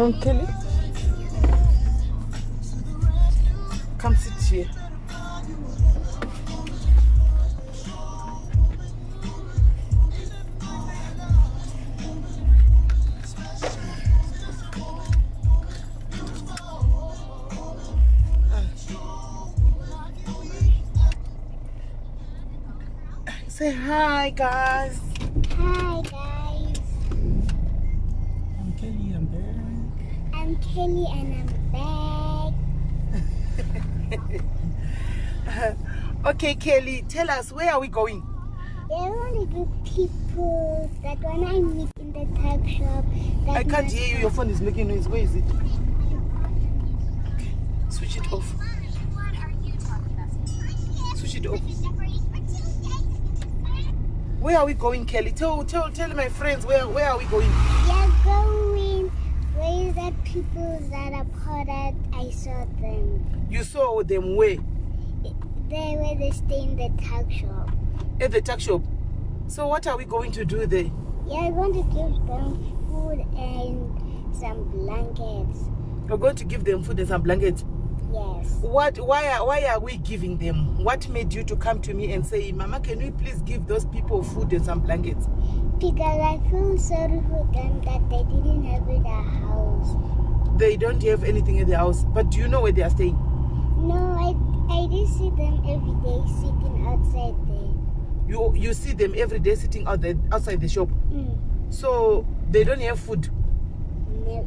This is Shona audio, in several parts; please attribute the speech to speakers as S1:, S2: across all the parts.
S1: Kelly. Come sit here. Say hi, guys.
S2: Hi guys,
S3: I'm Kelly, I'm back.
S2: I'm Kelly and I'm back.
S1: Okay, Kelly, tell us, where are we going?
S2: There are only good people that when I meet in the tuck shop. That
S1: I can't
S2: must-
S1: hear you. Your phone is making noise. Where is it? Okay, switch it off. Switch it off. Where are we going, Kelly? Tell my friends, where are we going?
S2: We are going where the people that are part that I saw them.
S1: You saw them where?
S2: They were they stay in the tuck shop.
S1: At the tuck shop. So what are we going to do there?
S2: We are going to give them food and some blankets.
S1: We're going to give them food and some blankets.
S2: Yes.
S1: What? Why are we giving them? What made you to come to me and say, Mama, can we please give those people food and some blankets?
S2: Because I feel sorry for them that they didn't have in their house.
S1: They don't have anything in the house. But do you know where they are staying?
S2: No, I did see them every day sitting outside there.
S1: You see them every day sitting out there, outside the shop. So they don't have food.
S2: No.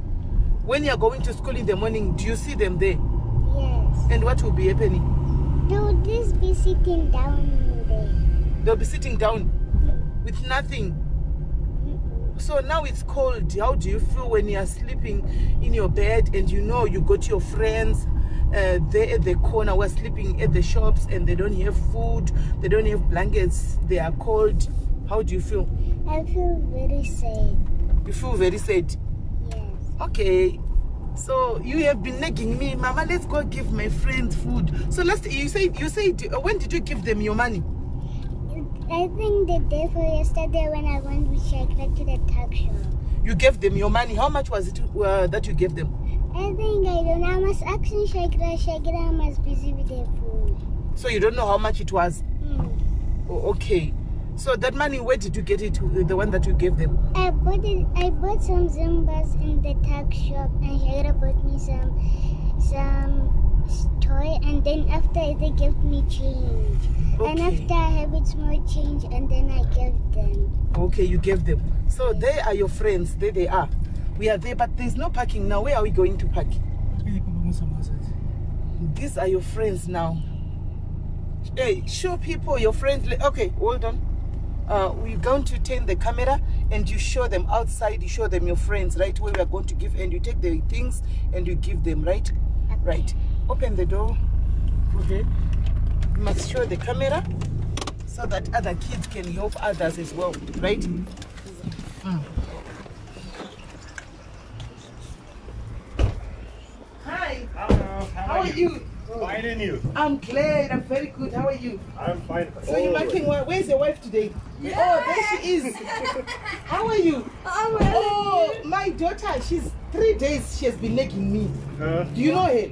S1: When you are going to school in the morning, do you see them there?
S2: Yes.
S1: And what will be happening?
S2: They will just be sitting down there.
S1: They'll be sitting down with nothing.
S2: Mm-mm.
S1: So now it's cold. How do you feel when you are sleeping in your bed and you know you got your friends there at the corner who are sleeping at the shops and they don't have food, they don't have blankets, they are cold? How do you feel?
S2: I feel very sad.
S1: You feel very sad.
S2: Yes.
S1: Okay. So you have been nagging me, Mama, let's go give my friends food. So last you said, when did you give them your money?
S2: I think the day for yesterday when I went with Shakira to the tuck shop.
S1: You gave them your money. How much was it that you gave them?
S2: I think I don't know. I must ask Shakira. Shakira was busy with her food.
S1: So you don't know how much it was? Oh, okay. So that money, where did you get it? The one that you gave them?
S2: I bought it. I bought some Zumbas in the tuck shop, and Shakira bought me some toy, and then after they gave me change. And
S1: Okay.
S2: after I have it more change, and then I gave them.
S1: Okay, you gave them. So they are your friends. There they are. We are there, but there's no parking now. Where are we going to park? These are your friends now. Hey, show people your friends. Okay, hold on. We're going to turn the camera and you show them outside. You show them your friends, right? Where we are going to give, and you take the things and you give them, right?
S2: Okay.
S1: Right. Open the door. Okay. You must show the camera so that other kids can help others as well, right? Hi.
S4: Hello.
S1: How are you?
S4: Fine, and you?
S1: I'm glad. I'm very good. How are you?
S4: I'm fine.
S1: So you're making one. Where's your wife today? Yeah. Oh, there she is. How are you?
S5: I'm well.
S1: Oh, my daughter. She's 3 days. She has been nagging me.
S4: Huh?
S1: Do you know her?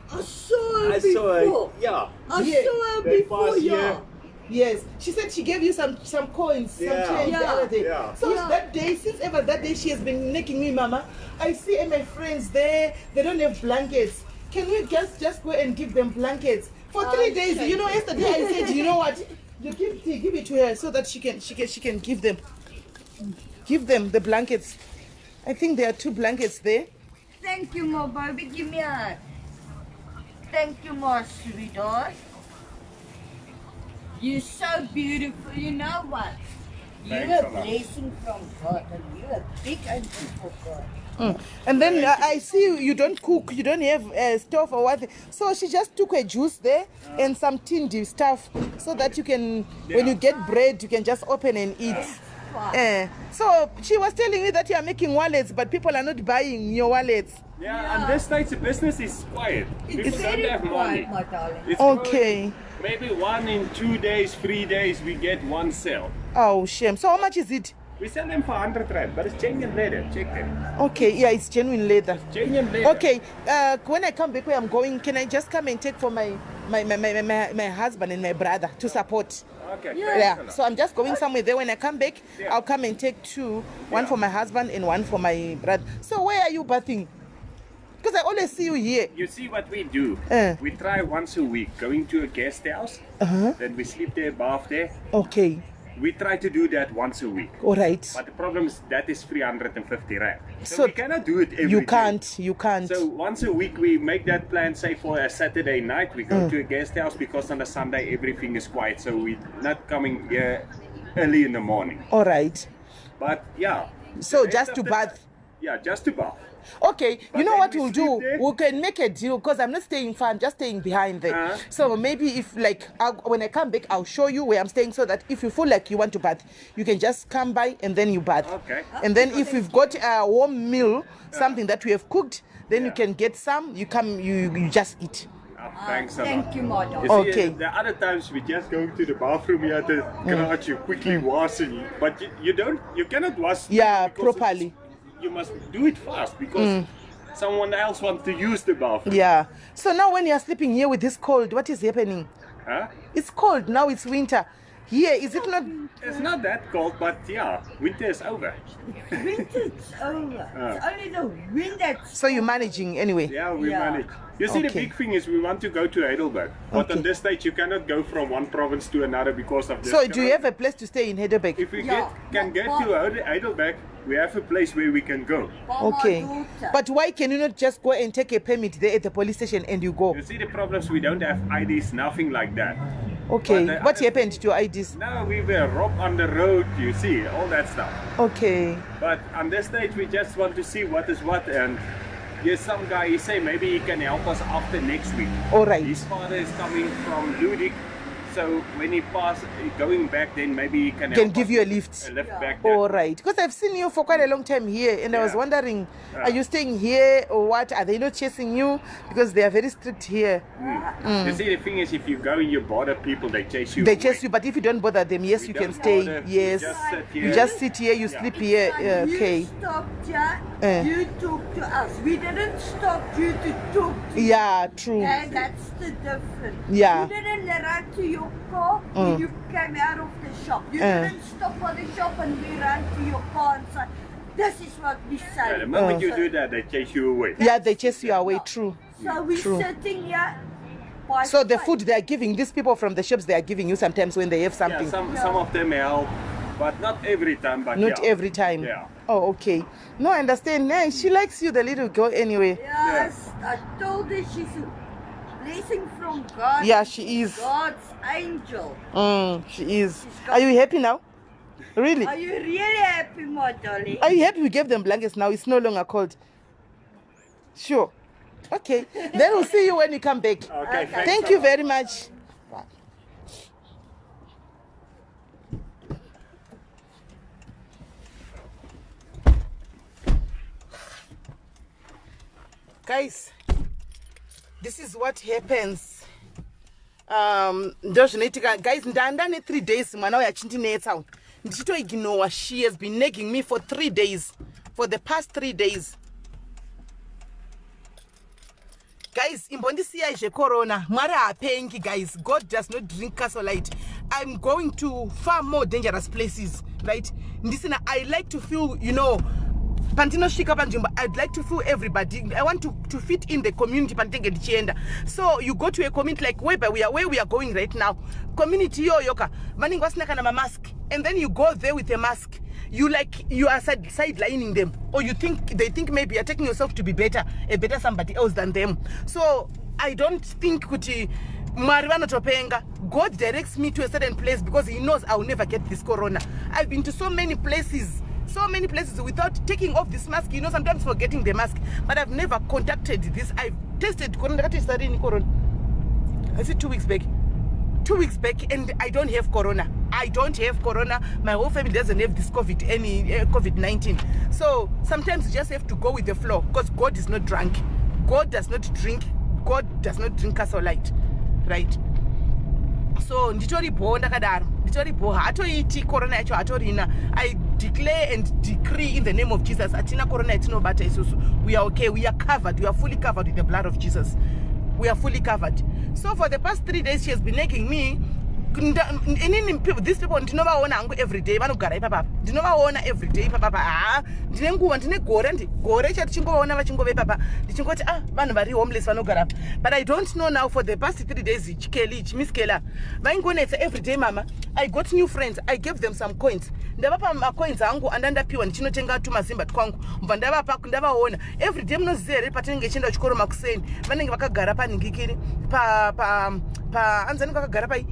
S5: I saw her
S4: I saw her.
S5: before.
S4: Yeah.
S5: I
S1: Yeah.
S5: saw her
S4: They
S5: before,
S4: passed
S5: yeah.
S4: here.
S1: Yes. She said she gave you some coins, some
S4: Yeah.
S1: change the
S5: Yeah.
S1: other day.
S4: Yeah.
S1: So
S5: Yeah.
S1: that day, since ever that day, she has been nagging me, Mama. I see my friends there. They don't have blankets. Can we just go and give them blankets for 3 days?
S5: Okay.
S1: You know, yesterday I said, you know what? You give it to her so that she can give them. Give them the blankets. I think there are 2 blankets there.
S5: Thank you, my baby. Give me a hug. Thank you, my sweetheart. You're so beautiful. You know what? You're
S4: Thanks
S5: a
S4: a lot.
S5: blessing from God, and you're a big angel for God.
S1: And then I see you don't cook, you don't have a stove or what. So she just took a juice there and some tinned stuff so that you can, when you get bread, you can just open and eat. So she was telling me that you are making wallets, but people are not buying your wallets.
S4: Yeah, and this stage of business is quiet.
S5: It's
S4: People don't
S5: very
S4: have money.
S5: quiet, my darling.
S4: It's
S1: Okay.
S4: going, maybe 1 in 2 days, 3 days, we get 1 sale.
S1: Oh, shame. So how much is it?
S4: We sell them for 100 rand, but it's genuine leather. Check them.
S1: Okay, yeah, it's genuine leather.
S4: Genuine leather.
S1: Okay, when I come back where I'm going, can I just come and take for my husband and my brother to support?
S4: Okay.
S5: Yeah.
S4: Thanks a
S1: Yeah,
S4: lot.
S1: so I'm just going somewhere there. When I come back,
S4: Yeah.
S1: I'll come and take two, one
S4: Yeah.
S1: for my husband and one for my brother. So where are you bathing? Because I always see you here.
S4: You see what we do?
S1: Eh.
S4: We try once a week going to a guest house. Then we sleep there, bath there.
S1: Okay,
S4: We try to do that once a week.
S1: all right.
S4: But the problem is that is 350 rand. So,
S1: So
S4: we cannot do it every
S1: You
S4: day.
S1: can't, you can't.
S4: So once a week we make that plan, say for a Saturday night, we go to a guest house because on a Sunday everything is quiet. So we're not coming here early in the morning.
S1: All right.
S4: But yeah.
S1: So
S4: The rest
S1: just
S4: of
S1: to
S4: the-
S1: bath.
S4: Yeah, just to bath.
S1: Okay,
S4: But
S1: you know
S4: then
S1: what
S4: we
S1: we'll
S4: sleep
S1: do?
S4: there.
S1: We can make a deal because I'm not staying far, I'm just staying behind there. So maybe if, like, when I come back, I'll show you where I'm staying so that if you feel like you want to bath, you can just come by and then you bath.
S4: Okay.
S1: And then if we've got a warm meal, something that we have cooked, then you
S4: Yeah.
S1: can get some, you come, you just eat.
S4: Ah, thanks a lot.
S5: Thank you, my
S4: You
S5: darling.
S4: see,
S1: Okay.
S4: The other times we just go to the bathroom here at the garage, you quickly wash, and but you don't, you cannot wash.
S1: Yeah,
S4: because it's-
S1: properly.
S4: You must do it fast because someone else wants to use the bathroom.
S1: Yeah. So now when you're sleeping here with this cold, what is happening?
S4: Huh?
S1: It's cold now, it's winter. Here, is it not?
S4: It's not that cold, but yeah, winter is over.
S5: Winter's over. It's only the wind that's
S1: So you're managing anyway.
S4: Yeah, we
S5: Yeah.
S4: manage. You see, the
S1: Okay.
S4: big thing is we want to go to Heidelberg, but
S1: Okay.
S4: on this stage you cannot go from one province to another because of this.
S1: So do you have a place to stay in Heidelberg?
S4: If we
S5: Yeah.
S4: can get to Heidelberg, we have a place where we can go.
S5: by
S1: Okay.
S5: my daughter.
S1: But why can you not just go and take a permit there at the police station and you go?
S4: You see, the problems, we don't have IDs, nothing like that.
S1: Okay.
S4: But the
S1: What
S4: other
S1: happened to your IDs?
S4: Now we were robbed on the road, you see, all that stuff.
S1: Okay.
S4: But on this stage, we just want to see what is what. And there's some guy, he say maybe he can help us after next week.
S1: All right.
S4: His father is coming from Ludik, so when he pass going back, then maybe he can
S1: Can
S4: help
S1: give
S4: us
S1: you a lift.
S4: A lift back there.
S1: All right. Because I've seen you for quite a long time here and I was
S4: Yeah.
S1: wondering,
S4: Yeah.
S1: are you staying here or what? Are they not chasing you? Because they are very strict here.
S4: You see, the thing is, if you go and you bother people, they chase you.
S1: They
S4: away.
S1: chase you, but if you don't bother them, yes,
S4: We
S1: you can
S4: don't
S1: stay.
S4: bother. We
S1: Yes.
S4: just sit
S1: You
S4: here.
S1: just sit here, you
S4: Yeah.
S1: sleep here.
S5: Like
S1: Yeah,
S5: you
S1: okay.
S5: stopped here,
S1: Eh.
S5: you talked to us. We didn't stop you to talk to
S1: Yeah, true.
S5: And that's the difference.
S1: Yeah.
S5: You didn't run to your car when you came out of the shop. You didn't stop at the shop and we ran to your car and said, this is what we say.
S4: Yeah, the moment you do that, they chase you away.
S1: Yeah, they chase you away. True.
S5: So we're
S1: True.
S5: sitting here by
S1: So the
S5: faith.
S1: food they are giving, these people from the shops, they are giving you sometimes when they have
S4: Yeah,
S1: something.
S4: some of them help, but not every time. But
S1: Not
S4: yeah.
S1: every time.
S4: Yeah.
S1: Oh, okay. No, I understand. Yeah, she likes you, the little girl, anyway.
S5: Yes, I told her she's a blessing from God.
S1: Yeah, she is.
S5: God's angel.
S1: She is.
S5: She's got-
S1: Are you happy now? Really?
S5: Are you really happy, my darling?
S1: Are you happy we gave them blankets now? It's no longer cold. Sure. Okay. Then we'll see you when you come back.
S4: Okay. Thanks
S1: Thank
S4: a
S1: you
S4: lot.
S1: very much. Bye. Guys, this is what happens. Ndozvinoitika guys. Ndanda ne3 days mwana uyu achindinetsa uyu, ndichitoignore. She has been nagging me for 3 days, for the past 3 days. Guys, imbondisiyai zvecorona. Mwari haapengi, guys. God does not drink Castle Lite. I'm going to far more dangerous places, right? Ndisina. I like to feel, pandinosvika panzvimbo, I'd like to feel everybody. I want to fit in the community pandinenge ndichienda. So you go to a community like whereby we are, where we are going right now, community iyoyo ka vanenge vasina kana mamask, and then you go there with a mask, you like you are sidelining them, or you think they think maybe you're taking yourself to be better, a better somebody else than them. So I don't think kuti Mwari vanotopenga. God directs me to a certain place because he knows I will never get this corona. I've been to so many places, so many places without taking off this mask, sometimes forgetting the mask, but I've never contacted this. I've tested corona. Ndakatesta rini corona? Is it 2 weeks back? 2 weeks back, and I don't have corona. I don't have corona. My whole family doesn't have this COVID, any COVID-19. So sometimes you just have to go with the flow because God is not drunk. God does not drink. God does not drink Castle Lite, right? So nditori bho ndakadaro, nditori bho. Hatoiti corona yacho, hatorina. I declare and decree in the name of Jesus, hatina corona yatinobata isusu. We are okay, we are covered, we are fully covered with the blood of Jesus. We are fully covered. So for the past 3 days she has been nagging me. Inini these people ndinovaona hangu everyday, vanogara ipapapa, ndinovaona everyday ipapapa. Haa, ndine nguva, ndine gore, gore chati chingovaona vachingova ipapa, ndichingoti, "Ah, vanhu vari homeless vanogara apa." But I don't know, now for the past 3 days, chikeli chimiskela vaingonetsa everyday. "Mama, I got new friends." I gave them some coins, ndavapa macoins angu andandapiwa ndichinotenga tumazimba twangu, mbva ndavapa. Ndavaona everyday. Munoziva here, patinenge chienda kuchikoro makuseni, vanenge vakagara panhingikiri pa pa pa anzani, vakagara pai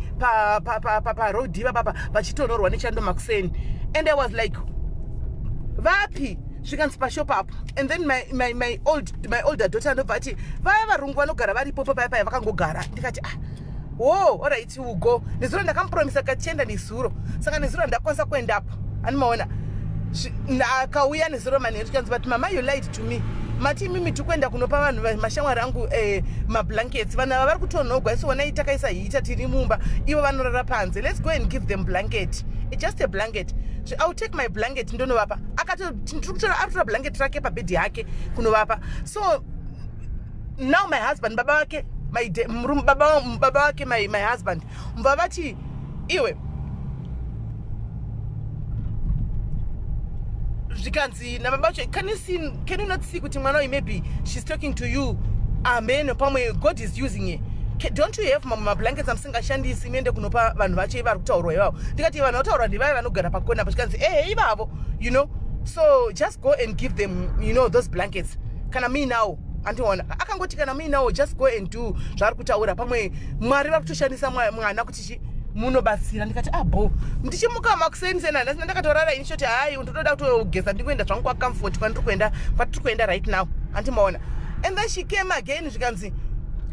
S1: paroad ipapapa, vachitonhorwa nechando makuseni. And I was like, "Vapi?" Zvikanzi, "Pashop apo." And then my older daughter ndobva ati, "Vaya varungu vanogara varipopo paya paya vakangogara." Ndikati, "Ah, wo, alright, we'll go." Nezuro ndakamupromisa katienda nezuro, saka nezuro ndakwanisa kuendapo. Animaona akauya nezuro manheru, tikanzi, "But mama, you lied to me. Mati imimi tikuenda kunopa vanhu mashamwari angu mablankets. Vanhu ava vari kutonhogwa. Isu onai takaisa heater, tiri mumba, ivo vanorara panze. Let's go and give them blanket. It's just a blanket. So I will take my blanket ndonovapa." Akatotora blanket rake pabhedhi yake kunovapa. So now my husband, baba vake, baba vake, my husband, mbva vati, "Iwe," zvikanzi nababa vacho, "Can you see, can you not see kuti mwana uyu, maybe she's talking to you? Amen, pamwe God is using her. Don't you have mamwe mablankets amusingashandisi? Muende kunopa vanhu vacho vari kutaurwa ivavo." Ndikati, "Vanhu vataurwa ndivai vanogara pakona?" Zvikanzi, "Ehe, ivavo. So just go and give them those blankets kana muinawo." Andiona akangoti, "Kana muinawo, just go and do zvaari kutaura. Pamwe Mwari vari kutoshandisa mwana kuti chi munobatsira." Ndikati, "Abo." Ah, ndichimuka makuseni sena ndakatorara ini, choti, "Hai, ndotoda kutogeza, ndikuenda zvangu kwaComfort kwandiri kuenda, kwatiri kuenda right now." Andimaona. And then she came again, zvikanzi,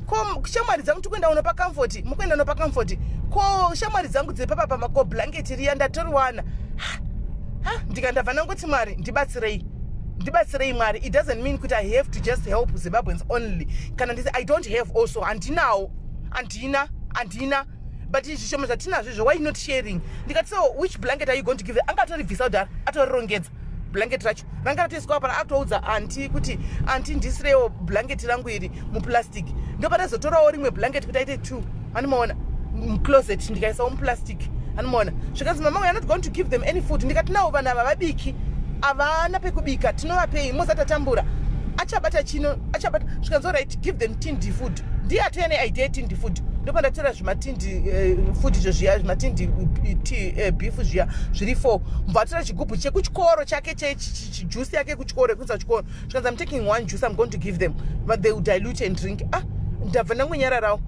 S1: "Ko shamwari dzangu, tikuenda unopa Comfort, mukuenda unopa Comfort, ko shamwari dzangu dzepapapa, ko blanket riya ndatoriwana?" Ndikandabva ndangoti, "Mwari, ndibatsirei, ndibatsirei Mwari." It doesn't mean kuti I have to just help Zimbabweans only. Kana ndisi, I don't have also, handinawo, handina, handina, but zvishoma zvatinazvo izvo, why not sharing? Ndikati, "So which blanket are you going to give?" Angatoribvisa kudhara, atorirongedza blanket racho, ranga ratoiswa para. Atoudza auntie kuti, "Auntie, ndisirewo blanket rangu iri muplastic." Ndopatazotorawo rimwe blanket kuti aite two, animaona, mucloset, ndikaisawo muplastic, animaona. Zvikanzi, "Mama, we are not going to give them any food." Ndikati, "Nawo vanhu ava vabiki, havana pekubika, tinovapei? Mozatatambura, achabata chino, achabata." Zvikanzi, "Alright, give them tinned food." Ndiye atouya neidea yetinned food. Ndopandatora zvimatinned food izvo zviya, zvimatinned beef zviya zviri four. Mbva atora chigubhu chekuchikoro chake, chejuice yake kuchikoro, yekuisa kuchikoro. Zvikanzi, "I'm taking one juice, I'm going to give them, but they will dilute and drink." Ah, ndabva ndangonyararawo,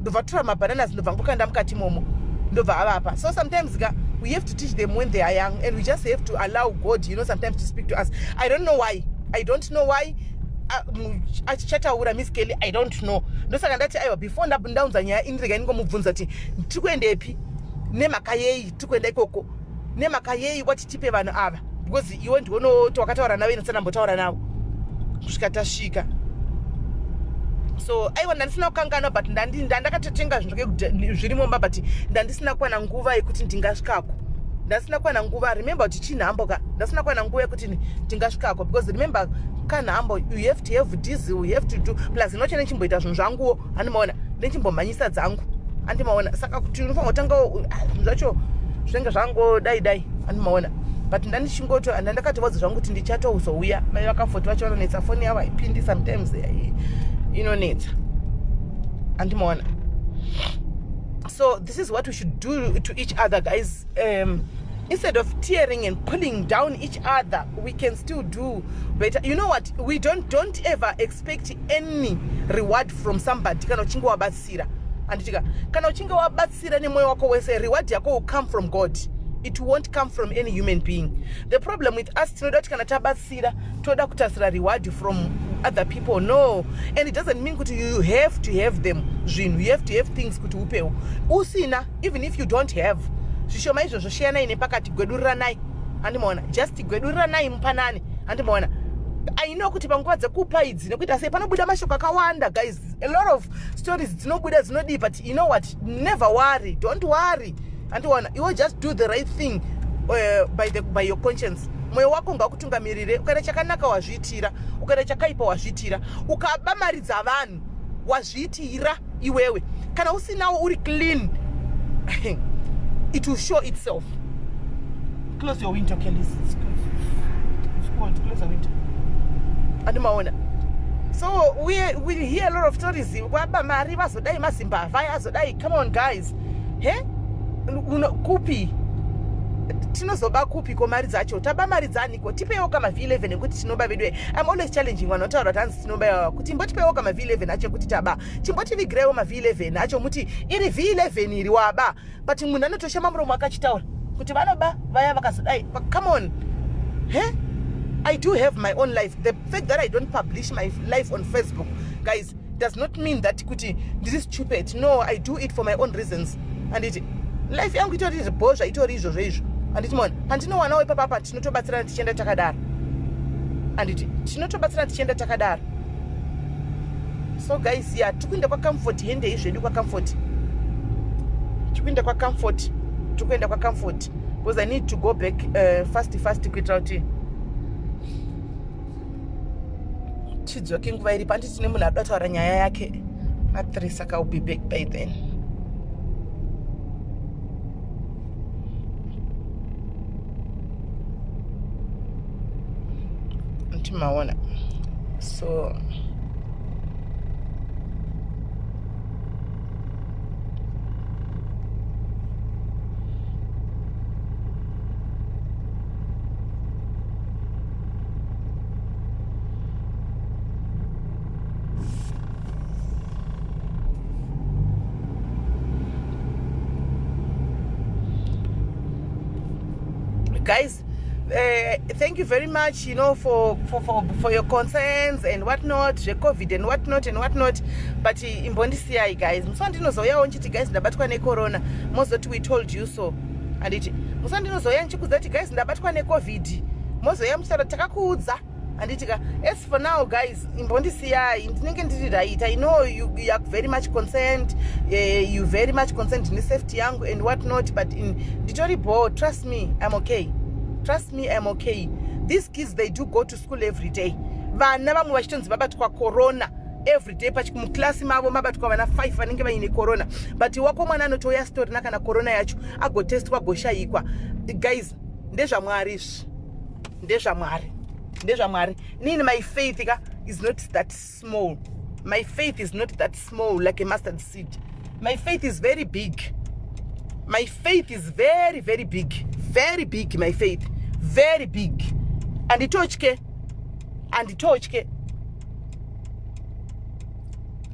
S1: ndobva tora mabananas, ndobva ngokanda mukati imomo, ndobva avapa. So sometimes ka, we have to teach them when they are young, and we just have to allow God sometimes to speak to us. I don't know why, I don't know why achichataura Miss Kelly, I don't know. Ndosaka ndati, aiwa, before ndaunza nyaya ini, regai ndingomubvunza kuti tiri kuendepi, nemhaka yei tiri kuenda ikoko, nemhaka yei wati tipe vanhu ava, because iwe ndionoti wakataura navo, ini ndambotaura navo kusvika tasvika. So aiwa, ndandisina kukanganwa, but ndandakatotenga zvinhu zviri mumba, but ndandisina kuwana nguva yekuti ndingasvikako. Ndasina kuwana nguva. Remember kuti chinhambo ka, ndasina kuwana nguva yekuti ndingasvikako, because remember, kanhambo, you have to have diesel, you have to do, plus inoche nechimboita zvinhu zvanguwo, handimaona, nechimbomhanyisa dzangu, handimaona. Saka kuti unofanira kutanga zvinhu zvacho zvinenge zvangodai dai, handimaona. But ndandichingoto ndandakatovaudza zvangu kuti ndichatozouya. Mai vaComfort vacho vanonetsa, foni yavo haipindi sometimes, inonetsa, handimaona. So this is what we should do to each other, guys. Instead of tearing and pulling down each other, we can still do better. You know what, we don't ever expect any reward from somebody kana uchinge wabatsira, handitika? Kana uchinge wabatsira nemwoyo wako wese, reward yako will come from God. It won't come from any human being. The problem with us, tinoda kuti kana tabatsira, toda kutarisira reward from other people. No, and it doesn't mean kuti you have to have them zvinhu, you have to have things kuti upewo. Usina, even if you don't have zvishoma izvozvo, shiyanai nepakati, gweduriranai, handimaona? Just gweduriranai, mupanane, handimaona? I know kuti panguva dzekupa idzi nekuita sei, panobuda mashoko akawanda, guys. A lot of stories dzinobuda, dzinodii, but you know what? Never worry, don't worry, handiona? Iwe just do the right thing. by your conscience. Mwoyo wako ngakutungamirire. Ukaita chakanaka wazviitira, ukaita chakaipa wazviitira, ukaba mari dzavanhu wazviitira iwewe. Kana usinawo uri clean, it will show itself. Close your window, Kelly. It's cold. Close the window. Andimaona. So we hear a lot of stories. Waba mari vazodai, mazimbavha azodai. Come on, guys. He? Kupi? Tinozoba kupi ko mari dzacho? Taba mari dzaniko? Tipewo kama V11 ekuti tinoba vedu. I'm always challenging vanhu vanotaura kuti hanzi tinoba, kuti imbotipewo kama V11 acho ekuti taba. Chimbotivigirewo ma V11 acho, muti iri V11 iri waba. But munhu anotoshama muromo akachitaura kuti vanoba vaya vakazodai. But come on. He? I do have my own life. The fact that I don't publish my life on Facebook, guys, does not mean that kuti ndiri stupid. No, I do it for my own reasons. Anditi life yangu itori bho, zvaitori izvozvo izvo. Anditi mona pandinowanawo ipapapa, tinotobatsirana tichienda takadaro. Anditi tinotobatsirana tichienda takadaro. So guys, yeah, tikuenda kwaComfort. Hendei zvedu kwaComfort. Tikuenda kwaComfort, tikuenda kwaComfort because I need to go back fast fast kuitira kuti tidzoke nguva iripo. Handiti tine munhu ada kutaura nyaya yake na3, saka will be back by then. Ntimaona. So guys, thank you very much for your concerns and whatnot, zveCOVID and whatnot and whatnot, but imbondisiyai, guys. Musi wandinozouyawo nchiti, "Guys, ndabatwa necorona," mozoti, "We told you so." Handiti musi wandinozouya nchikudza kuti, "Guys, ndabatwa neCOVID," mozouya muchitaura, "Takakuudza." Handiti ka? As for now, guys, imbondisiyai, ndinenge ndiri right. I know you are very much concerned, you very much concerned nesafety yangu and what not, but nditori bo. Trust me, I'm okay. Trust me, I'm okay. These kids, they do go to school every day. Vana vamwe vachitonzi vabatwa corona every day. Muklasi mavo mabatwa vana 5 vanenge vaine corona, but wako mwana anotouya sitorina kana corona yacho, agotestwa, agoshayikwa. Guys, ndezvaMwari izvi, ndezvaMwari, ndezvaMwari. Nini, my faith ka is not that small. My faith is not that small like a mustard seed. My faith is very big. My faith is very, very big, very big. My faith very big. Anditotye, anditotye.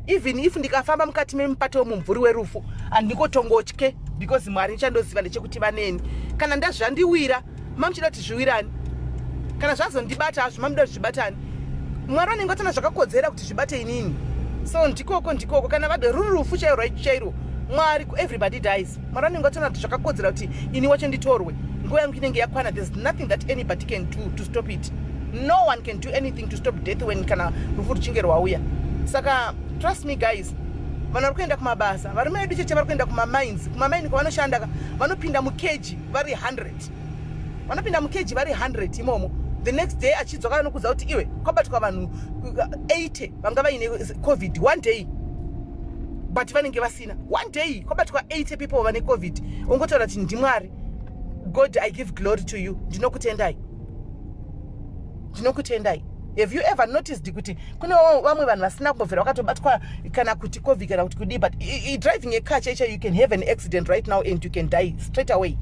S1: Even if ndikafamba mukati memupato wemumvuri werufu, handingotongotye because Mwari nichandoziva ndechekuti vaneni. Kana ndazvandiwira, mamuchida kuti zviwirani. Kana zvazondibata hazvo, mamuda kuti zvibatani. Mwari vanenge vatona zvakakodzera kuti zvibate inini. So ndikoko, ndikoko. Kana vade ruri rufu chairwo chairwo, Mwari, everybody dies. Mwari vanenge vatona kuti zvakakodzera kuti ini wacho nditorwe. Nguva yangu inenge yakwana. There's nothing that anybody can do to stop it. No one can do anything to stop death when kana rufu ruchinge rwauya. Saka trust me, guys, vanhu vari kuenda kumabasa, varume vedu cheche vari kuenda kumamines. Kumamaini kwavanoshanda, vanopinda mukeji vari 100, vanopinda mukeji vari 100 imomo. The next day achidzoka vanokudza kuti iwe kwabatwa vanhu 80 vanga vaine COVID one day, but vanenge vasina. One day kwabatwa 80 people vane COVID. Ungotaura kuti ndiMwari. God, I give glory to you. Ndinokutendai, ndinokutendai. Have you ever noticed kuti kune vamwe vanhu vasina kumbobvira vakatobatwa kana kuti COVID kana kuti kudii, but driving a car chaicho, you can have an accident right now and you can die straight away.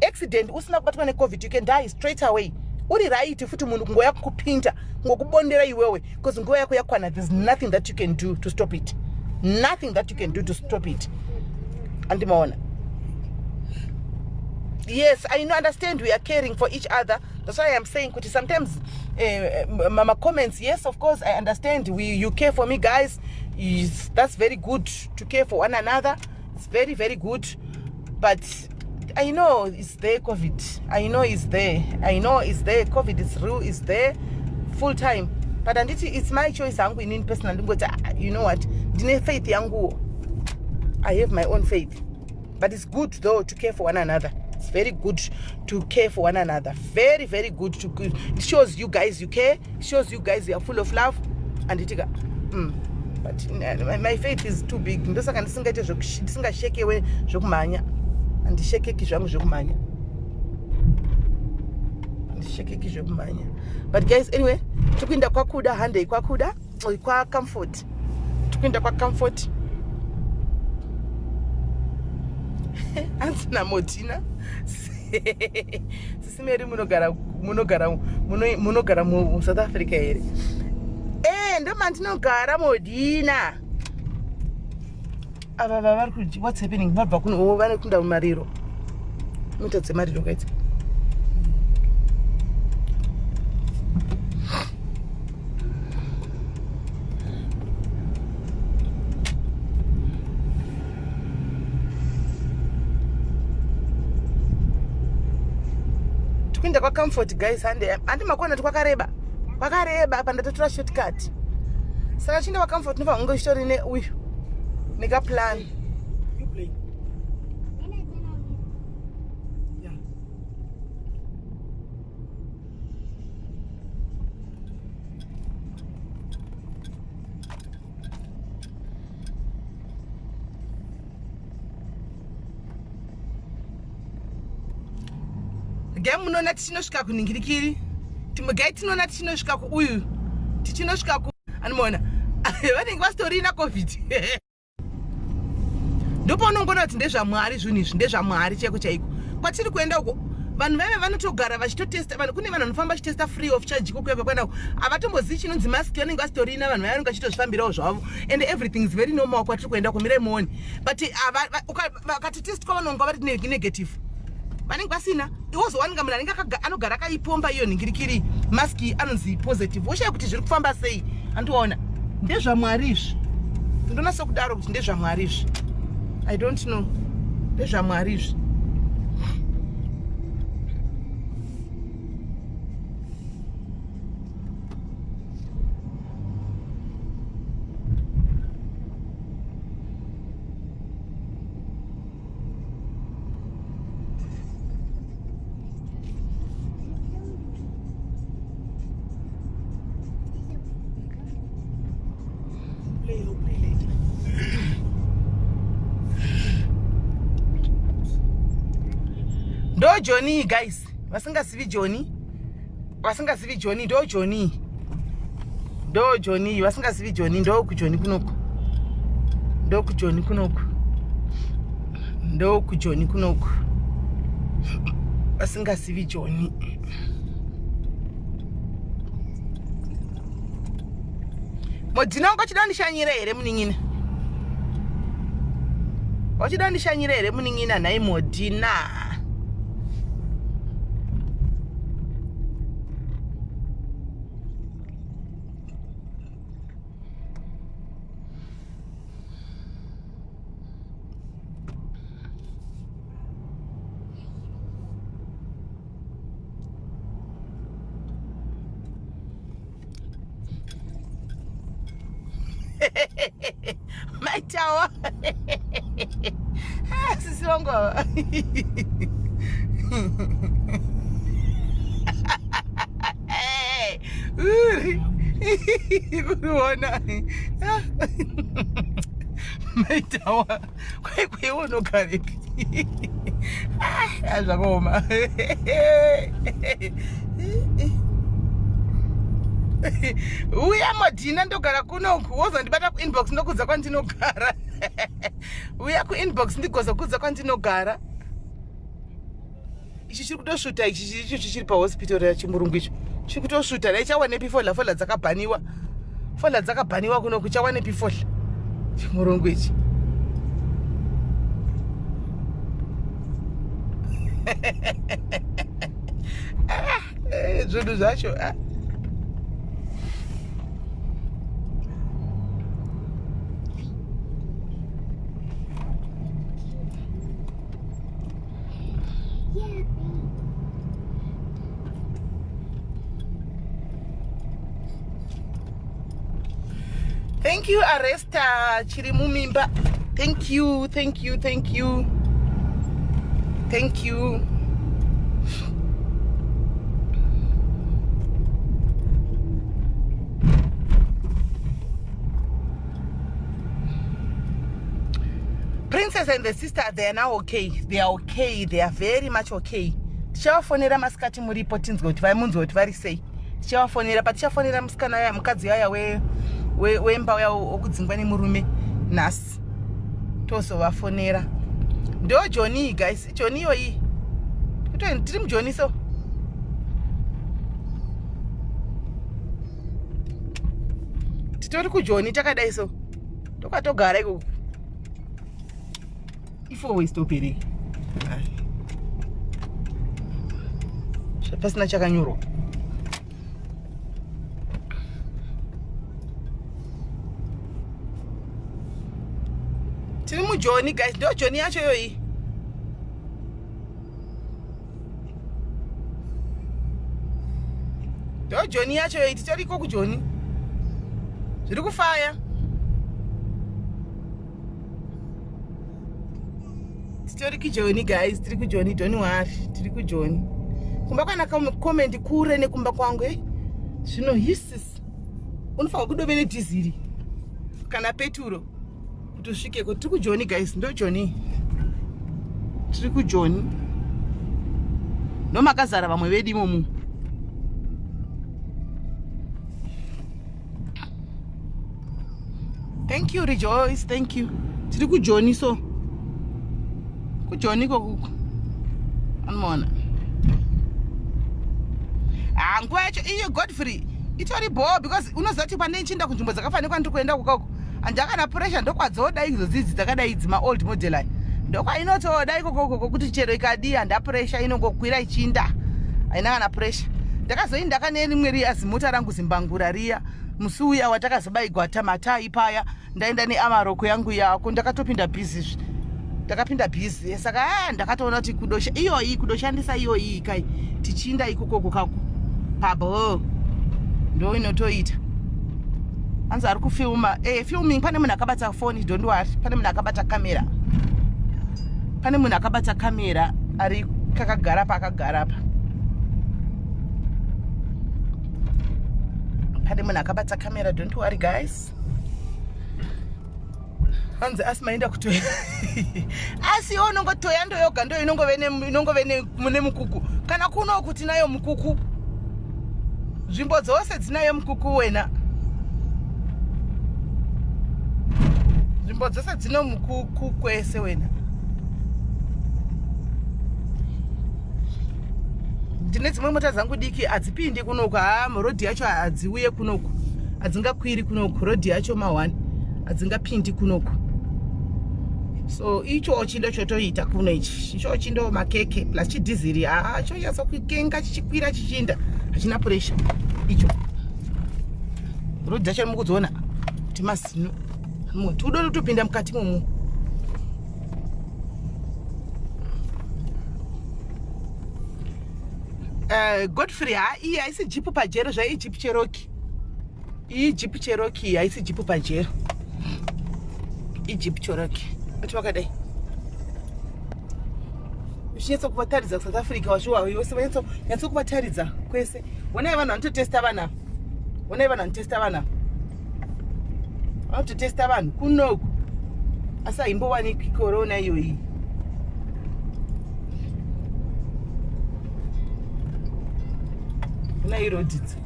S1: Accident usina kubatwa neCOVID, you can die straight away. Uri right futi, munhu kungoya kupinda kungokubondera iwewe because nguva yako yakwana. There's nothing that you can do to stop it, nothing that you can do to stop it. Andimaona. Yes, I know, understand we are caring for each other. That's why I'm saying kuti sometimes mama comments, yes, of course, I understand you care for me, guys. Yes, that's very good to care for one another. It's very, very good. But I know it's there, COVID. I know it's there. I know it's there. COVID is real, is there full time. But anditi it's my choice hangu inini personal. Ndingoti, "Ah, you know what, ndine faith yanguwo. I have my own faith." But it's good though to care for one another. It's very good to care for one another. Very, very good to it shows you guys you care. It shows you guys you are full of love. Anditika. But my faith is too big. Ndosaka ndisingaite ndisingashekewe zvokumhanya. Handishekeki zvangu zvokumhanya. Handishekeki zvokumhanya. But guys, anyway, tikuenda kwaKuda, handei kwaKuda, kwa Comfort. Tikuenda kwa Comfort. Hanzi naModina. Sisi Mary, munogara munogara munogara muSouth Africa here? Eh, ndo mandinogara, Modina. Ava vari kuti what's happening? Vabva kuno, vari kuenda mumariro. Mota dzemariro kaidzi. Tikuenda kwaComfort, guys. Hande, handi makuona kuti kwakareba, kwakareba. Apa ndatotora shortcut, saka chienda kwaComfort ndofanira kunge chitori neuyu nekaplan.
S3: You play. Yeah.
S1: Gai, munoona tichinosvika kunhingirikiri, gai, tinoona tichinosvika kuuyu, tichinosvika ku anomaona vanenge vasitorina COVID. Ndopaunongoona kuti ndezvaMwari, zvinhu izvi ndezvaMwari chaiko chaiko. Kwatiri kuenda uko, vanhu vaive vanotogara vachitotesta vanhu. Kune vanhu vanofamba vachitesta free of charge ikokuya kwenda uko. Havatombozivi chinonzi mask, vanenge vasitorina. Vanhu vaya vanenge vachitozvifambirawo zvavo and everything is very normal kwatiri kuenda. Kumirai muone, but vakatotestwa vanonga vari negative, vanenge vasina. Iwozowanika munhu anenge anogara akaipomba iyo nhingirikiri maski anonzi positive. Woshaya kuti zviri kufamba sei. Andiona ndezvaMwari izvi. Ndonasa kudaro kuti ndezvaMwari izvi. I don't know, ndezvaMwari izvi.
S3: Play, you'll play later.
S1: Ndo Joni, guys. Vasingazivi Joni, vasingazivi Joni, ndo Joni, ndo Joni. Vasingazivi Joni, ndo kuJoni kunoku, ndo kuJoni kunoku, ndo kuJoni kunoku. Vasingazivi Joni, Modhina, wanga uchida ndishanyira here, munin'ina? Wachida ndishanyira here, munin'ina? Nhai Modhina. Maitawa sisi vangu ava. Uri kuriona maitawa kwaikwaiwonogarepi? Zvakaoma. Uya Modhina, ndogara kunoku. Wozondibata kuinbox, ndokudza kwandinogara. Uya kuinbox, ndigozokudza kwandinogara. Ichi chiri kutosvuta ichi, icho chichiri pahospital, chimurungu icho chiri kutosvuta. Dai chawanepi fola? Fola dzakabhaniwa, fola dzakabhaniwa kunoku. Chawanepi fola chimurungu ichi? Zvinhu zvacho, ah.
S2: Yeah, babe.
S1: Thank you, Aresta chiri mumimba. Thank you, thank you, thank you. Thank you. Princess and the sister, they are now okay. They are okay. They are very much okay. Tichavafonera masikati muripo tinzwe kuti munzwe kuti vari sei. Tichavafonera patichafonera musikana ya mukadzi yaya wemba uya wokudzingwa nemurume nhasi. Tozovafonera. Ndo Johnny guys, Johnny iyoyi. Kuto tiri muJohnny so. Titori kuJohnny takadai so. Tokatogara ikoko. Ifowe stopere. Pasina chakanyorwa. Tiri muJoni guys, ndo Joni yacho iyoyi. Ndo Joni yacho iyoyi, titoriko kuJoni. Zviri kufaya. Titori kujoni guys, tiri kujoni, don't worry, tiri kujoni. Kumba kwana comment kure nekumba kwangu eh. Zvino hisis. Unofanira kudove nedhiziri kana peturo kuti usvikeko. Tiri kujoni guys, ndo Joni. Tiri kujoni. Ndo makazara vamwe vedu imomo. Thank you Rejoice, thank you. Tiri kujoni so. Kujoni ikokuko. Anomaona. Ah, nguva yacho iyo Godfrey itori bho because unoziva kuti pane nchinda kunzvimbo dzakafanira kwandiri kuenda kukoko handakana pressure ndokwadzoda idzodzi dzakadai idzi maold model aya ndokwainotoda ikokokoko kuti chero ikadii handa pressure inongokwira ichinda haina kana pressure. Ndakazoinda kane rimwe riya zimota rangu zimbangura riya musi uya watakazobaigwa tamatai paya ndaenda neamaroko yangu yako ndakatopinda busy ndakapinda busy saka ah, ndakatoona kuti kudosha iyoyi kudoshandisa iyoyi kai tichinda ikokoko kako pabo ndo inotoita. Hanzi ari kufilma filming pane munhu akabata foni, don't worry, pane munhu akabata kamera, pane munhu akabata kamera ari kakagara pa akagara pa pane munhu akabata kamera, don't worry guys. Hanzi asi maenda kutoya asi iwe unongotoya ndoyoga ndo inongove nemukuku kana kuno kuti nayo mukuku nzvimbo dzose dzinayo mukuku wena nzvimbo dzose dzino mukuku kwese wena. Ndine dzimwe mota dzangu diki hadzipindi kunoku, haa rodhi yacho hadziuye kunoku, hadzingakwiri kunoku, rodhi yacho ma1 hadzingapindi kunoku. So ichochi ndochotoita kuno ichi, ichochi ndo makeke plus chidhiziri haa chonyatsa kukenga chichikwira chichinda hachina pressure icho. Rodhi dzacho mukudziona kuti mazino tudo topinda mukati momo. Godfrey ha iyi haisi Jeep Pajero zvaii Jeep Cherokee. Iyi Jeep Cherokee haisi Jeep Pajero, iJeep Cherokee. Ati wakadai uchinyatsa kuvataridza kuSouth Africa wachiwa vose vanyatsa kuvataridza kwese. Honai vanhu vanototesta vanhu ava, honai vanhu vanotesta vanhu ava, vanototesta vanhu kunoku asi haimbowanikwi korona iyoyi. Honai rodhidzi.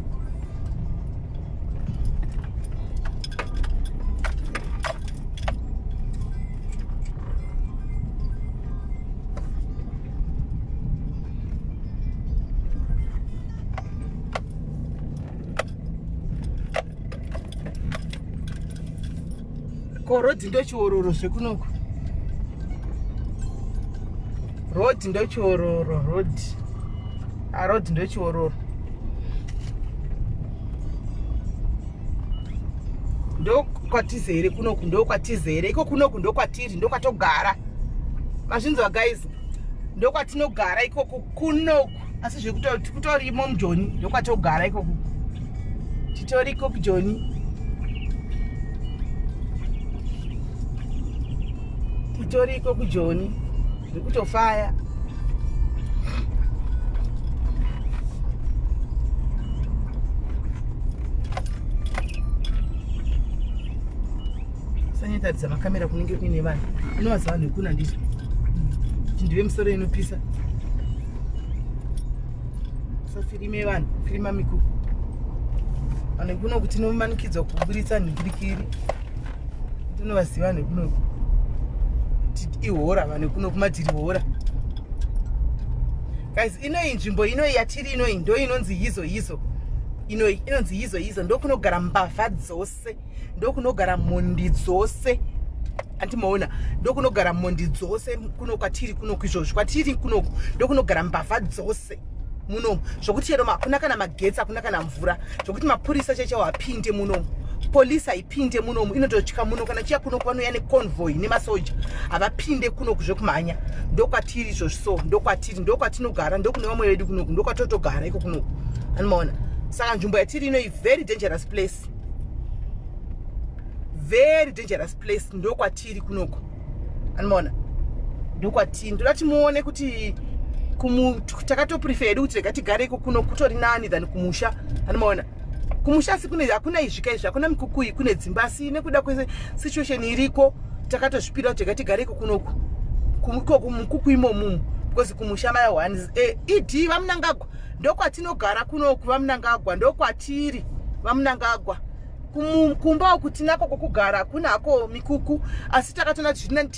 S1: Ko rodhi ndochiororo zvekunoku, rodhi ndochiororo, rodhi arodhi ndochiororo ndokwatizere kunoku, ndokwatizere iko kunoku, ndokwatiri, ndokwatogara. Mazvinzwa guys, ndokwatinogara ikoko kunoku, asi zvekutorimo mujoni ndokwatogara ikoko, titoriko kujoni, titoriko kujoni, zvekutofaya. Sanyataridza makamera kunenge kuine vanhu. Unovaziva vanhu vekuna ndizvo. Kuti ndive misoro inopisa. Usafirime vanhu, firima mikuku. Vanhu vekuno kuti tinomanikidzwa kuburitsa nhingirikiri. Tinovaziva vanhu vekuno. Ihora vanhu vekuno kumadhiri hora. Guys, inoyi nzvimbo inoyi yatiri inoyi ndo inonzi yizo yizo. Inoyi inonzi yizo yizo ndokunogara mbavha dzose. Ndokunogara mhondi dzose. Anti maona ndokunogara mhondi dzose kuno kwatiri kunoku izvozvi kwatiri kunoku ndokunogara mbavha dzose munomu zvokuti chero hakuna kana magetsi hakuna kana mvura zvokuti mapurisa chaicho hapinde munomu polisi haipinde munomu inototya muno kana chiya kunoku vanouya neconvoy nemasoja havapinde kunoku zvekumhanya ndokwatiri izvozvi so ndokwatiri ndokwatinogara ndokune vamwe vedu kunoku ndokwatotogara iko kunoku anomaona saka nzvimbo yatiri ino very dangerous place very dangerous place ndokwatiri kunoku anomaona ndokwatiri ndoda kuti muone kuti takatoprefer hedu kuti rega tigare iko kuno kutori nani than kumusha anomaona kumusha asi kune hakuna izvi kaizvi hakuna mikukuyi kune dzimba asi nekuda kwesituation iriko takatozvipira kuti rega tigare iko kunoku ikoko mukuku imomumu because kumusha maya one ed vamunangagwa ndokwatinogara kunoku vamunangagwa ndokwatiri vamunangagwa kumba uku tinako kwokugara hakuna hako mikuku asi takatoona kuti zviri nani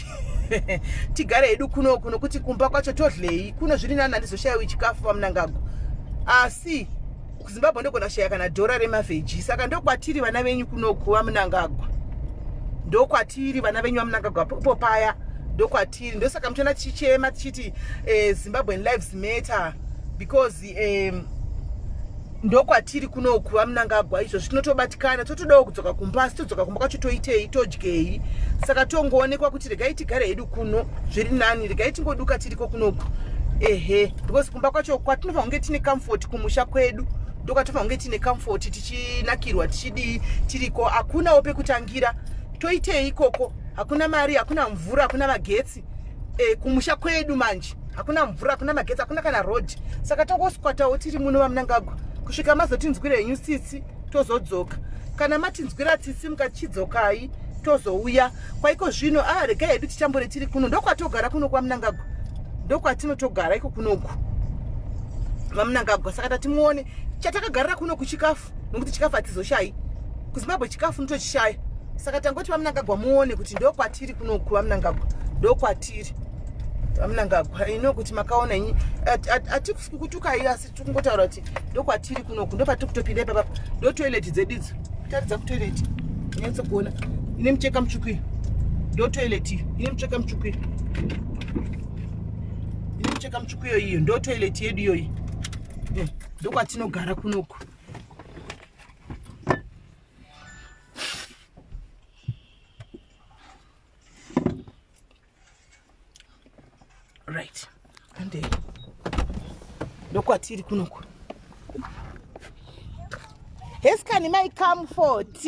S1: tigare hedu kunoku nokuti kumba kwacho todlei kuno zviri nani handizoshayiwi chikafu vamunangagwa asi kuzimbabwe ndogona kushaya kana dhora remavheji saka ndokwatiri vana venyu kunoku vamunangagwa ndokwatiri vana venyu vamunangagwa popo paya ndokwatiri ndosaka muchiona tichichema tichiti Zimbabwean lives matter because ndokwatiri kunoku vamunangagwa izvozvi tinotobatikana totodawo kudzoka kumba asi todzoka kumba kwacho toitei todyei saka tongoonekwa kuti regai tigare hedu kuno zviri nani regai tingoduka tiriko kunoku ehe because kumba kwacho kwatinofanira kunge tine comfort kumusha kwedu ndokwatinofanira kunge tine comfort tichinakirwa tichidii tiriko hakunawo pekutangira toitei ikoko hakuna mari hakuna mvura hakuna magetsi kumusha kwedu manje hakuna mvura hakuna magetsi hakuna kana road saka tongoswatawo tiri muno vamunangagwa kusvika mazotinzwira henyu tsitsi tozodzoka kana matinzwira tsitsi mukachidzokai tozouya kwaiko zvino regai hedu tichambore tiri kuno ndokwatogara kuno kwamunangagwa ndokwatinotogara iko kunoku vamunangagwa saka tatimuone chatakagarira kuno kuchikafu nokuti chikafu hatizoshayi kuzimbabwe chikafu notochishaya saka tangoti vamunangagwa muone kuti ndokwatiri kunoku vamunangagwa ndokwatiri vamunangagwa ino kuti makaona inyi hatisi kukutukai asi tikungotaura kuti ndokwatiri kunoku ndopatiri kutopinda ipapa ndo toilet dzedu idzo taridza kutoilet nyatso kuona ine mucheka mutsvuku iyo ndo toilet iyo ine mucheka mutsvuku iyo ine mucheka mutsvuku iyo iyo ndo toilet yedu iyoyi ndokwatinogara kunoku right and ndokwatiri kunoku hesikani mai comfort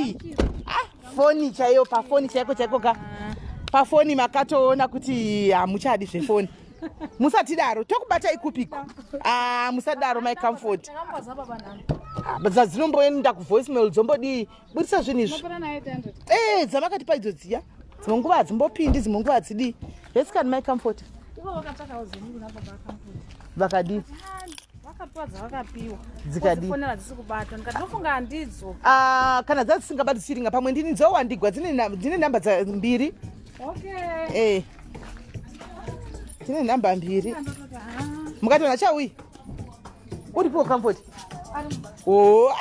S1: foni chaiyo pafoni chaiko chaiko ka pafoni makatoona kuti hamuchadi zvefoni musatidaro tokubatai kupiko musadaro mai comfort dzadzinomboenda kuvoicemail dzombodii budisa zvinhu izvi dzamakatipa idzo dziya dzimwe nguva hadzimbopindi dzimwe nguva hadzidii hesikani mai comfort vakadii
S6: vakapiwa dzavakapiwa
S1: Dzikadii?
S6: Fonera dzisi kubatwa ndikati ndofunga handidzo
S1: Kana dzadzisingabati chiringa pamwe ndini dzowandigwa dzine namba mbiri
S6: okay
S1: dzine namba mbiri mukatoona chauyi uripo comfort oh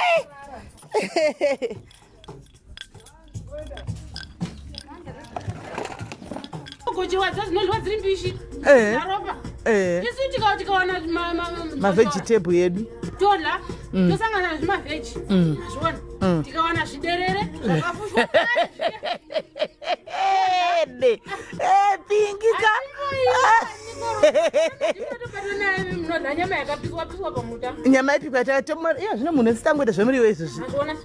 S6: gochiwa dzinodyiwa dziri mbishi dzaropa isu tikawana
S1: mavegetable yedu
S6: todla tosangana nezvimavheji azviona tikawana zviderere zvakafushwa
S1: pingika
S6: munodla nyama yakapiswa piswa pamuta
S1: nyama ipikwa iyo zvino munhu esitangoita zvemuriwo izvozvi
S6: azviona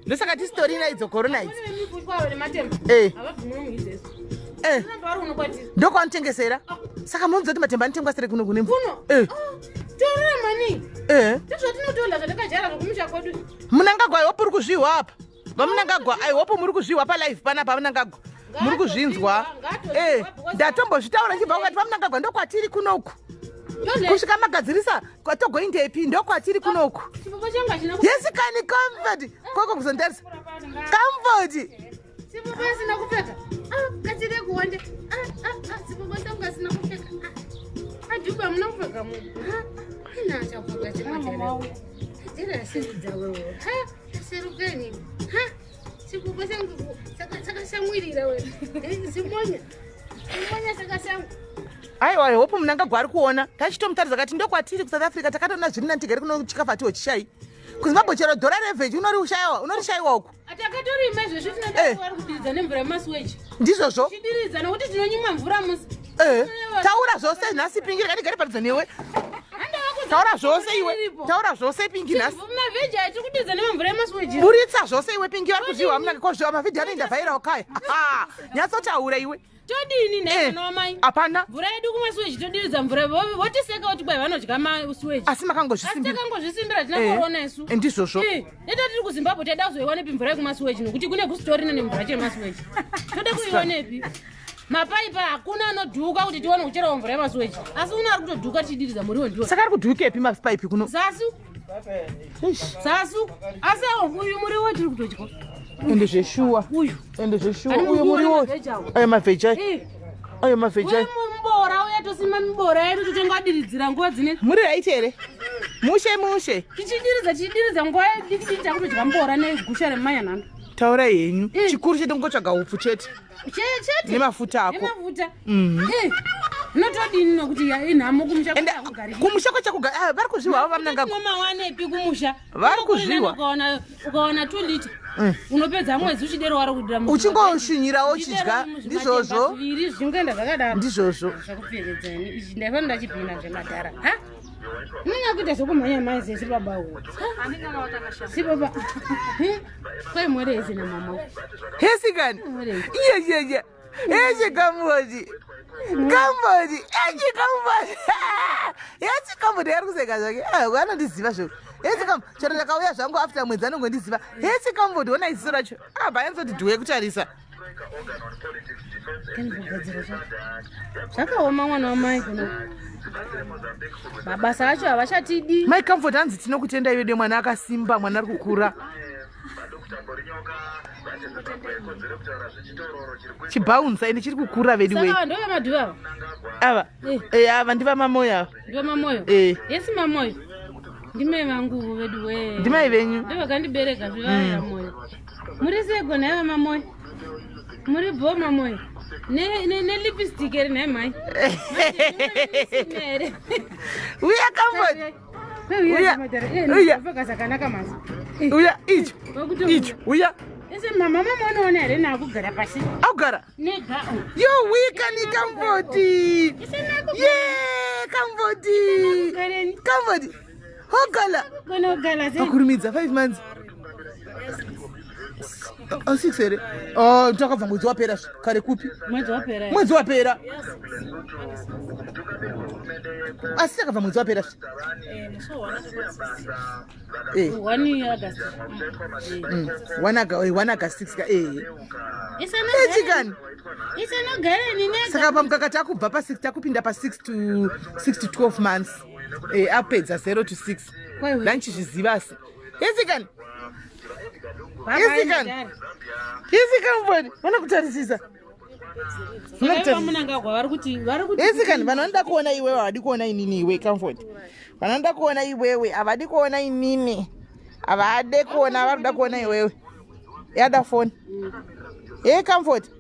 S1: ndosaka tisitorina idzo korona idzi
S6: vemifushwa nematemba havabvi muno muizesu vari unokwatira
S1: ndokwanotengesera saka munonzwa kuti matemba anotengwa sere kuno kune
S6: kuno torora mani ndizvatinotola zvatakadyara zvokumusha kwedu
S1: Munangagwa I hope uri kuzvihwa apa vamunangagwa I hope muri kuzvihwa palive panapa vamunangagwa. Muri kuzvinzwa?
S6: Ngaatozvinzwa,
S1: Eh,
S6: because-
S1: ndatombozvitaura ndichibva kukati vaMnangagwa ndokwatiri kunoku.
S6: Yole,
S1: Kusvika magadzirisa kwatogoindepi ndokwatiri kunoku.
S6: chipopo changu hachina
S1: Yes kani Comfort. Koko kuzondarisa. Comfort.
S6: Chipopo asina kupfeka. Ah, kachiri kuwande. Ah, ah, ah, chipopo changu asina kupfeka. Ah, adhuba hamuna kupfeka mu. Ah, ina achapfeka chemadhara. Dhara aserudza wewe. Ha, aserukeni. Ha, chipopo changu chakashamwirira wewe. Eh, Zimonya. Zimonya chakashamwa.
S1: Aiwa, hope Mnangagwa ari kuona. Tachitomutaridza kati ndokwatiri kuSouth Africa takatoona zviri nani tigere kuno chikafu hatihochishai. KuZimbabwe chero dhora revheji unorishayiwa, unorishayiwa uku.
S6: Atakatorima izvezvi
S1: Eh.
S6: tinoda vari kudiridza nemvura yemasuweji.
S1: Ndizvozvo.
S6: Tichidiridza nokuti tinonyimwa mvura musi.
S1: Eh, taura zvose nhasi Pingi rikati padhuze newe. Taura zvose iwe. Taura zvose Pingi nhasi.
S6: Mavheji aya tiri kudiridza nemamvura yemasuweji.
S1: Buritsa zvose iwe Pingi vari kuzviwa muna kozviwa mavhidhi anoenda vhairawo kaya. Ha, nyatsotaura iwe.
S6: Todini
S1: Eh,
S6: nhai mwana wamai?
S1: Hapana.
S6: Mvura yedu kumasuweji todiridza mvura votiseka kuti kwai vanodya masuweji.
S1: Asi
S6: Asi
S1: makangozvisimbira.
S6: takangozvisimbira tina
S1: Eh,
S6: korona isu.
S1: eh, ndizvozvo.
S6: Eh, dai tiri kuZimbabwe taida kuzoiwanepi mvura yekumasuweji nokuti kune kusitorina nemvura chemasuweji. Toda kuiwanepi? Mapaipi hakuna anodhuka kuti tiwane kucherawo mvura yemasuweji. Asi uno ari kutodhuka tichidiridza muriwo ndiwo.
S1: Saka ari kudhukepi mapaipi kuno?
S6: Zasu,
S1: Eish,
S6: zasu. Asi awo uyu muriwo tiri kutodya.
S1: Ende zveshuwa.
S6: Uyu.
S1: Ende zveshuwa.
S6: Ani
S1: Uyo
S6: muri
S1: muriwo.
S6: kuona mavheji awo?
S1: Ayo mavheji ayo.
S6: Eh.
S1: Ayo mavheji ayo.
S6: Uye mubora uya tosima mibora yedu totenga diridzira nguva dzine
S1: Muri right here? Mushe mushe.
S6: tichidiridza tichidiridza nguva diki diki takutodya mbora negusha remanyanhando.
S1: Taurai henyu.
S6: Eh.
S1: Chikuru chete kungotsvaga upfu chete.
S6: Chete.
S1: Nemafuta ako.
S6: Nemafuta. Eh, Unotodini nokuti inhamo kumusha
S1: Ende
S6: kwakugarika.
S1: kumusha kwachakugara ah, vari kuzviwa avo vaMnangagwa.
S6: Mawanepi kumusha?
S1: Vari kuzviwa.
S6: Ukawana 2 lita unopedza mwedzi uchidero wari kudira
S1: Uchingoshinyirawo uchidya ndizvozvo.
S6: Zviviri zvingoenda zvakadaro.
S1: Ndizvozvo.
S6: Zvakupfekedzani ichi ndaifanira ndachipinda zvemadhara. Ha? Unonyanya kuita zvekumhanya mai zesi baba uwo. Si baba. Kwai mwerezi na mama.
S1: Hesi kani. Iye iye iye. Hesi kamboti. Kamboti. Echi kamboti. Hesi kamboti ari kuseka zvake. Ah, anondiziva zvo. Hesi kam chero ndakauya zvangu after mwedzi anongondiziva. Hesi kamboti ona iziso racho. Ah, bayanzoti dhuwe kutarisa.
S6: Kugadzira zvacho. Zvakaoma mwana wamai kuno. Mabasa acho havachatidi.
S1: Mai Comfort hanzi tinokutenda iwe de mwana akasimba, mwana ari kukura. Chibhaunsa ende chiri kukura vedu wei.
S6: Saka ndove madhuva ava.
S1: Ava.
S6: Eh.
S1: Eh, ava ndivamamoyo ava.
S6: Ndivo mamoyo.
S1: Eh.
S6: Yesi mamoyo. Ndimai vangu vedu we.
S1: Ndimai venyu.
S6: Ndovakandibereka zvivaya moyo. Muri seko nhai vamamoyo. Muri bho mamoyo. Ne ne ne lipstick here nhai mai. Here.
S1: Uya Comfort. Uya. Uya.
S6: Uya. Zvakanaka masi.
S1: Uya icho.
S6: Wakuto-
S1: Icho. Uya.
S6: Ese mama mama unoona here naakugara pasi.
S1: Akugara.
S6: Nega.
S1: Yo wika ni Comfort.
S6: Ese naku.
S1: Ye Comfort.
S6: Gareni.
S1: Comfort. Hogala.
S6: Gona kugara sei.
S1: Pakurumidza 5 months. Oh, 6 here. Oh, takabva mwedzi wapera kare kupi?
S6: Mwedzi wapera.
S1: Mwedzi wapera. Asi takabva mwedzi wapera. Eh.
S6: 1 August.
S1: 1 August 6 ka eh.
S6: Ese
S1: Echikani.
S6: Ese nogareni nega.
S1: Saka pamukaka takubva pa 6 takupinda pa 6 to 6 to 12 months. Eh, apedza 0 to 6.
S6: Kwaiwe.
S1: Ndanchizviziva asi. Yesikani.
S6: Bye bye,
S1: Yesikani.
S6: madhara.
S1: Yesikani vanokutarisisa.
S6: Saka vaMnangagwa vari kuti vari kuti
S1: Yesikani vanhu vanoda kuona iwewe havadi kuona inini iwe Comfort. Vanhu vanoda kuona iwewe havadi kuona inini. Havade kuona vari kuda kuona iwewe. Yada foni. Ye Comfort.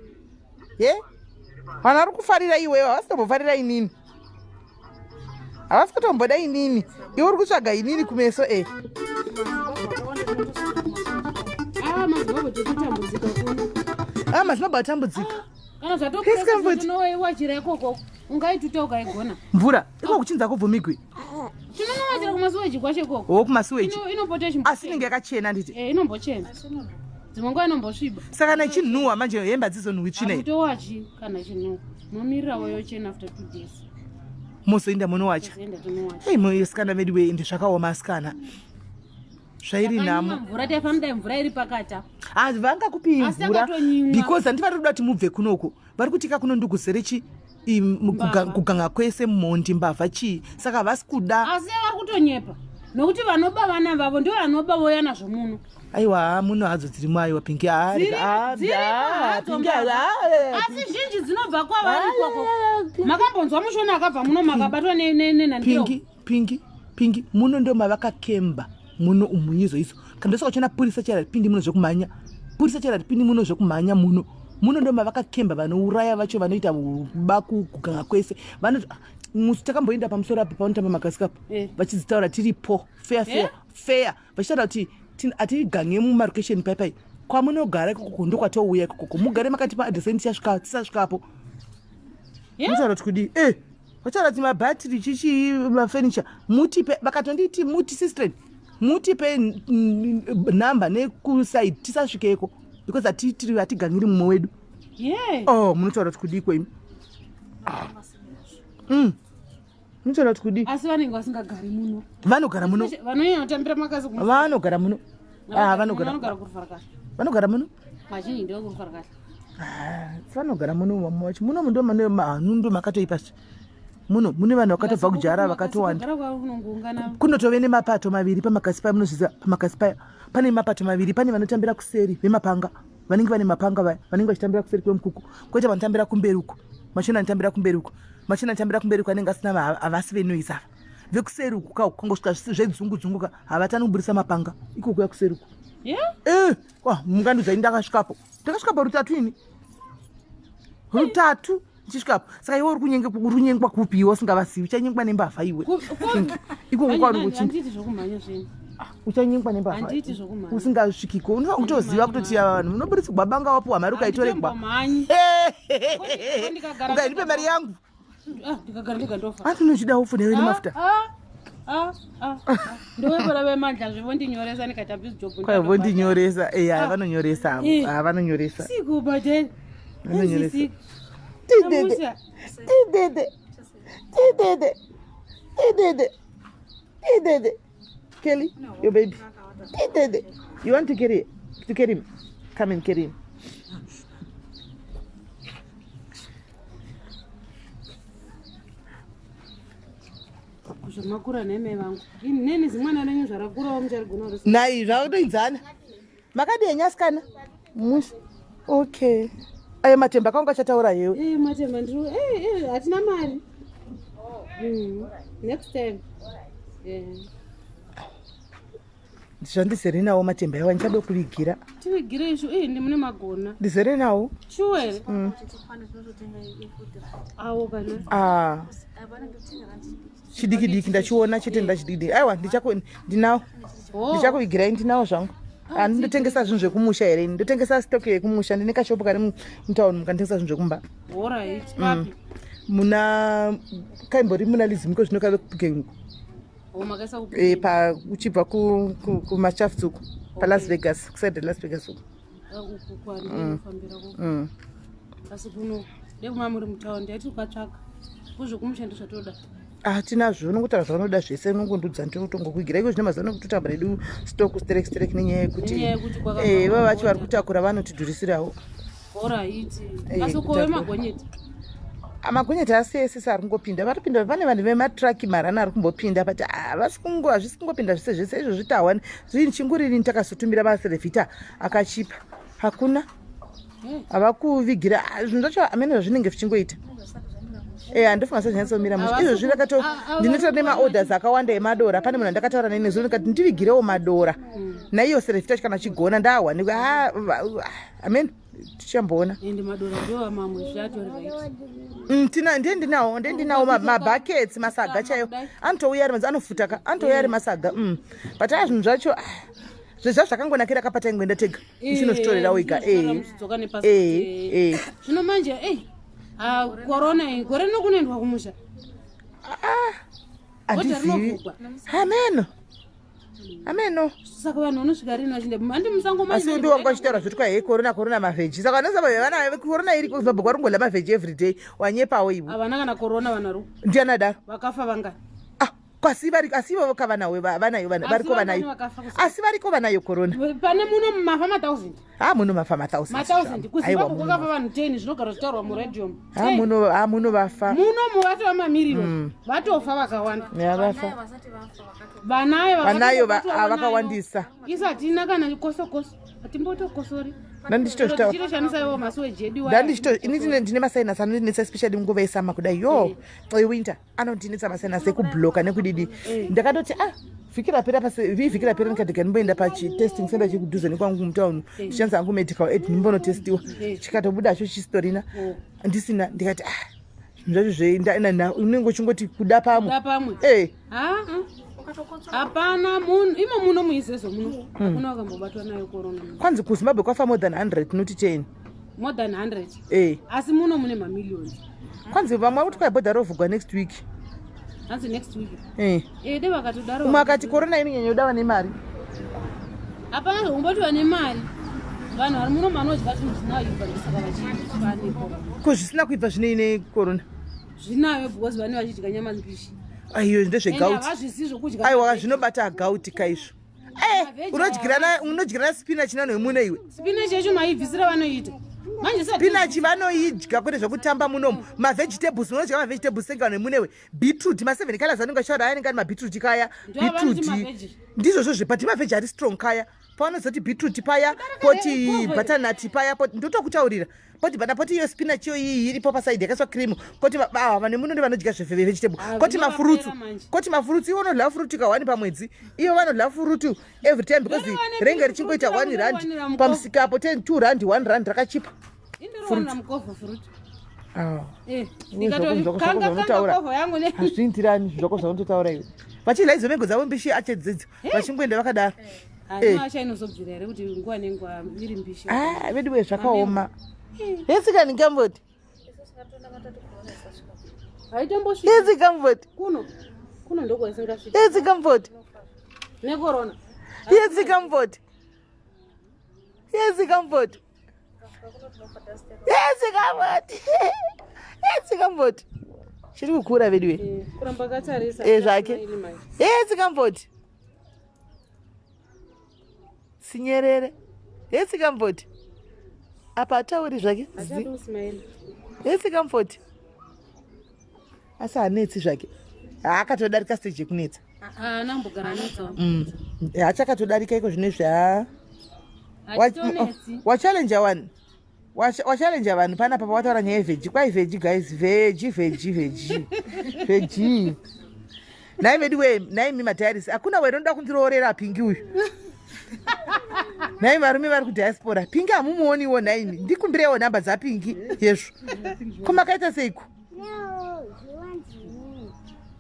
S1: Ye? Vanhu vari kufarira iwewe havasi kutombofarira inini. Havasi kutomboda inini. Iwe uri kutsvaga inini kumeso e.
S6: Ah, maZimbabwe tikutambudzika kuno.
S1: Ah, maZimbabwe atambudzika.
S6: Kana
S1: Yes, Comfort.
S6: zvatowachira ikoko ungaituta ukaigona.
S1: Mvura iko kuchinza kubvumigwi.
S6: Tinonowachira kumasuweji kwacho ikoko.
S1: Wo kumasuweji.
S6: Inopota
S1: Asi inenge yakachena nditi.
S6: Eh, inombochena. Dzimwe nguva inombosviba.
S1: Saka kana ichinhuhwa manje hembe hadzizonhuhwi tsvina iyi.
S6: Hakutowachi kana chinhuhwa. Momirirawo yochena after 2 days.
S1: Mozoenda munowacha.
S6: Tozoenda tonowacha.
S1: Ei musikana vedu wei ende zvakaoma asikana. Zvairi nhamo.
S6: Mvura taifamba mvura iri pakati apa.
S1: Ah, vangakupi
S6: Asi
S1: mvura
S6: takatonyimwa.
S1: because handi vari kuda kuti mubve kunoko. Vari kutika kuno ndikuzere chi
S6: Mbavha.
S1: kuganga kwese mhondi mbavha chii saka havasi kuda.
S6: Asi vari kutonyepa nokuti vanoba vana vavo ndivo vanoba vouya nazvo muno.
S1: Aiwa, muno hadzo dzirimo. Aiwa, Pingi.
S6: Dzirimo hadzo mbavha. Asi zhinji dzinobva kwavari ikoko. Makambonzwa mushona akabva muno makabatwa nenhandiro?
S1: Pingi, Pingi, Pingi, muno ndo mavakakemba muno umu izo izo. Kana ndosaka uchiona purisa chera ripindi muno zvekumhanya, purisa chera ripindi muno zvekumhanya muno. Muno ndo mavakakemba vanouraya vacho, vanoita baku kuganga kwese. Vanoti ah, musi takamboenda pamusoro apa panotamba makasikapo vachidzitaura tiripo fair fair fair, vachitaura kuti hatigange mumarokesheni paipai kwamunogara ikokoko ndokwatouya ikokoko, mugare makatipa adresi tichasvika tisasvikapo. Munotaura kuti kudii? Vataura kuti mabhatiri chichii mafurniture mutipe. Vakatonditi muti sistren mutipe nhamba nekusaidi tisasvikeko because hatitiri hatiganyiri mumwe wedu. Oh, munotaura kuti kudii kwenyu? Munotaura kuti kudii?
S6: Asi vanenge vasingagari muno.
S1: Vanogara muno.
S6: Vanonyanya kutambira makasi.
S1: Vanogara muno. Ah, vanogara.
S6: Vanogara kuRufarakahle.
S1: Vanogara muno.
S6: Vazhinji ndeve kuRufarakahle.
S1: Ah, vanogara muno vamwe vacho. Muno ndo mane manhu ndo makatoipa muno mune vanhu vakatobva kujara vakatowanda.
S6: Kugara kwavo kunongoungana.
S1: Kunotove nemapato maviri pamakasi paya. Munozviziva, pamakasi paya pane mapato maviri. Pane vanotambira kuseri vemapanga, vanenge vane mapanga vaya, vanenge vachitambira kuseri kwemukuku, koita vanotambira kumberi uko, machona anotambira kumberi uko, machona anotambira kumberi uko anenge asina havasi venoise ava. Vekuseri uku ka kangosvika zvedzungu dzungu ka, havatani kuburisa mapanga ikoko yakuseri uku. Kwa mungandudza ini ndakasvikapo, ndakasvikapo rutatu ini, rutatu ndichisvikapo. Saka iwe uri kunyengwa kupi iwe usingavasivi? Uchanyengwa nembavha iwe ikoko kwauri kuchi.
S6: Handiiti zvokumhanya zvenyu.
S1: Uchanyengwa nembavha.
S6: Handiiti zvokumhanya.
S1: Usingasvikiko unofanira kutoziva kutoti ava vanhu munoburitsirwa banga, wapuwa mari ukaitoregwa.
S6: Handitombomanyi. Ndikagara
S1: Ukaindipe mari yangu.
S6: Ah, ndikagara ndega ndofa.
S1: Asi unochida upfu newe nemafuta.
S6: Ah, ah, ah, ah. Ndovepera vemandla zvevondinyoresa ndikaita busy job.
S1: Kwai vondinyoresa eya, vanonyoresa avo. Ah, vanonyoresa.
S6: Sikubhadheri.
S1: Vanonyoresa. Tidede, tidede, tidede, tidede, tidede. Kelly, your baby. Tidede. You want to carry, to carry him? Come and carry him.
S6: Zvamakura neme vangu. Neni zimwana renyu zvarakurawo mucharigona rese.
S1: Nai zvakutoinzana. Makadii nyasikana? Musi. Okay. Ayo matemba akanga achataura yewe.
S6: Matemba ndiri hatina mari. Next time.
S1: Zvandizere nawo matemba iwa, ndichade kuvigira.
S6: Tivigire izvo ndi mune magona.
S1: Ndizere nawo.
S6: Shuwa here? Awo kana.
S1: Ah. Chidiki diki ndachiona chete, ndachidiki diki. Aiwa, ndichako ndinawo. Ndichakuvigirai, ndinawo zvangu. Ah, ndinotengesa zvinhu zvekumusha here ini? Ndotengesa stock yekumusha. Ndine kashopu kari mutauni mukanditengesa zvinhu zvekumba.
S6: Alright, papi?
S1: Muna kaimbori muna Lizimiko, zvino kave kuPukengu.
S6: Oh, makaisa ku
S1: Pa uchibva kumashafts uku, paLas Vegas, kuside Las Vegas uku.
S6: Uku kwandinofambira ku. Asi kuno ndekuma muri mutaundi ndaiti ukatsvaka kuzvekumusha ndozvatoda.
S1: Ah, tinazvo. Unongotaura zvaunoda zvese, unongondudza ndotongokuigira iko. Zvino mazuva ano kutotambura edu stock sterek sterek nenyaya yekuti
S6: Nenyaya yekuti kwakabva
S1: va vacho vari kutakura vanotidhurisirawo.
S6: Alright. Asi kove
S1: Kutakura.
S6: magonyeti.
S1: Magonyeti asi esese ari kungopinda, vari kupinda. Pane vanhu vematraki marana ari kumbopinda, but havasi kungo, hazvisi kungopinda zvese zvese izvozvi. Tahwani zvinhu chingurini, takazotumira maserevhita akachipa, hakuna havakuvigira. Ah, zvinhu zvacho amene zvazvinenge zvichingoita. Handifunga sezvinyatsomira mushe izvozvi. Rakato ndinotora nemaorders akawanda emadora. Pane munhu andakataura naye nezuro, ndikati ndivigirewo madora naiyo serevhita kana chigona ndahwanikwa. Amen, tichamboona.
S6: Ende madora ndo mamwe zvatori right.
S1: Tina ndiye ndinawo, ndiye ndinawo mabhakets, masaga chaiwo anotouya ari manzi anofuta ka, anotouya ari masaga. But a zvinhu zvacho, ah, zvezva zvakangonakira kapata ingoenda tega uchinozvitorera wega.
S6: Muchidzoka nepassport. Zvino manje ei, ah, corona iyi, gore rino kunoendwa kumusha?
S1: Handizivi.
S6: Rinovhugwa.
S1: Ameno, ameno.
S6: Saka vanhu vanosvika rini vachinda handi musango?
S1: Asi ndi wanga uchitaura zvoti kwa hei, corona, corona, mavheji. Saka vanosaba vana corona iri kuZimbabwe kwari kungodla mavheji everyday, wanyepawo iwe.
S6: Havana kana corona vanhu vari.
S1: Ndiani adaro?
S6: Vakafa vangani?
S1: Ah, Kwasi vari asi ivovo ka vanawo vanayo variko vanayo. Asi variko vanayo corona.
S6: Pane muno mafa ma 1000.
S1: Ha muno mafa ma 1000.
S6: Ma 1000 kuZimbabwe kwakafa vanhu 10 zvinogara zvitaurwa mu radio.
S1: Ha muno ha muno vafa.
S6: Muno muvato vamamiriro mm. vatofa vakawanda.
S1: Ya vafa.
S6: Vanayo
S1: vanayo vakawandisa.
S6: Isu hatina kana koso koso. Hatimbotokosori.
S1: Ndandichitoini ndine masinus anondinetsa especially nguva yesama kudai yo mm. ewinter anondinetsa masinus ekubloka nekudidi mm. ndakatoti ah vhiki rapera vhiki rapera ndikati ndimboenda pachitesting center chekudhuze nekwangu mutown mm. ndichanzi hangu medical aid ndimbonotestiwa chikatobuda cho chistorina ndisina ndikati ah zvacho zve unenge uchingoti kuda pamwe
S6: eh. Hapana munhu imo muno muizezo muno hakuna wakambobatwa nayo corona.
S1: Kwanzi kuZimbabwe kwafa more than 100 noti 10.
S6: More than 100.
S1: Eh.
S6: Asi muno mune mamillions.
S1: Kwanzi vamwe vakuti kwai bhodha rovhugwa next week.
S6: Hanzi next week.
S1: Eh.
S6: Eh, dai vakatodaro.
S1: Umwe akati corona inonyanya kuda vane mari.
S6: Hapana zvokumboti vane mari. Vanhu vari muno vanodya zvinhu zvisina kuibva ndosaka vachifa necorona.
S1: Ko zvisina kuibva zvinei necorona?
S6: Zvinayo because vane vachidya nyama mbishi.
S1: Aiyo ndezvegauti.
S6: Havazvizivi zvokudya.
S1: Aiwa zvinobata gauti kaizvo. Eh, unodyirana unodyirana spinach nano yemune iwe.
S6: Spinach yacho maibvisira vanoita. Manje
S1: spinach vanoidya kwete zvekutamba munomu. Mavegetables unodya mavegetables senge vanhu vemunewe. Beetroot ma seven colors anenge achitaura anenge ari mabeetroot kaya. Beetroot. Ndizvozvo zvepati maveg ari strong kaya. Pavanozoti beetroot paya poti butternut paya poti ndotokutaurira. Poti bana poti iyo spinach iyo iyi iripo paside yakaiswa cream. Koti ava vane muno vanodya zve vegetable.
S6: Ah,
S1: Koti mafruits.
S6: manje.
S1: Koti mafruits iwo unodya fruit ka one pamwedzi. Ivo vanodya fruit every time because renge richingoita 1 rand pamusika apo 10 2 rand 1 rand rakachipa.
S6: Indinowanira mukovho fruit.
S1: Ah.
S6: Eh,
S1: ndikatokanga
S6: kanga kovho yangu ne.
S1: Hazviindirani zvako zvaunototaura iwe. Vachidya idzo mengo dzavo mbishi achedzidzo. Vachingoenda vakadaro.
S6: Hama chainozobvira here kuti nguva nenguva iri mbishi?
S1: Ah, veduwe zvakaoma. Hesi kani Comfort.
S6: Haitombosviki.
S1: Hesi Comfort.
S6: Kuno. Kuno ndokwaisingasviki.
S1: Hesi Comfort.
S6: Necorona.
S1: Hesi Comfort. Hesi Comfort. Hesi Comfort. Hesi Comfort. Chiri kukura veduwe.
S6: Eh, kuramba katarisa.
S1: Eh, zvake. Hesi Comfort. Sinyerere. Hesi Comfort. Apa atauri zvake. Hesi Comfort. Asi hanetsi zvake. Haakatodarika stage yekunetsa.
S6: Haana kumbogara anetsa.
S1: Haachakatodarika iko zvino izvi haa. Wachallenja vanhu. Wachallenja vanhu panapa pawataura nyaya yevheji. Kwai vheji guys, vheji vheji vheji. Vheji. Nhai vedu we, nhai mi madiaries. Hakuna wena unoda kundiroorera Pingi uyu. Nhai varume vari kudiaspora. Pingi hamumuoniwo nhai mi. Ndikumbirewo nhamba dzaPingi yezvo. Ko makaita seiko?
S2: No, he wants me.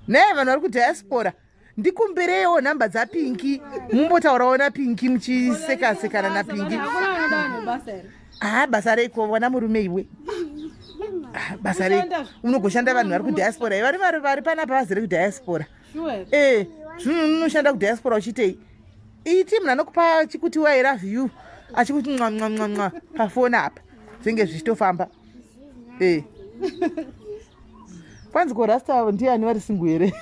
S1: Nhai vanhu vari kudiaspora. Ndikumbirewo nhamba dzaPingi. Mumbotaurawo naPingi muchiseka-sekana naPingi.
S6: Hakuna vanoda vanhu basa here?
S1: Ah, basa reiko wana murume iwe. Ah, basa reiko. Unogoshanda vanhu vari kudiaspora. Vari vari vari panapa vazere kudiaspora.
S6: Sure.
S1: Eh, zvino unoshanda kudiaspora uchitei? Iti munhu anokupa achikuti I love you, achikuti mwa mwa mwa mwa pafoni apa. Zvinge zvichitofamba. Eh. Kwanzi ko Rasta ndiani vari single here?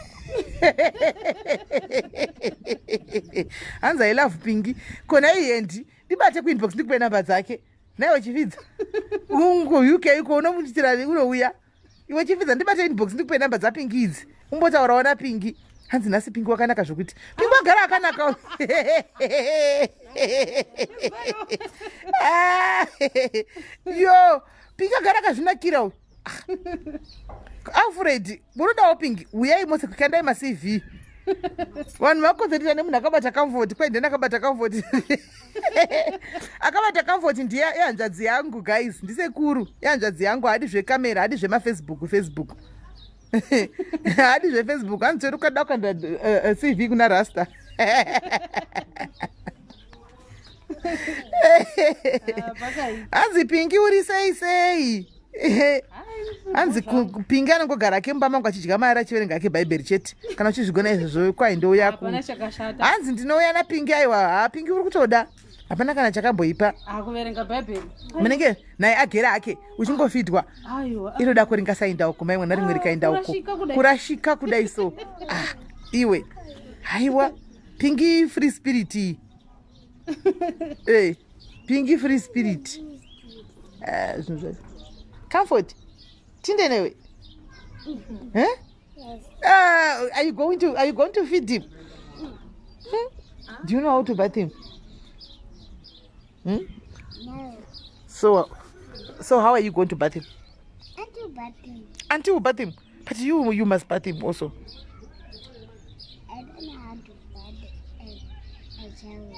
S1: Hanzi I love Pingi. Kona iyendi ndibate kuinbox ndikupe namba dzake. Naiwe Chifidza. Ungu UK uko unomuitira unouya. Iwe Chifidza ndibate inbox ndikupe namba dzaPingi idzi. Umbotaurawo naPingi. Hanzi nhasi Pingi wakanaka zvokuti. Pingi wagara akanaka. Yo, Pingi agara akazvinakira uyu. Alfred, munodawo Pingi, uyai mose kukandai maCV. Vanhu vakonzerera nemunhu akabata Comfort, kwai ndini akabata Comfort. Akabata Comfort ndiye ihanzvadzi yangu guys, ndisekuru, ihanzvadzi yangu, haadi zvekamera, haadi zvemafacebook, Facebook. Haadi zvefacebook, hanzi chero ukada kukanda CV kuna Rasta. Hanzi Pingi uri sei sei? Hanzi Pingi anongogara ake mumba mangu achidya mari achiverenga ake Bhaibheri chete. Kana uchizvigona izvozvo kwai ndouya ku. Hanzi ndinouya naPingi aiwa, ha Pingi uri kutoda. Hapana kana chakamboipa.
S6: Akuverenga Bhaibheri.
S1: Munenge naye agera ake uchingofidwa.
S6: Aiwa.
S1: Inoda kuringa sainda uko mai mwana rimwe rikaenda uko.
S6: Kurashika kudai.
S1: Kurashika kudai so. Ah. Iwe. Haiwa. Pingi free spirit iyi. Eh, Pingi free spirit. Eh, zvinhu zvacho. Comfort. Tinde newe. Eh?
S2: Yes.
S1: Are you going to feed him? Do you know how to bath him? Hmm?
S2: No.
S1: So how are you going to bath him?
S2: I do bath him.
S1: Auntie will bath him. But you must bath him also.
S2: I don't know how to bath a child.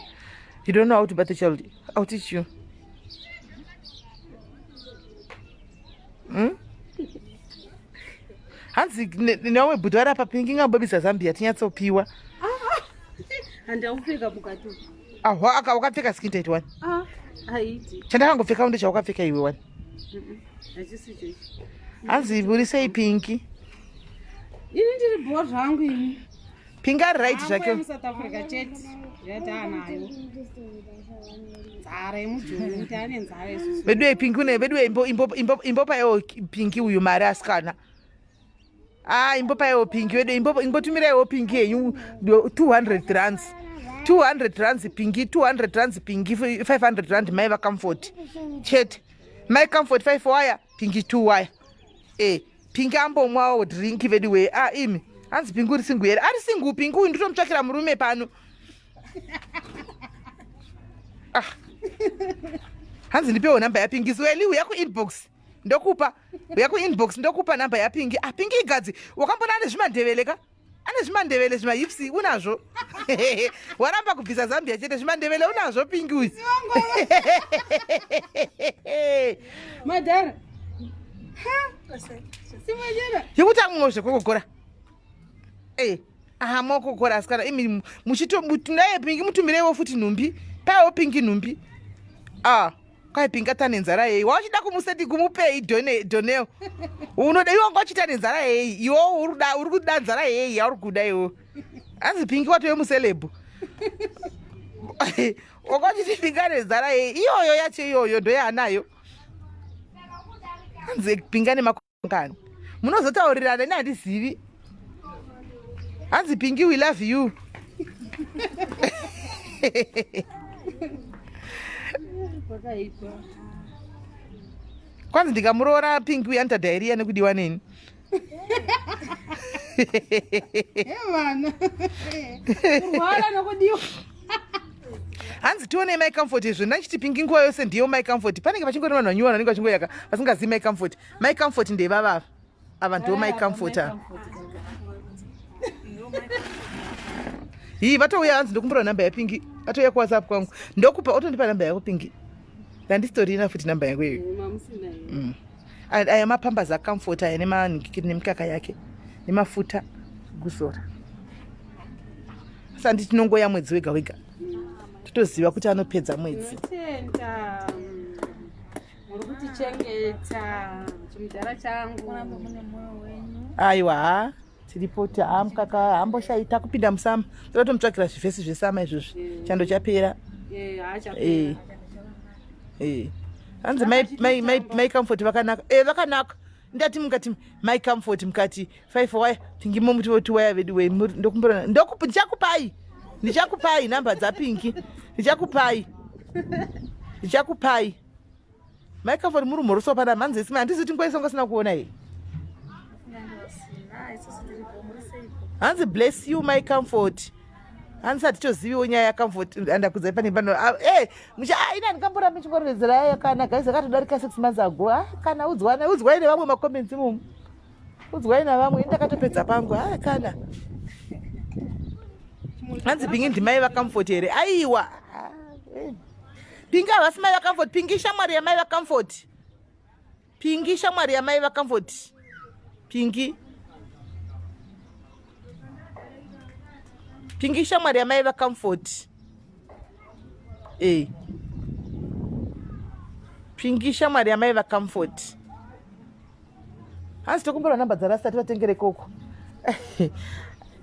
S1: You don't know how to bath a child. I'll teach you. Hanzi neumwe bhuti vari apa, Pingi ngambobisa zambia tinyatsopiwa.
S6: Handaupfeka mukati umu.
S1: Ahwa aka wakapfeka skin tight one.
S6: Ah, haiti.
S1: Chandakangopfekawo ndechawakapfeka iwe one.
S6: Hachisicho ichi.
S1: Hanzi burisei Pingi.
S6: Ini ndiri bho zvangu ini.
S1: Pingi ari right zvake.
S6: MuSouth Africa chete yataanayo nzara yemujoni, kuti ane nzara isusu.
S1: Veduwe, Pingi une, veduwe, imbopaiwo Pingi uyu mari, asikana. A, imbopaiwo Pingi vedu, imbotumiraiwo Pingi yenyu 200 rands, 200 rands Pingi, 200 rands Pingi, 500 rand mai vaComfort chete. Mai Comfort 5 waya, Pingi 2 waya. E, Pingi ambomwawo drink veduwe. A, imi, hanzi Pingi uri single here? Ari single Pingi uyu, nditomutsvakira murume pano. Ah, hanzi ndipewo namba yaPingi. Siweli, uya kuinbox ndokupa, uya kuinbox ndokupa namba yaPingi. Ah, Pingi igadzi, wakambona ane zvimandevele ka, ane zvimandevele, zvimahips unazvo. Waramba kubvisa zambia chete, zvimandevele unazvo Pingi uyu.
S6: Madhara simajera.
S1: Yekuti amumwe zvekokokora e, aha, mokokora asikana imi muchito naye Pingi mutumireiwo futi nhumbi, paiwo Pingi nhumbi. A, kwai Pingi atane nzara yei? Wauchida kumuseti kumupei doneo unoda iwe, wanga uchiita nenzara yei? Iwo uri kuda nzara yei yauri kuda iwo? Hanzi Pingi watove muceleb, wanga uchiti Pingi ane nzara yei? Iyoyo yacho iyoyo ndoyaanayo. Hanzi Pingi ane makongani, munozotaurirana, ini handizivi. Hanzi Pingi, we love you.
S6: Kwakaipa.
S1: Kwanzi ndikamuroora Pingi uyu anoita diarrhoea nekudiwa neni.
S6: Vana kurwara nokudiwa.
S1: Hanzi tionei mai Comfort. Izvo ndachiti Pingi nguva yose ndiyo mai Comfort, panenge pachingori vanhu vanyuwa vanenge vachingoyaka vasingazivi mai Comfort. Mai Comfort ndevavava ava, ndiwo mai Comfort ava. Hii, vatouya. Hanzi ndokumbura namba yaPingi. Atouya kuWhatsApp kwangu, ndokupa, otondipa namba yako Pingi. Ndandisitorina futi namba yako iyoyo.
S6: Mamusina.
S1: Aya mapampers aComfort aya nemikaka yake nemafuta kuzora. Sandi tinongoya mwedzi wega wega, totoziva kuti anopedza mwedzi.
S6: Tinotenda, muri kutichengeta chimudhara changu.
S1: Aiwa, ha, tiripo ti ha, mukaka hamboshayi. Takupinda musummer, toda tomutsvakira zvivhesi zvesummer izvozvi, chando chapera.
S6: Eh, haachapera.
S1: Eh, hanzi mai Comfort vakanaka. E, vakanaka. Ndati mukati mai Comfort mukati 5 waya, Pingi momuti voti waya vedu we. Ndokumbura, ndichakupai, ndichakupai namba dzaPingi, ndichakupai, ndichakupai. Mai Comfort muri mhoroso pana mhanzi esima, handizi kuti nguva isonga sina kuona iyi. Hanzi bless you my Comfort. Hanzi hatitoziviwo nyaya yaComfort, andakudzai pane pano. Ah, eh, mucha, ah, ina ndikamboramba chingoredzera aya kana guys akatodarika 6 months ago. Ah, kana udzwana, udzwai nevamwe macomments imomo, udzwai navamwe, ini ndakatopedza pangu. Ah, kana hanzi Pingi ndimai vaComfort here? Aiwa. Ah, eh. Pingi havasi mai vaComfort. Pingi shamwari yamai vaComfort. Pingi shamwari yamai vaComfort. Pingi, Pingi shamwari yamai vaComfort. E, Pingi shamwari yamai vaComfort. Hanzi tokumbira namba dzarasta tivatengere koko.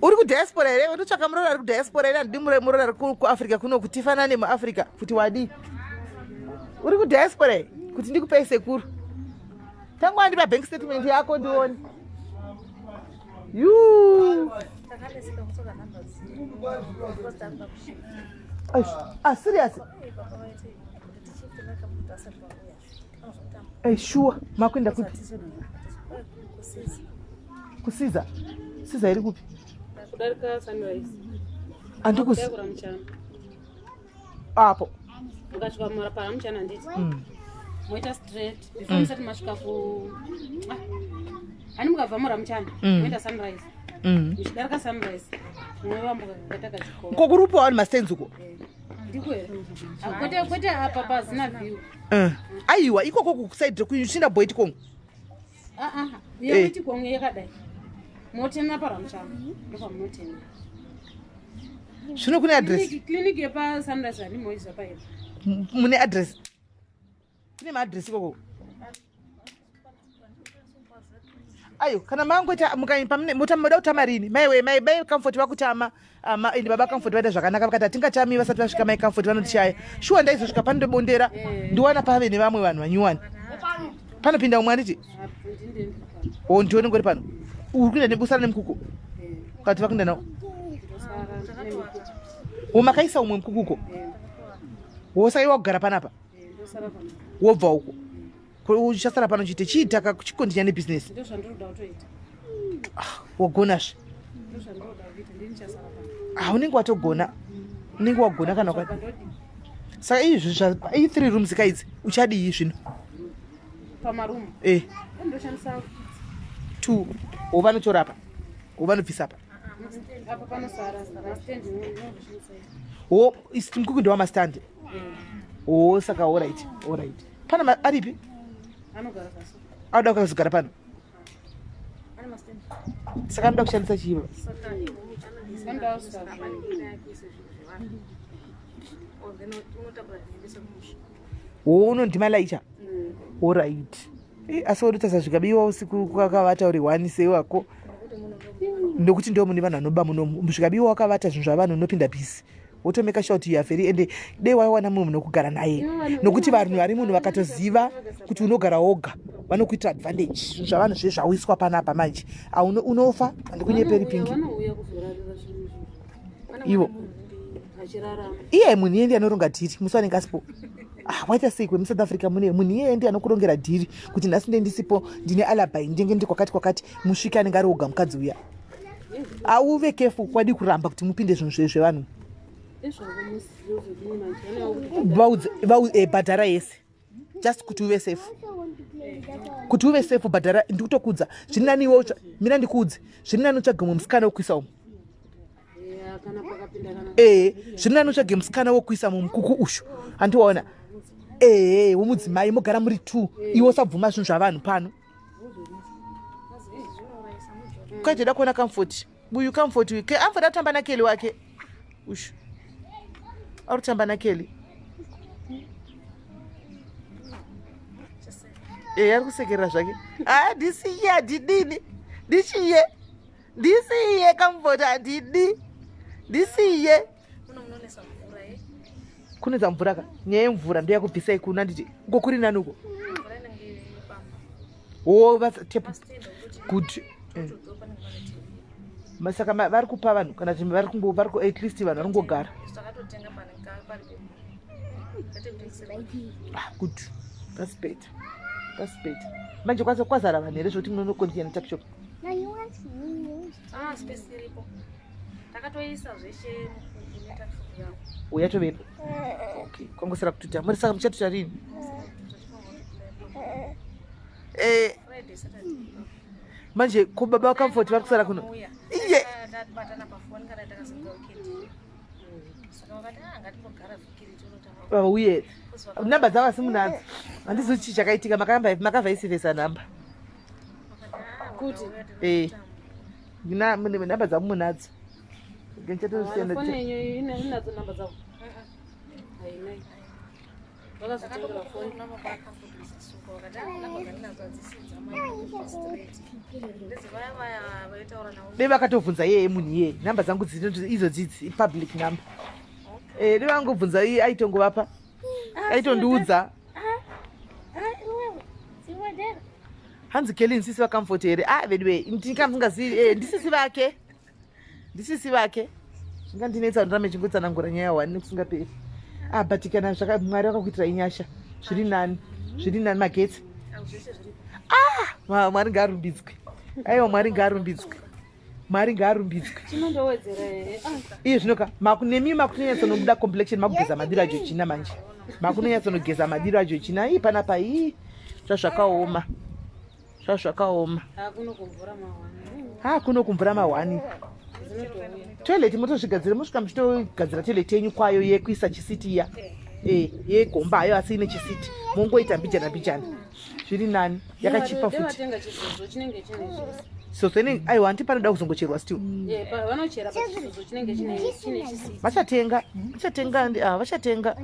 S1: Uri kudiaspora here? Unotsvaka muroora ari kudiaspora here? Handidi muroora ari kuAfrica kuno, kuti tifanane muAfrica. Kuti wadii? Uri kudiaspora here kuti ndikupei sekuru? Tanga wandipa bank statement yako ndione. Yu. Ah, serious? Hey, sure. Makuenda kupi? Kusiza. Siza iri kupi?
S6: Kudarika Sunrise.
S1: Andikusi. Apo.
S6: Mukasvika murapara muchana handiti? Moita straight before musati masvika ku ah. Hani mukabva muramuchana moita Sunrise. Muchidarika Sunrise. Munovambuka kakaita kachikoro.
S1: Ko kuri upiwa vanhu mastands uko?
S6: Ndiko here? Ah, kwete kwete apa pazina view.
S1: Aiwa ikoko kusaidhi kuchinda boiti kongo.
S6: Ah ah. Yekuti kongo yakadai. Motena paramuchana. Ndopamunotena.
S1: Zvino kune address.
S6: Clinic yepa Sunrise hani moizwa pairi.
S1: Mune address. Kune maadress ikoko. Ayo kana mangoita mukai muda kutama rini maiwe mai mai Comfort vakutama ama ende baba Comfort vaita zvakanaka vakati hatingatami vasati vasvika mai Comfort vanotishaya shuwa ndaizosvika panondobondera ndiwana pave nevamwe vanhu vanyuwani panopinda umwe anditi o ndione ngori pano uri kuenda nebusara nemukuku kati vakuenda nawo o makaisa umwe mukukuko wosaiwa kugara panapa wobva uko uchasara pano chite chiita kachikontinya nebhizinesi wagonazve ah, unenge watogona unenge wagona kana kwa saka izvi iyi three rooms ka idzi uchadii zvino eh two wovanotora apa wovanobvisa apa wo mukuku ndewamastandi o saka orit orit pana aripi anoda kuzogara pano saka anoda kushandisa chiiva wo unondimalaita orit asi wototarisa zvikabiwa usiku kwakavata uri one seiwako nokuti ndo mune vanhu vanoba munomu zvikabiwa wakavata zvinhu zvavanhu unopinda bhizi wotomeka sure kuti youare very ende dei waiwana mumwe munhu wekugara naye nokuti vanhu vari munhu vakatoziva kuti unogara woga vanokuitira advantage zvinhu zvavanhu zve zvawiswa panapa manje unofa handikunyeperi pingi ivo iye munhu iye ndiye anoronga dhiri musi wanenge asipo ah, waita sei kwemusouth africa mune munhu iyeye ndiye anokurongera dhiri kuti nhasi nde ndisipo ndine alabai ndenge ndi kwakati kwakati musvike anenge ari oga mukadzi uya auve kefu kwadi kuramba kuti mupinde zvinhu zve zvevanhu eh, bhadhara yese just kuti uve safe kuti uve safe bhadhara ndikutokudza zviri nani iwe mina ndikuudze zviri nani utsvage mumwe musikana wekuisa umu ee zviri nani utsvage musikana wekuisa mumukuku ushu handiwaona ee womudzimai mogara muri two iwe usabvuma zvinhu zvavanhu pano kwaitoda kuona comfort uyu comfort uyu amfort atamba nakeli wake ushu ari kutamba nakeli e ari kusekerera zvake ah, ndisiye handidini ndisiye ndisiye comfort handidi ndisiye kunetsa mvura ka nyaya yemvura ndoyakubvisai kuno anditi uko kuri nani uko o tap good eh. saka vari kupa vanhu kana kuti vari kungo vari at least vanhu vari kungogara ah, good that's better that's better manje kwazara vanhu here zvekuti munonokondinya netakshop
S6: ah, space iripo takatoisa zveshe
S1: uya tovepo okay kwangosara kututa muri saka muchatuta rini eh manje ko baba vacomfort vari kusara kuno iye uye namba dzavo asi munadzo handizivi chii chakaitika makavhaisivhesa namba
S6: kuti
S1: eh namba dzavo munadzo dei vakatobvunza iyeye munhu iyeye namba dzangu idzo dzidzi ipublic number eh, dei vangobvunza iye aitongovapa aitondiudza hanzi kelin sisi vacomfort here ah veduwe ndikamusingazivi eh, ndisisi vake ndisisi vake Zvingandinetsa kuti ndirambe ndichingotsanangura nyaya one nekusingaperi. Ah, but kana zvaka Mwari vakakuitira inyasha, zviri nani, zviri nani magetsi. Ah, Mwari ngaarumbidzwe. Aiwa Mwari ngaarumbidzwe. Mwari ngaarumbidzwe.
S6: Chinondowedzera here? Ah.
S1: Iye zvino ka makunemi makunonyatsonobuda complexion makugeza madiro ajo china manje. Makunonyatsonogeza madiro ajo china. Ii panapa ii zvazvakaoma. Zvazvakaoma.
S6: Ha
S1: kuno kumvura mahwani. Toilet motozvigadzira mosvika muchitogadzira toilet yenyu kwayo yekuisa chisiti iya. Eh, yegomba hayo asi ine chisiti. Mongoita mbijana mbijana. Zviri nani. Yakachipa futi. Zozo ine aiwa hanti panoda kuzongocherwa still.
S6: Eh, vanochera pachizozo chinenge chine chisiti.
S1: Vachatenga, vachatenga, ah, vachatenga.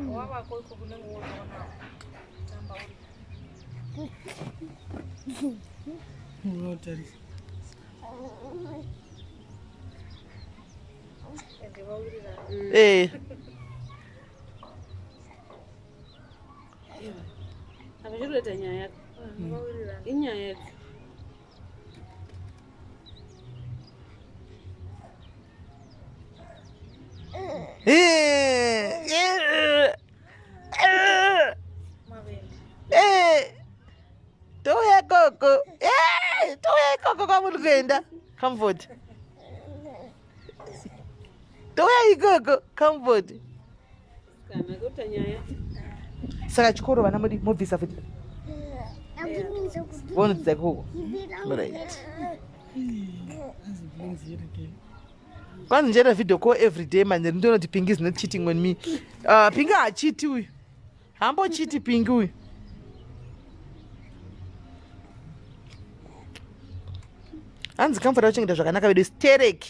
S1: Eh.
S6: Apa chiri kuita nyaya. Inyaya idzi.
S1: Eh. Eh. Eh. Touya ikoko. Eh, touya ikoko kwamuri kuenda. Comfort. Touya ikoko, comfort.
S6: Kana kuita nyaya.
S1: Saka chikoro vana mudi mobvisa futi. Vonodzidza ikoko. Right. Kwanzi ndichaita video call every day manheru ndonoti Pingi is not cheating on me. Pingi haachiti uyu. Hambochiti Pingi uyu. Hanzi Comfort akuchengeta zvakanaka vedu sterek.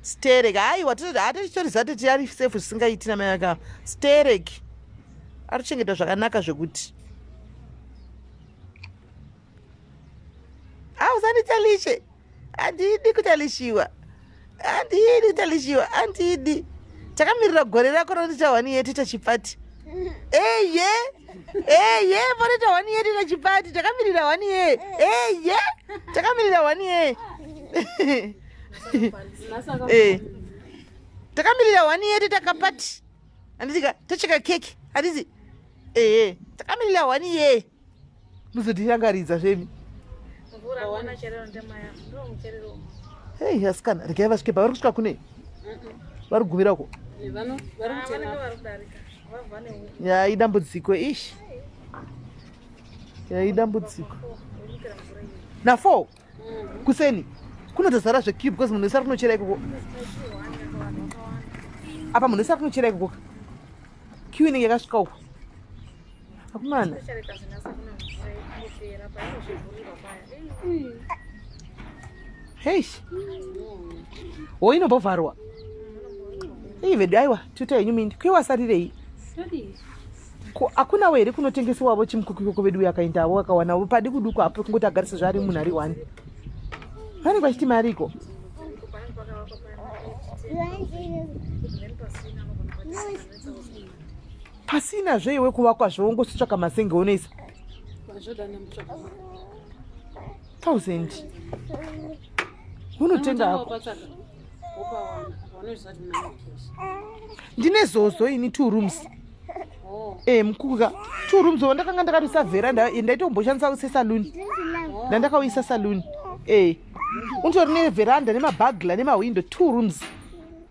S1: Sterek. Haiwa hatichitoriziva titi ari safe zvisingaiti namai vake ava. Sterek. Ari kuchengeta zvakanaka zvekuti. Ah, usanditalishe. Handidi kutalishiwa. Handidi kutalishiwa. Handidi. Takamirira gore rako ronoita one year toita chipati. Eye. Eye, vonoita one year toita chipati. Takamirira one year. Eye. Takamirira one year. Eh. Takamirira one year toita kapati. Handiti ka tocheka cake. Handiti. Eh, takamirira one year. Muzotirangaridza zvemi. Hey, asikana, regai vasvike pavari kusvika kune? Vari kugumira uko. Ya, idambudziko ish. Ya, idambudziko. Na 4 kuseni kunotozara zvequeue because munhu wese ari kunochera ikoko. Apa munhu wese ari kunochera ikoko. Queue inenge yakasvika uko. Akumana. Hey. Wo inombovharwa. Ei vedu aiwa tuta yenyu mindi. Kuiwasarirei? Ko hakunawo here kunotengesewavo chimukuku ikoko vedu uyo akaendawo akawanawo padi kuduku apo kungoti agarise zvaari munhu ari one. Vanenge vachiti mariko. Pasina zve iwe kuvakwa zve wongositsvaka masenge wonoisa thousand unotenga hako ndine zozo ini two rooms oh. e mukuka two rooms wo ndakanga ndakatoisa veranda ndaitomboshandisa sesaluni ndandakauisa saluni e unotori neveranda nemabagla nemahwindo two rooms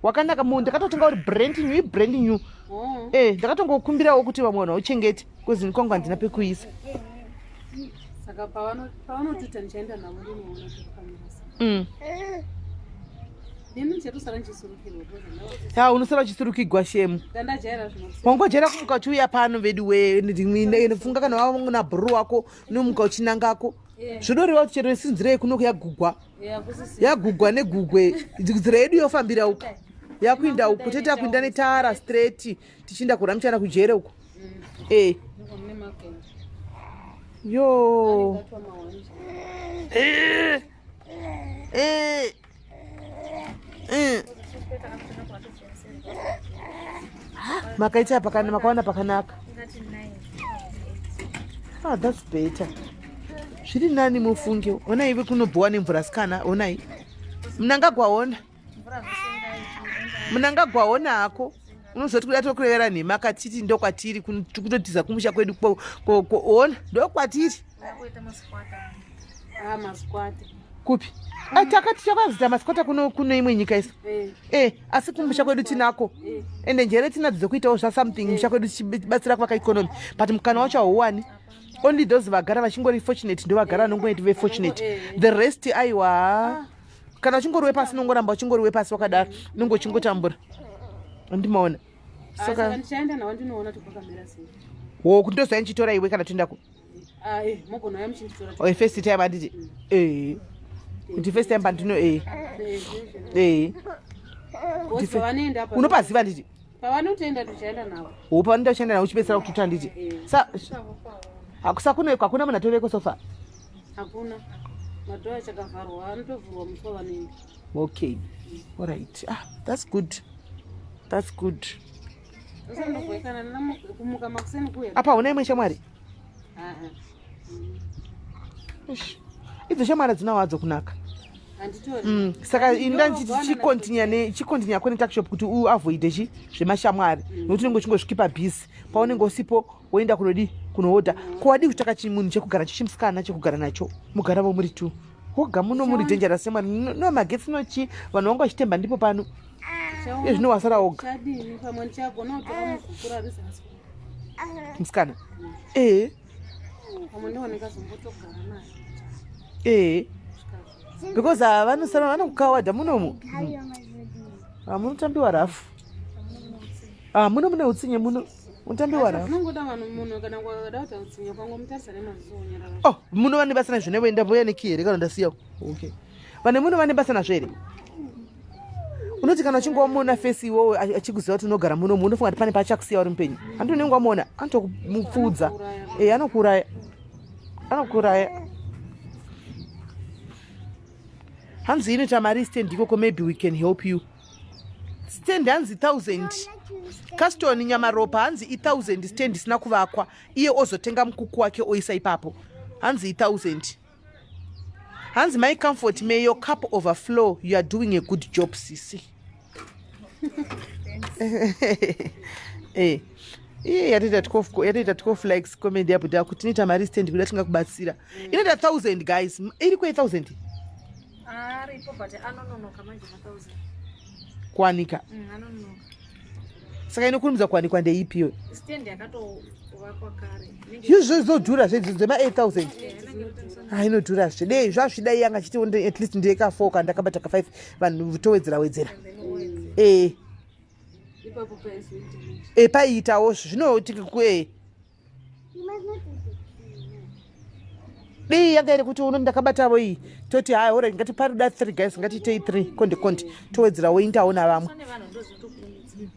S1: wakanaka munhu ndakatotenga uri brand new ibrand new oh. eh ndakatongokumbirawo kuti vamwe vanhu vauchengete bcause ini kwangu handina pekuisa
S6: saka pavanotuta ndichaenda navo ndinoona
S1: mm. ha unosara uchisurukigwa shemu wangojaira kumuka uchiuya pano vedu we funga kana waona bhuru wako unomuka uchinangako zvodoreva kuti chero isu nzira yekuno yagugwa yagugwa negugwe nzira yedu yofambira uku yakuinda uku tete takuinda netara straight tichiinda kuramuchana kujere uku mm. e yo eh. Eh. Eh. Makaita pakanaka, makawana pakanaka. Ah, that's better. Zviri nani mufunge. Ona iwe kunobhowa nemvura sikana, onai. Mnangagwa ona. Mnangagwa ona hako. Unozoti kuda tokurevera nhema katiti ndokwatiri kutotiza kumusha kwedu ona ndokwatiri.
S6: Ah, masquat.
S1: Kupi? Ah, takati takazita masquatter kuno kuno imwe nyika isu.
S6: Eh.
S1: Eh, asi kumusha kwedu tinako.
S6: Eh.
S1: Ende njere tinadzo dzekuitawo zva something musha kwedu tichibatsira kuvaka economy. But mukana wacho hauwani. Only those vagara vachingori fortunate ndo vagara vanongoiti ve fortunate.
S6: Eh.
S1: The rest aiwa. Kana uchingori wepasi unongoramba uchingori wepasi wakadaro. Unenge uchingotambura. Andimaona.
S6: Ah, saka
S1: Saka
S6: ndichaenda nawo ndinoona kuti kwakamira sei.
S1: wo kundozwa ndichitora iwe kana toendako.
S6: Ah, eh, mogona uya muchinditora.
S1: Oh, first time handiti. Eh. Kuti first time pandino eh.
S6: Eh,
S1: Eh.
S6: Because pavanoenda apa.
S1: Unopaziva handiti?
S6: Pavanotoenda tichaenda navo.
S1: Wo panoenda uchienda nawo uchibetsera kututa handiti? Sa hakusakuno hakuna munhu atoveko sofa.
S6: Hakuna. Madhoo achakavharwa anotovhurwa musi wavanoenda.
S1: Okay. All right. Ah, that's good. That's good.
S6: Usandobhoekana kumuka makuseni kuya.
S1: Apa hauna imwe shamwari?
S6: Ah, ah.
S1: Ish. Idzo shamwari hadzina wadzo kunaka.
S6: Handitori.
S1: Saka inda ndichikontinya ne chikontinya kune tuckshop kuti uavoide chi zvemashamwari nokuti unenge uchingosvikipa busy paunenge usipo woenda kunodi kunoodha ko wadii kutsvaka chimunhu chekugara nacho chimusikana chekugara nacho mugara vo muri two woga muno muri dangerous shamwari no magetsi nochi vanhu vanga vachitemba ndipo pano.
S6: Ndichaona
S1: Iye zvino wasara woga.
S6: Chadini pamwe ndichagona kutora muzukuru ari zasi.
S1: Musikana ee.
S6: Pamwe ndiwane kazombotogara naye.
S1: Ee, because ava vanosara vanokukawadha munomu.
S2: How you must do.
S1: Ah, munotambiwa rafu. Ah, muno mune utsinye muno munotambiwa rafu.
S6: Zvinongoda vanhu munhu kana kwakada kuti utsinye kwangomutarisa nemaziso onyarara.
S1: Oh, muno vane basa nazvo nevoenda voya neki here kana ndasiya? Okay, vane muno vane basa nazvo here? Unoti kana uchinge wamuona face iwowo achikuziva kuti unogara munomu, unofunga kuti pane paachakusiya uri mupenyu. Handi unenge wamuona anotokumupfuudza. E, anokuuraya, anokuuraya. Hanzi inoita mari stand ikoko, maybe we can help you. Stand hanzi 1000. Caston Nyamaropa hanzi i1000 stand isina kuvakwa, iye ozotenga mukuku wake oisa ipapo. Hanzi i1000. Hanzi my Comfort, may your cup overflow, you are doing a good job sisi. Iye yatoita 12, yatoita 12 likes. Comment yabuda kuti inoita mari stand kuda tingakubatsira. Inoita 1000 guys. Iri kwe 1000.
S7: Aripo but anononoka manje ma1000.
S1: Kuwanika.
S7: Anononoka.
S1: Saka inokurumidza kuwanikwa ndeipiyo?
S7: Stand yakatovakwa kare. Inenge-
S1: Izvo zvodhura zvedzo dzema8000.
S7: Inenge yotengesa.
S1: Ah, inodhura zve. Dei zvazvidai yanga chiti at least ndeka 4 kana ndakabata ka 5 vanhu towedzera wedzera. E.
S6: Ipapo paizoita manje.
S1: E, paiitawo zvinoti e.
S2: You must not eat it.
S1: Dei yanga iri kuti uno ndakabatavo iyi toti hai ora ngati parida 3 guys, ngatiitei 3 konde konde towedzera woindawo navamwe.
S7: Tengesa nevanhu ndozvinotokurumidza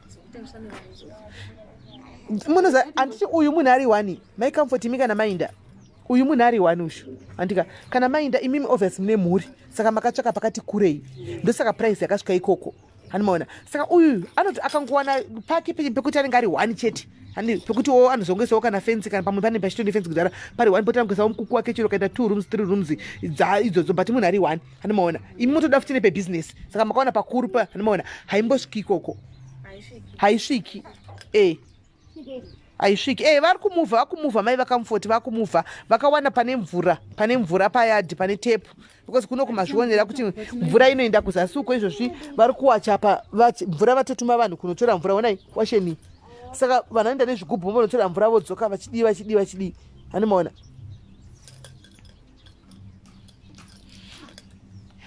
S7: zokutengesa nevanhu izvozvo.
S1: Munoza handiti uyu munhu ari one, mai Comfort, imi kana mainda uyu munhu ari one ushu handika kana mainda imimi obvious mune mhuri saka makatsvaka pakati kurei ndosaka price yakasvika ikoko handimaona. Saka uyu anoti akangowana pake pekuti anenge ari one chete handi pekuti wo anozongoisawo kana fenzi kana pamwe pane pachito nefenzi kudhara pari one poti angoisawo mukuku wake chero kaita two rooms, three rooms dza idzodzo, but munhu ari one handimaona. Imi motoda futi nepebusiness saka makaona pakuru pa handimaona haimbosviki ikoko.
S7: Haisviki.
S1: Haisviki e, haisviki e. Vari kumuvha, vakumuvha mai vaComfort, vakumuvha vakawana pane mvura, pane mvura payadhi pane tepu because kuno kumazvionera kuti mvura inoenda kuzasi uko. Izvozvi vari kuwachapa mvura, vatotuma vanhu kunotora mvura. Onai washeni, saka vanhu vanoenda nezvigubhu vonotora mvura vodzoka vachidii vachidii vachidii hanimaona.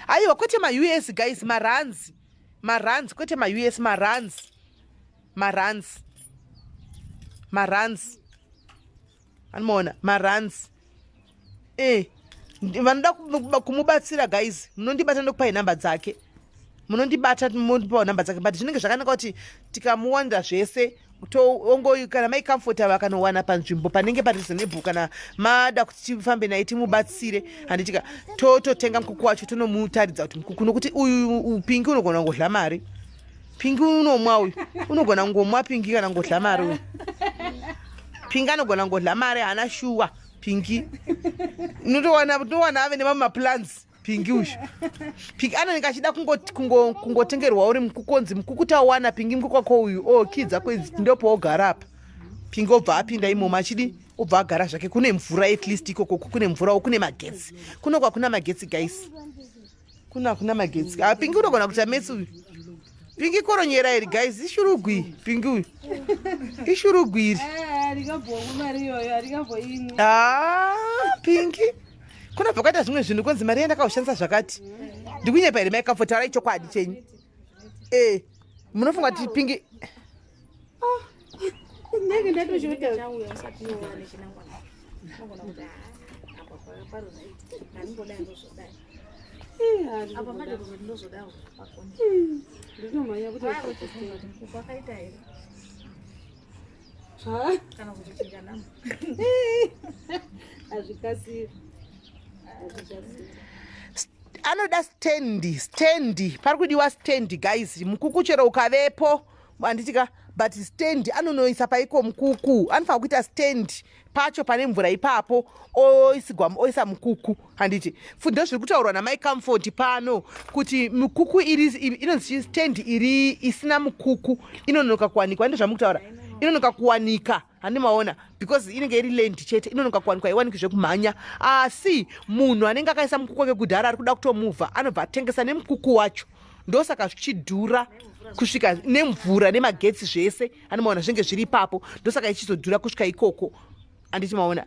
S1: Aiwa, kwete maUS guys, marands, marands, kwete maUS, marands, marands, marands anomaona marands. E, vanoda kumubatsira guys, munondibata ndokupai nhamba dzake. Munondibata mondipawo nhamba dzake, but zvinenge zvakanaka kuti tikamuwanira zvese toongo kana mai Comfort ava akanowana panzvimbo panenge pareasonable kana mada kuti tifambe naye timubatsire handitika tototenga mukuku wacho tonomutaridza kuti mukuku nokuti uyu Pingi unogona kungodla mari. Pingi unomwa uyu, unogona kungomwa Pingi kana ngodla mari. Uyu Pingi anogona kungodla mari, haana shuwa Pingi. Unotowana ave nemamwe maplans. Pingi uyu Pingi anenge achida kungotengerwa uri mukukonzi mukuku tawana Pingi mukuku wako uyu o oh, kii dzako idzi ndopoogara apa. Pingi obva apinda imomo achidi obva agara zvake. Kune mvura at least ikoko kune mvurawo kune magetsi. Kuno kwakuna magetsi guys. Kuno hakuna magetsi. Ah, Pingi unogona kuita metsi uyu. Pingi koronyera iri guys ishurugwi Pingi uyu. Ishurugwi iri.
S6: Eh,
S1: ah, Pingi. Kunobva kwaita zvimwe zvinhu konzi mari yandakaushandisa zvakati. Ndikunyepa here mai Comfort taurai chokwadi chenyu. Eh, munofunga kuti Pingi
S6: Ndenge ndatoshota. Ndinomhanya kuti hazvikasiri.
S1: Anoda stand, stand. Pari kudiwa stand guys. Mukuku chero ukavepo handiti ka but stand anonoisa paiko mukuku anofanira kuita stand pacho pane mvura ipapo oisigwa oisa mukuku handiti futi ndozviri kutaurwa namai Comfort pano kuti mukuku iri inonzi stand iri isina mukuku inononoka kuwanikwa ndo zvamukutaura inonoka kuwanika handi maona because inenge iri land chete inonoka kuwanikwa iwaniki zvekumhanya asi munhu anenge akaisa mukuku wake kudhara ari kuda kutomuvha anobva atengesa nemukuku wacho ndosaka zvichidhura kusvika nemvura nemagetsi zvese anomaona zvinenge zviri ipapo ndosaka ichizodhura kusvika ikoko anditi maona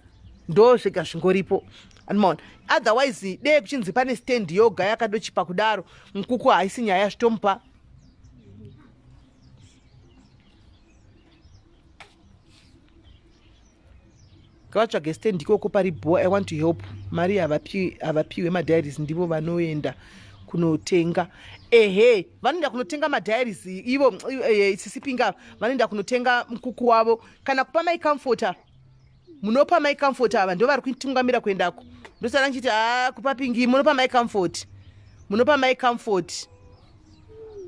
S1: ndo zvega zvingoripo anomaona otherwise dee kuchinzi pane stand yoga yakadochipa kudaro mukuku haisi nyaya zvitomupa Ngavatsvage stand ikoko pari bho. I want to help. Mari havapiwe madiaries ndivo vanoenda kunotenga. Ehe, vanoenda kunotenga madiaries ivo e, sisi Pinga vanoenda kunotenga mukuku wavo kana kupa mai Comforter. Munopa mai Comfort ava ndivo vari kutungamira kuendako. Ndosara ndichiti ah kupa Pingi munopa mai Comfort. Munopa mai Comfort.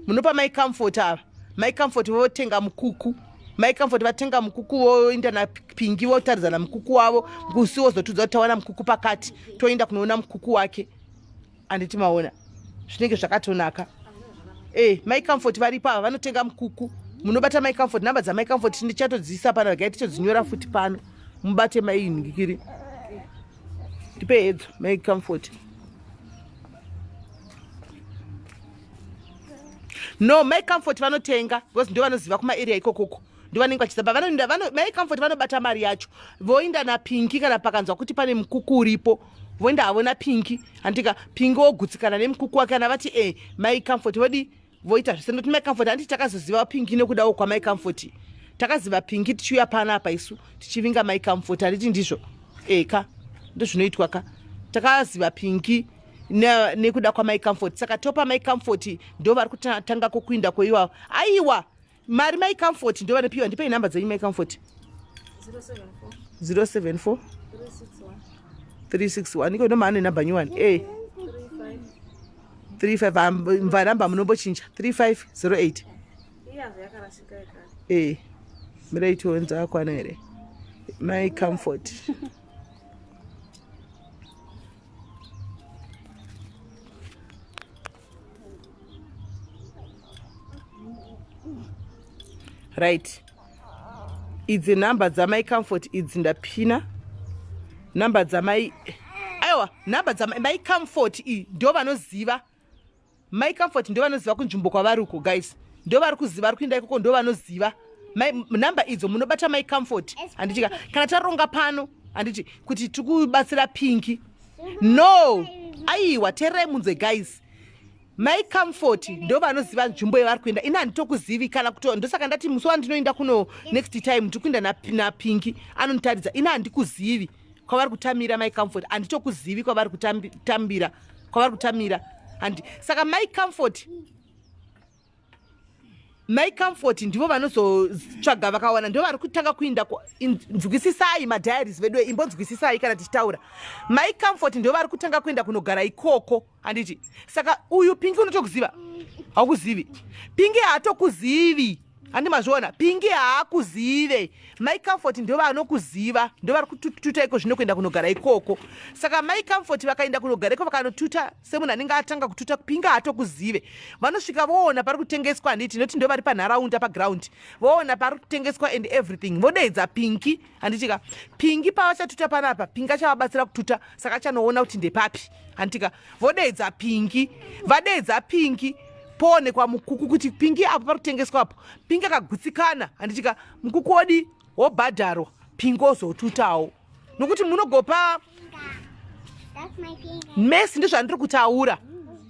S1: Munopa mai Comfort ava. Mai Comfort votenga mukuku. Mai Comfort vatenga mukuku voenda naPingi votaridzana mukuku wavo. Musi wozotudza kuti tawana mukuku pakati toenda kunoona mukuku wake. Anditi maona zvinenge zvakatonaka. Eh, mai Comfort varipo ava vanotenga mukuku. Munobata mai Comfort, namba dzamai Comfort ndichatodziisa pano, regai tichodzinyora futi pano. Mubate mai Ngikiri. Ndipe hedzo mai Comfort. No, mai Comfort vanotenga because ndo vanoziva kuma area ikokoko. Ndo vanenge vachizaba vanoenda vano mai Comfort vanobata mari yacho. Voenda naPinki kana pakanzwa kuti pane mukuku uripo. Voenda havo naPinki. Handika Pinki wogutsikana nemukuku wake kana vati eh mai Comfort vodi voita zvese ndokuti mai Comfort handiti takazoziva Pinki nekudawo kwamai Comfort. Takaziva Pinki tichiuya panapa isu tichivinga mai Comfort handiti ndizvo. Eka ndozvinoitwa ka. Takaziva Pinki nekuda kwamai Comfort saka topa mai Comfort ndo vari kutanga kukuinda kweiwavo aiwa mari mai Comfort ndo vanopiwa ndipei nhamba dzenyu mai Comfort 074 361 iko ndo maane nhamba nyuwani e 35 mva nhamba munombochinja 3508 e mirai tione dzakakwana here mai Comfort right idzi nhamba dzamai Comfort idzi ndapina nhamba dzamai aiwa nhamba dzamai Comfort iyi ndo vanoziva mai Comfort ndo vanoziva kunzvimbo kwavari uko guys ndo vari kuziva vari kuenda ikoko ndo vanoziva nhamba idzo munobata mai Comfort handitika kana taronga pano handiti kuti tiri kubatsira Pinki no aiwa tererai munzwe guys mai Comfort ndo vanoziva nzvimbo yavari kuenda ini handitokuzivi kana kuti ndosaka ndati musi wandinoenda kuno next time ndiri kuenda naPinki anonditaridza ini handikuzivi kwavari kutamira mai Comfort handitokuzivi kwavari kutambira kwavari kutamira handi saka mai Comfort mai Comfort ndivo vanozotsvaga vakawana ndivo vari kutanga kuinda nzwisisai madiaries vedu imbonzwisisai kana tichitaura mai Comfort ndivo vari kutanga kuenda kunogara ikoko handiti saka uyu Pinki unotokuziva haukuzivi Pinki haatokuzivi. Handi mazviona, Pingi haakuzive. Mai Comfort ndo vanokuziva, ndo vari kututa iko zvino kuenda kunogara ikoko. Saka Mai Comfort vakaenda kunogara iko vakanotuta semunhu anenge atanga kututa, Pingi haatokuzive. Vanosvika voona pari kutengeswa, handiti noti ndo vari panharaunda paground, voona pari kutengeswa and everything, vodeedza Pingi, handitika Pingi pavachatuta panapa, Pingi achavabatsira kututa, saka achanoona kuti ndepapi, handitika vodeedza Pingi, vadeedza Pingi poonekwa mukuku kuti Pingi apo pari kutengeswa apo. Pingi akagutsikana, handitika mukuku wodi wobhadharwa, Pingi ozotutawo nokuti munogopa mesi. Ndozvandiri kutaura,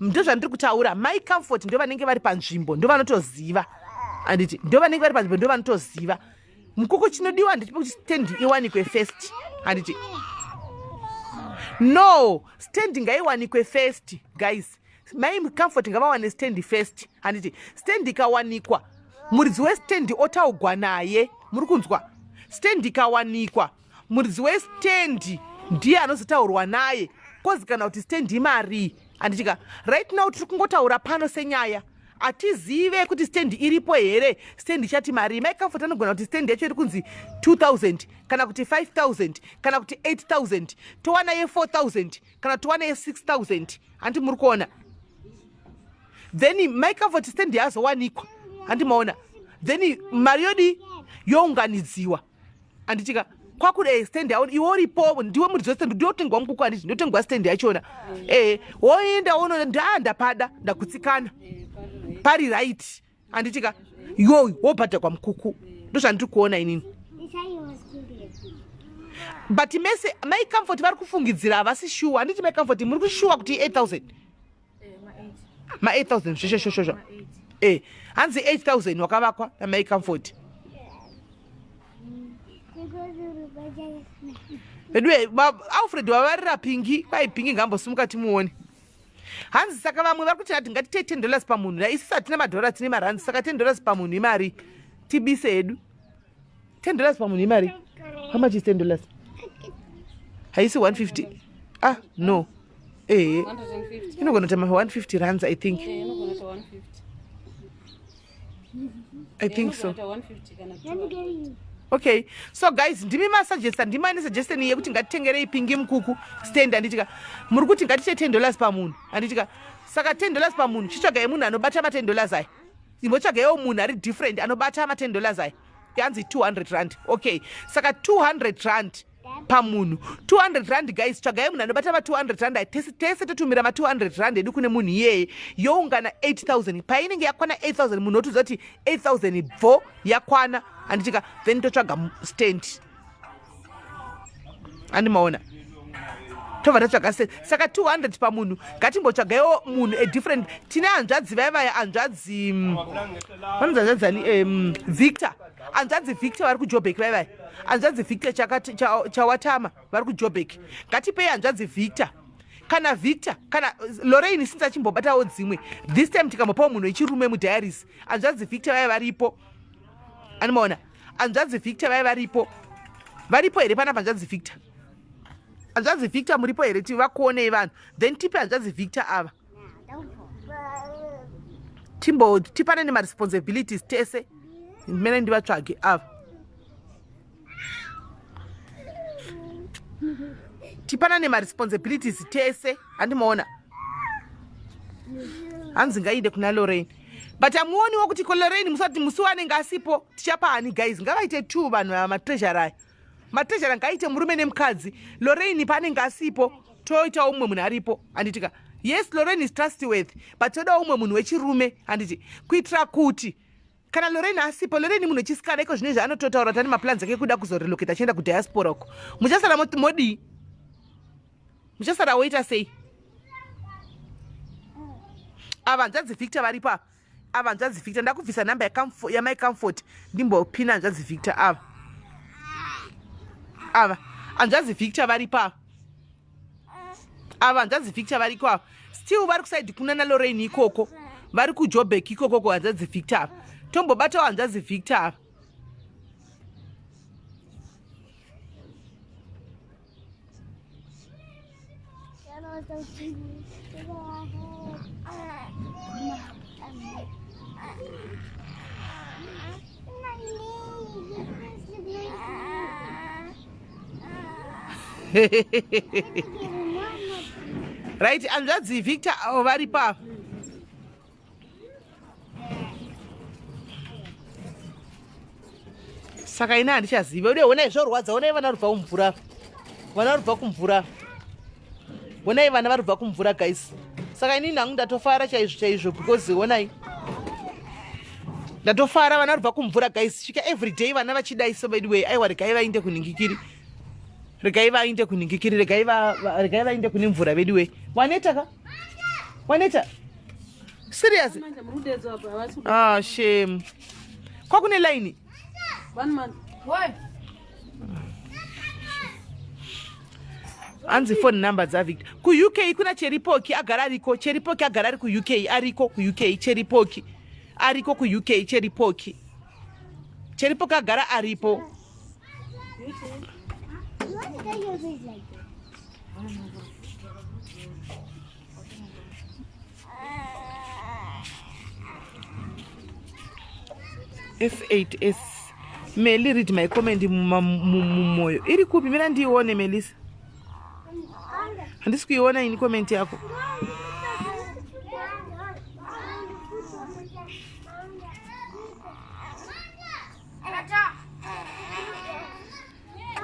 S1: ndozvandiri kutaura. Mai Comfort ndo vanenge vari panzvimbo, ndo vanotoziva, handiti ndo vanenge vari panzvimbo, ndo vanotoziva mukuku. Chinodiwa ndechekuti stand iwanikwe first, handiti? No, stand ngaiwanikwe first, guys. Mai Comfort ngavawane stand first, handiti? Stand ikawanikwa, muridzi westand otaugwa naye. Muri kunzwa? Stand ikawanikwa, muridzi westand ndiye anozotaurwa naye, kozikana kuti stand imarii, handitika? Right now tiri kungotaura pano senyaya, hatizive kuti stand iripo here, stand ichati marii. Mai Comfort anogona kuti stand yacho iri kunzi 2000 kana kuti 5000 kana kuti 8000, towana ye4000 kana towana ye6000, handi muri kuona? Then Mai Comfort stand yazowanikwa, handi maona? Then mari yodi younganidziwa, handitika? Kwakuda stand yawo, iwe uripo, ndiwe muridzi westand, ndiwe utengwa mukuku, handiti? Ndotengwa stand yachona, woenda wono ndaa ndapada, ndagutsikana, pari right, handitika? Iwoyu wobhadhagwa mukuku. Ndozvandiri kuona inini, but mese Mai Comfort vari kufungidzira, havasi shuwa, handiti? Mai Comfort, muri kushuwa kuti 8000, ma8000 zveshe? Hanzi 8000 wakavakwa naMai Comfort. Veduwe, Alfred wavarira Pingi. Kwai Pingi ngambosimuka timuone. Hanzi saka vamwe vari kuti ati ngatitei $10 pamunhu, naisisi hatina madhora, tine marands. Saka $10 pamunhu imari? Tibise hedu. $10 pamunhu imari? How much is $10? Haisi 150? Ah, no, ehe, inogona kuita ma150 rands, I think. I think so. Okay, so guys, ndimi masuggesta, ndimi ane suggestion yekuti ngatitengerei Pingi mukuku stand, handitika? Muri kuti ngatite $10 pamunhu, handitika? Saka $10 pamunhu, chitsvagai munhu anobata ma10 dollars aya. Imbotsvagaiwo munhu ari different anobata ma10 dollars aya. Yanzi 200 rand. Okay, saka 200 rand pamunhu, 200 rand. Guys, tsvagai munhu anobata ma200 rand aya. Tese tese totumira ma200 rand edu kune munhu iyeye, youngana 8000. Painenge yakwana 8000, munhu otiudza kuti 8000 bvo yakwana, handitika? Then totsvaga stand, handimaona? Tobva tatsvaga stand. Saka 200 pamunhu. Ngatimbotsvagaiwo munhu adifferent. Tine hanzvadzi vaya vaya, hanzvadzi vanonzi hanzvadzi ani? Victor, hanzvadzi Victor vari kuJobek vaya vaya, hanzvadzi Victor Chawatama vari kuJobek. Ngatipei hanzvadzi Victor, kana Victor kana Lorraine, since achimbobatawo dzimwe. This time tikambopawo munhu wechirume mudiaries. Hanzvadzi Victor vaya varipo, animaona? Hanzvadzi Victor vaya varipo, varipo here panapa? Hanzvadzi Victor, hanzvadzi Victor, muripo here? Tivakuonei vanhu, then tipe hanzvadzi Victor ava. Timbo tipane nemaresponsibilities tese. Mene ndivatsvage ava, tipana nemaresponsibilities tese, handimaona? Hanzi ngainde kuna Lorraine, but hamuoniwo kuti ko Lorraine musati musi wanenge asipo tichapa hani? Guys, ngavaite two vanhu ava, matreasurer aya. Matreasurer ngaaite murume nemukadzi. Lorraine paanenge asipo, toitawo mumwe munhu aripo, handitika? Yes, Lorraine is trustworthy, but todawo mumwe munhu wechirume, handiti? Kuitira kuti kana Lorraine asipo, Lorraine munhu wechisikana iko zvino izvi anototaura kuti ane maplans ake ekuda kuzorelocate achienda kudiaspora uko. Muchasara modii? Muchasara woita sei? Ava hanzvadzi Victor varipo apa. Ava hanzvadzi Victor, ndakubvisa namba yaMai Comfort, ndimbopina hanzvadzi Victor ava. Ava hanzvadzi Victor varipo ava. Ava hanzvadzi Victor variko ava, still vari kusaidi kuna naLorraine ikoko, vari kuJobek ikokoko. Hanzvadzi Victor ava, tombobatawo hanzvadzi Victor ava. Right, hanzvadzi Victor avo varipo ava. Saka ini handichazive. Ude honai zvorwadza, honai vana rubva kumvura. Vana rubva kumvura. Honai vana varubva kumvura guys. Saka inini hangu ndatofara chaizvo chaizvo because honai. Ndatofara vana rubva kumvura guys. Svika everyday vana vachidai so by the way. Aiwa regai vainde kunhingikiri. Regai vainde kunhingikiri, regai regai vainde kune mvura veduwe. Waneta ka? Waneta? Serious? Ah, shame. Kwakune line?
S6: One month. Why?
S1: Hanzi phone number dzaVictor. KuUK kuna Cheripoki agara ariko. Cheripoki agara ari kuUK, ariko kuUK Cheripoki. Ariko kuUK Cheripoki. Cheripoki agara aripo. S8S Meli, read my comment mumoyo. Iri kupi? Mira ndiione Melisa. Handisi kuiona ini comment yako.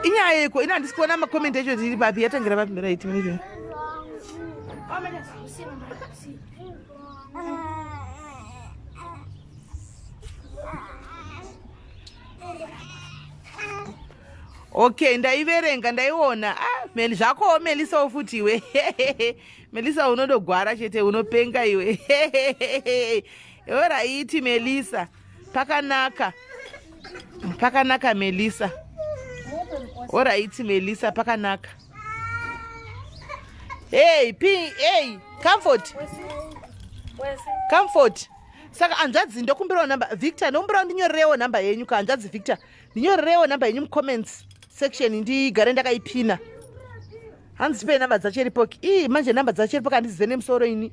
S1: Inyaya yeko ini handisi kuona makomenti acho tiri papi yatangira papi right mira. Okay, ndaiverenga ndaiona. Ah, Meli zvakowo Melisa futi iwe. Melisa unodogwara chete unopenga iwe. Oraiti Melisa. Pakanaka. Pakanaka Melisa. Oraiti Melisa pakanaka. Hey, P, hey, Comfort. Comfort. Saka hanzvadzi ndokumbirawo namba Victor, ndokumbirawo ndinyorerewo namba yenyu ka hanzvadzi Victor. Ndinyorerewo namba yenyu mucomments section ndigare ndakaipina. Hanzi tipei namba dzaCheripoki. Ii manje namba dzaCheripoki handidzize nemusoro ini.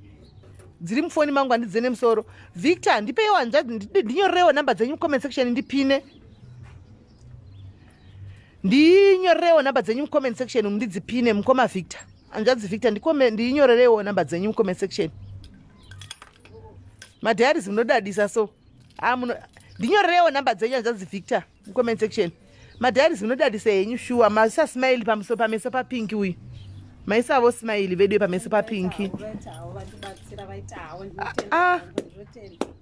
S1: Dziri mufoni mangu handidzize nemusoro. Victor, ndipeiwo hanzvadzi ndinyorerewo namba dzenyu mucomment section ndipine. Ndinyorerewo namba dzenyu mucomment section umu ndidzipine mukoma Victor. Hanzvadzi Victor ndinyorerewo namba dzenyu mucomment section. Madiaries munodadisa so. Ah, muno ndinyorerewo namba dzenyu hanzvadzi Victor mucomment section. Madiaries munodadisa henyu shuwa. Maisa smile pamuso pameso papinki uyu. Maisavo smile vedu pameso papinki. Ah,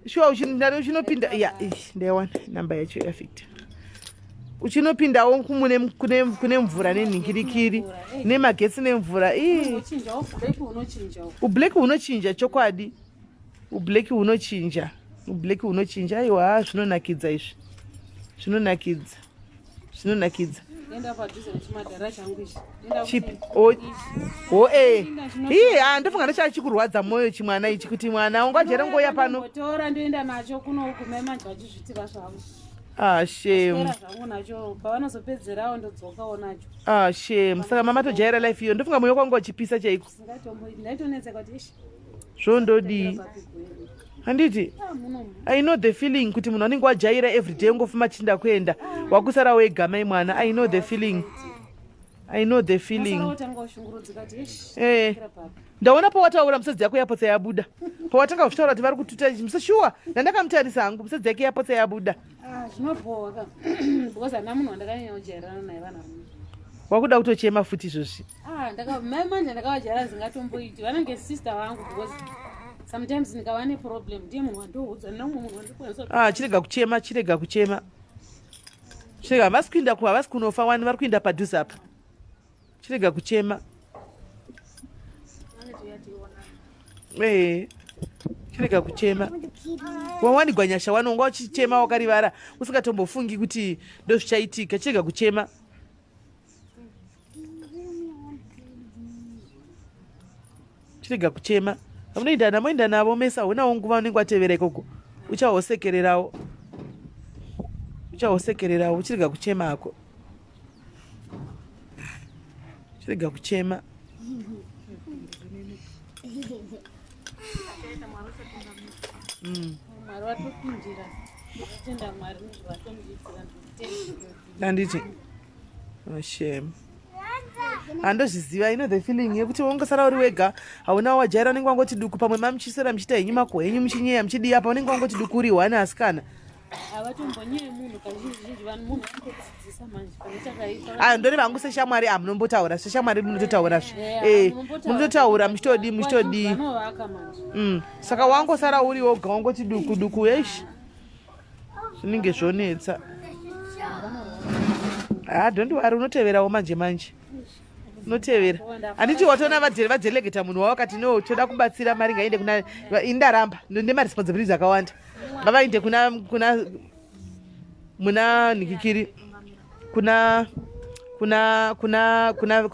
S1: shuwa uchinopinda ya ndaiwana namba yacho yaVictor. Uchinopindawo kumune kune mvura nenhingirikiri nemagetsi nemvura. Ii. Ublack hunochinja chokwadi. Ublack hunochinja. Ublack hunochinja. Aiwa zvinonakidza izvi. Zvinonakidza. Zvinonakidza. Chipi? O o eh. Ii ah ndofunga ndochachikurwadza moyo chimwana ichi kuti mwana ungajere ngoya pano.
S6: Tora ndoenda nacho kuno kumai manje vachizvitira zvavo.
S1: Ah shame.
S6: Zvangu nacho pavanozopedzerawo ndodzokawo nacho.
S1: Ah shame. Saka mama tojaira life iyo ndofunga moyo kwangu wachipisa chaiko.
S6: Ndaitonetseka kuti ish.
S1: Zvondodii? Handiti? I know the feeling kuti munhu anenge wajaira everyday ungofuma chinda kuenda wakusara wega mai mwana. I know the feeling. I know the feeling. Eh. Ndaona pawataura misodzi yako yapotsa yabuda. Pawatanga kuzvitaura kuti vari kututa musa shuwa ndandakamutarisa hangu misodzi yake yapotsa yabuda.
S6: Ah, zvinobhowa ka. Because handina munhu wandakanyanya kujairana naye vana.
S1: Wakuda kutochema futi izvozvi.
S6: Ah, ndaka mai manje ndakavajaira zingatomboiti. Vanenge sister vangu because sometimes ndikava ne problem ndiye munhu wandoudza nomwe munhu wandikwanisa.
S1: Ah, chirega kuchema, chirega kuchema. Chirega havasi kuinda ku havasi kunofa wani vari kuinda padhuze apa. Chirega kuchema. Eh. Chirega kuchema. Wawanigwa nyasha wani wanga uchichema wakarivara usingatombofungi kuti ndozvichaitika. Chirega kuchema. Chirega kuchema. Amunoenda navo moenda navo mese haunawo nguva unenge watevera ikoko. Uchahosekererawo. Uchahosekererawo chirega kuchema hako. Chirega kuchema.
S6: Mwari watopindira.
S1: Anditi oh, shame, handozviziva. You know the feeling yekuti wongosara uri wega, hauna wajaira, unenge wangoti duku. Pamwe mamuchisera muchiita henyu mako henyu, muchinyeya, muchidii apa, unenge wangoti duku uri one, asikana.
S7: Havatombonyeye munhu kazhinji zhinji. Vanhu, munhu anotodzidzisa manje pane chakaipa.
S1: Ah, ndori vangu seshamwari. Ah, munombotaura seshamwari, munototaura zve. Munototaura muchitodii, muchitodii.
S7: Vanovaka manje.
S1: Saka wangosara uri woga, wangoti duku duku, eish, zvinenge zvonetsa. Ha, don't worry, unoteverawo manje manje, unotevera. Handiti watoona vadelegeta munhu wavo, akati no, toda kubatsira, mari ngaende kuna indaramba nemaresponsibilities akawanda, ngavainde kuna muna nikikiri, kuna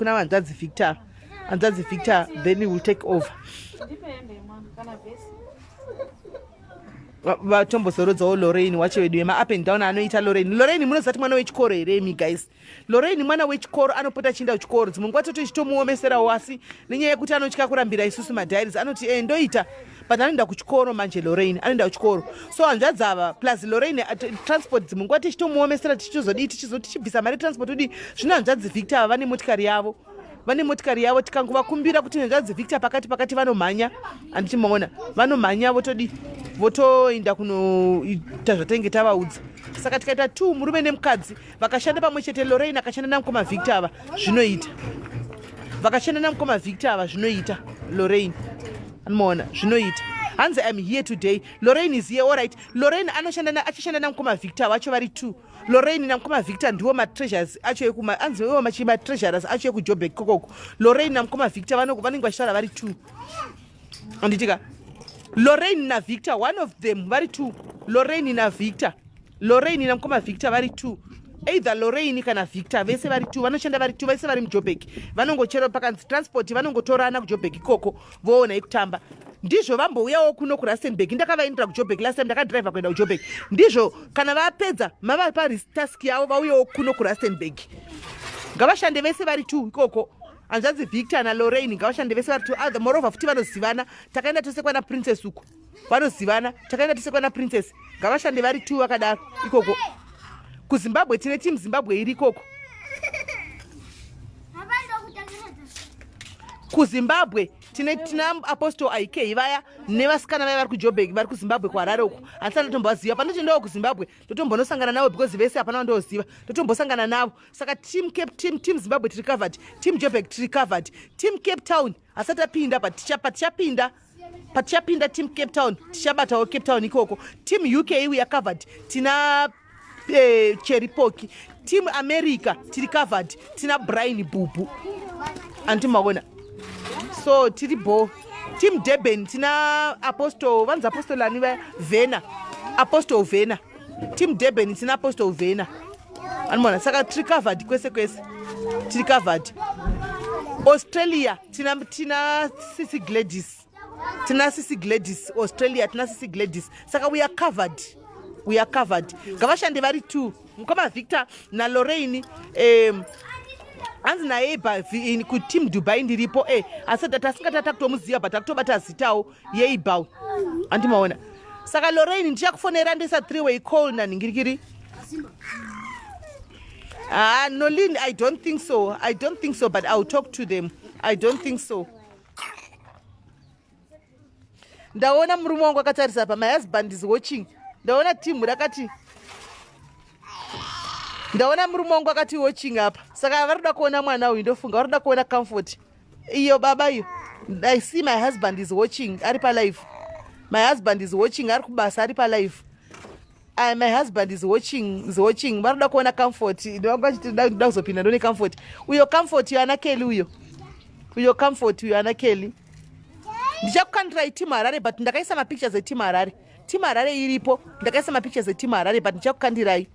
S1: hanzvadzi Victor, hanzvadzi Victor, then he will take over.
S7: Ndipe hembe yemwana kana vhesi.
S1: Vatombozorodzawo Lorraine wacho wedu yema-up and down anoita Lorraine. Lorraine, munoziva kuti mwana wechikoro here imi guys? Lorraine mwana wechikoro, anopota achienda kuchikoro. Dzimwe nguva totochitomuomeserawo, asi nenyaya yekuti anotya kurambira isusu madiaries, anoti e ndoita, but anoenda kuchikoro manje. Lorraine anoenda kuchikoro, so hanzvadzi ava plus Lorraine transport, dzimwe nguva tichitomuomesera, tichitozodii, tichibvisa mari transport udii. Zvino hanzvadzi Victor ava vane motikari yavo, vane motikari yavo. Tikangovakumbira kuti hanzvadzi Victor pakati pakati vanomhanya, handiti maona, vanomhanya, votodi votoenda kunoita zvatinenge tavaudza. Saka tikaita two, murume nemukadzi, vakashanda pamwe chete, Lorraine akashanda namukoma Victor ava, zvinoita. Vakashanda namukoma Victor ava, zvinoita. Lorraine, anomaona, zvinoita. Hanzi, "I'm here today." Lorraine is here, allright. Lorraine anoshanda, achishanda namukoma Victor vacho vari two. Lorraine namukoma Victor ndiwo matreasures acho ekuma, anzi iwo machi matreasurers acho ekuJobek kokoko. Lorraine namukoma Victor vanenge vachitaura vari two, anditika? Lorraine naVictor, one of them, vari two. Lorraine naVictor, Lorraine namukoma Victor vari two, either Lorraine kana Victor, vese vari two, vanoshanda vari two, vese vari muJobek. Vanongochero pakanzi transport, vanongotorana kuJobek ikoko, voona ikutamba. Ndizvo vambouyawo kuno kuRustenburg, ndakavaendera kuJobek last time, ndakadhiraivha kuenda kuJobek. Ndizvo kana vapedza, mavapa task yavo, vauyewo kuno kuRustenburg. Ngavashande vese vari two ikoko, hanzvadzi Victor naLorraine, ngavashande vese vari two. Other moreover futi vanozivana, takaenda tose kwana Princess uko, vanozivana, takaenda tose kwana Princess. Ngavashande vari two vakadaro ikoko. KuZimbabwe tine team Zimbabwe iri ikoko. KuZimbabwe tina Apostle Aik vaya nevasikana vaya vari kuJobek, vari kuZimbabwe, kuHarare uko. Handisati ndatombovaziva. Panotoendawo kuZimbabwe, totombonosangana navo, because vese hapana vandoziva, totombosangana navo. Saka team Cape, team Zimbabwe tiri covered, team Jobek tiri covered, team Cape Town hasati tapinda, but patichapinda, patichapinda team Cape Town, tichabatawo Cape Town ikoko. Team UK we are covered, tina Cheripoki. Team America tiri covered, tina Brian Bubu, anti maona? So tiri bo. Team Durban tina Apostle, vanzi Apostle ani vaya, Vena, Apostle Vena. Team Durban tina Apostle Vena, anomaona? Saka tiri covered kwese kwese, tiri covered. Australia tina Sisi Gladys, tina Sisi Gladys Australia, tina Sisi Gladys. Saka we are covered, we are covered. Ngavashande vari two, mukoma Victor naLorraine. Hanzi naye kuteam Dubai ndiripo asi tasingati takutomuziva, but takutobata zitawo yeibau, andimaona? Saka Lorraine, ndichakufonera, ndoisa three way call nanhingirikiri. Ah, Nolin, I don't think so, I don't think so, but I'll talk to them. I don't think so. Ndaona murume wangu akatarisa pa, my husband is watching. Ndaona timu rakati, ndaona murume wangu akati watching apa. Saka vari kuda kuona mwana uyu, ndofunga vari kuda kuona Comfort iyo, baba iyo. I see my husband is watching, ari palive. My husband is watching, ari kubasa, ari palive. My husband is watching, is watching. Vari kuda kuona Comfort. Ndovanga kuzopinda, ndone Comfort uyo, Comfort uyo, ana Kelly uyo, uyo Comfort uyo, ana Kelly. Ndichakukandirai team Harare, but ndakaisa mapictures eteam Harare. Team Harare iripo, ndakaisa mapictures eteam Harare, but ndichakukandirai.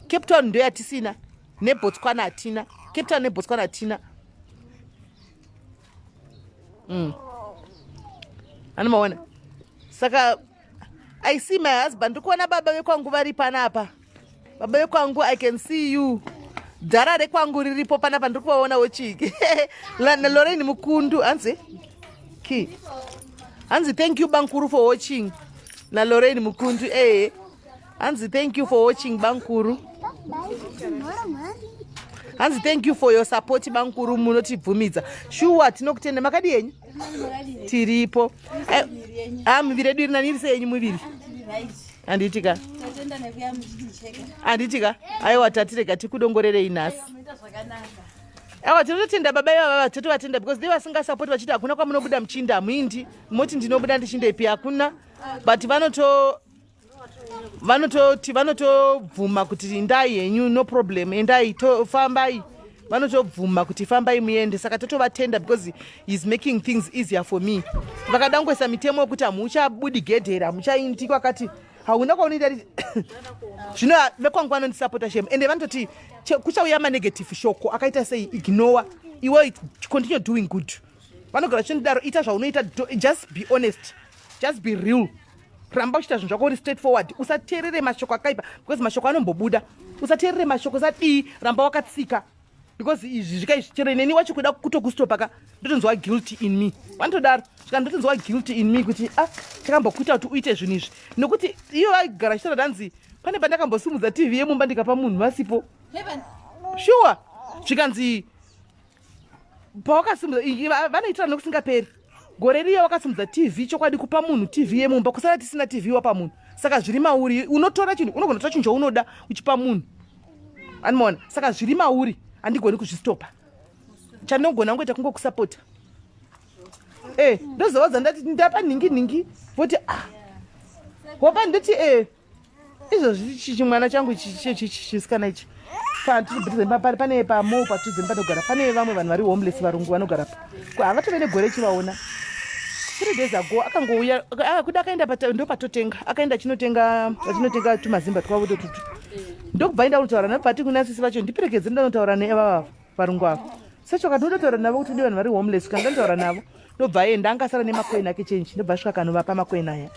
S1: Cape Town ndo yatisina, neBotswana hatina. Cape Town neBotswana hatina. Anomaona? Saka I see my husband, ndikuona baba vekwangu vari panapa. Baba vekwangu, I can see you. Dhara rekwangu riripo panapa, ndiri kuvaonawo. Chiki Lorraine Mukundu, hanzi ki, hanzi, "Thank you, bankuru, for watching." NaLorraine Mukundu, ehe. Hanzi thank you for watching bankuru. Hanzi thank you for your support bankuru munotibvumidza. Shuwa tinokutenda makadi yenyu? Tiripo. Eh, ah miviri yedu iri nani iri sei yenyu miviri? Handiti ka? Handiti ka? Aiwa tatirega tikudongorerei nhasi. Awa tinototenda baba ivava totovatenda because they vasingasapoti vachiti hakuna kwamunobuda muchiinda hamuindi moti ndinobuda ndichindepi hakuna but vanoto vanototi vanotobvuma kuti indai henyu no problem endai fambai vanotobvuma kuti fambai muende saka totovatenda because heis making things easier for me vakada kungoisa mitemo yekuti hamuchabudi gedhe here hamuchaindi kwakati hauna kwaunoita zvino vekwangu vanondisapota shem ende vanototi kuchauya manegative shoko akaita sei ignore iwe continue doing good vanogara chindidaro ita zvaunoita just be honest just be real ramba uchiita zvinhu zvako uri straight forward usateerere mashoko akaipa because mashoko anombobuda usateerere mashoko usadii ramba wakatsika because izvi zvika izvi chero neni wacho kuda kutokustopa ka ndotonzwa guilty in me vanotodaro svika ndotonzwa guilty in me kuti ah chakambokuita kuti uite zvinhu izvi nokuti iyo vaigara chitaura danzi pane pandakambosimudza tv yemumba ndikapa munhu vasipo shuwa zvikanzi pawakasimudza vanoitira nokusingaperi gore riya wakasimudza tv chokwadi kupa munhu tv yemumba kusara tisina tv wapa munhu saka zviri mauri unotora chinhu unogona kutora chinhu chaunoda uchipa munhu animoona saka zviri mauri handigoni kuzvistopa chandinogona kungoita kungokusapota e eh, ndozovadza ndati ndapa nhingi nhingi voti ah wopa ndoti e eh, izvozvi chimwana changu chisikana ichi pane pamo patuzeni panogara pane vamwe vanhu vari homeless varungu vanogara pa havatove negore chivaona 3 days ago akangouya ah, kuda akaenda ndopatotenga akaenda achinotenga achinotenga tumazimba twavo totutu ndokubva aenda kunotaura navo pati kuna sisi vacho ndiperekedze ndanotaura nevava varungu ava sacho kati ndototaura navo kuti ndi vanhu vari homeless kana ndanotaura navo ndobva aenda anga asara nemakoini ake chenji ndobva asvika kanovapa makoini aya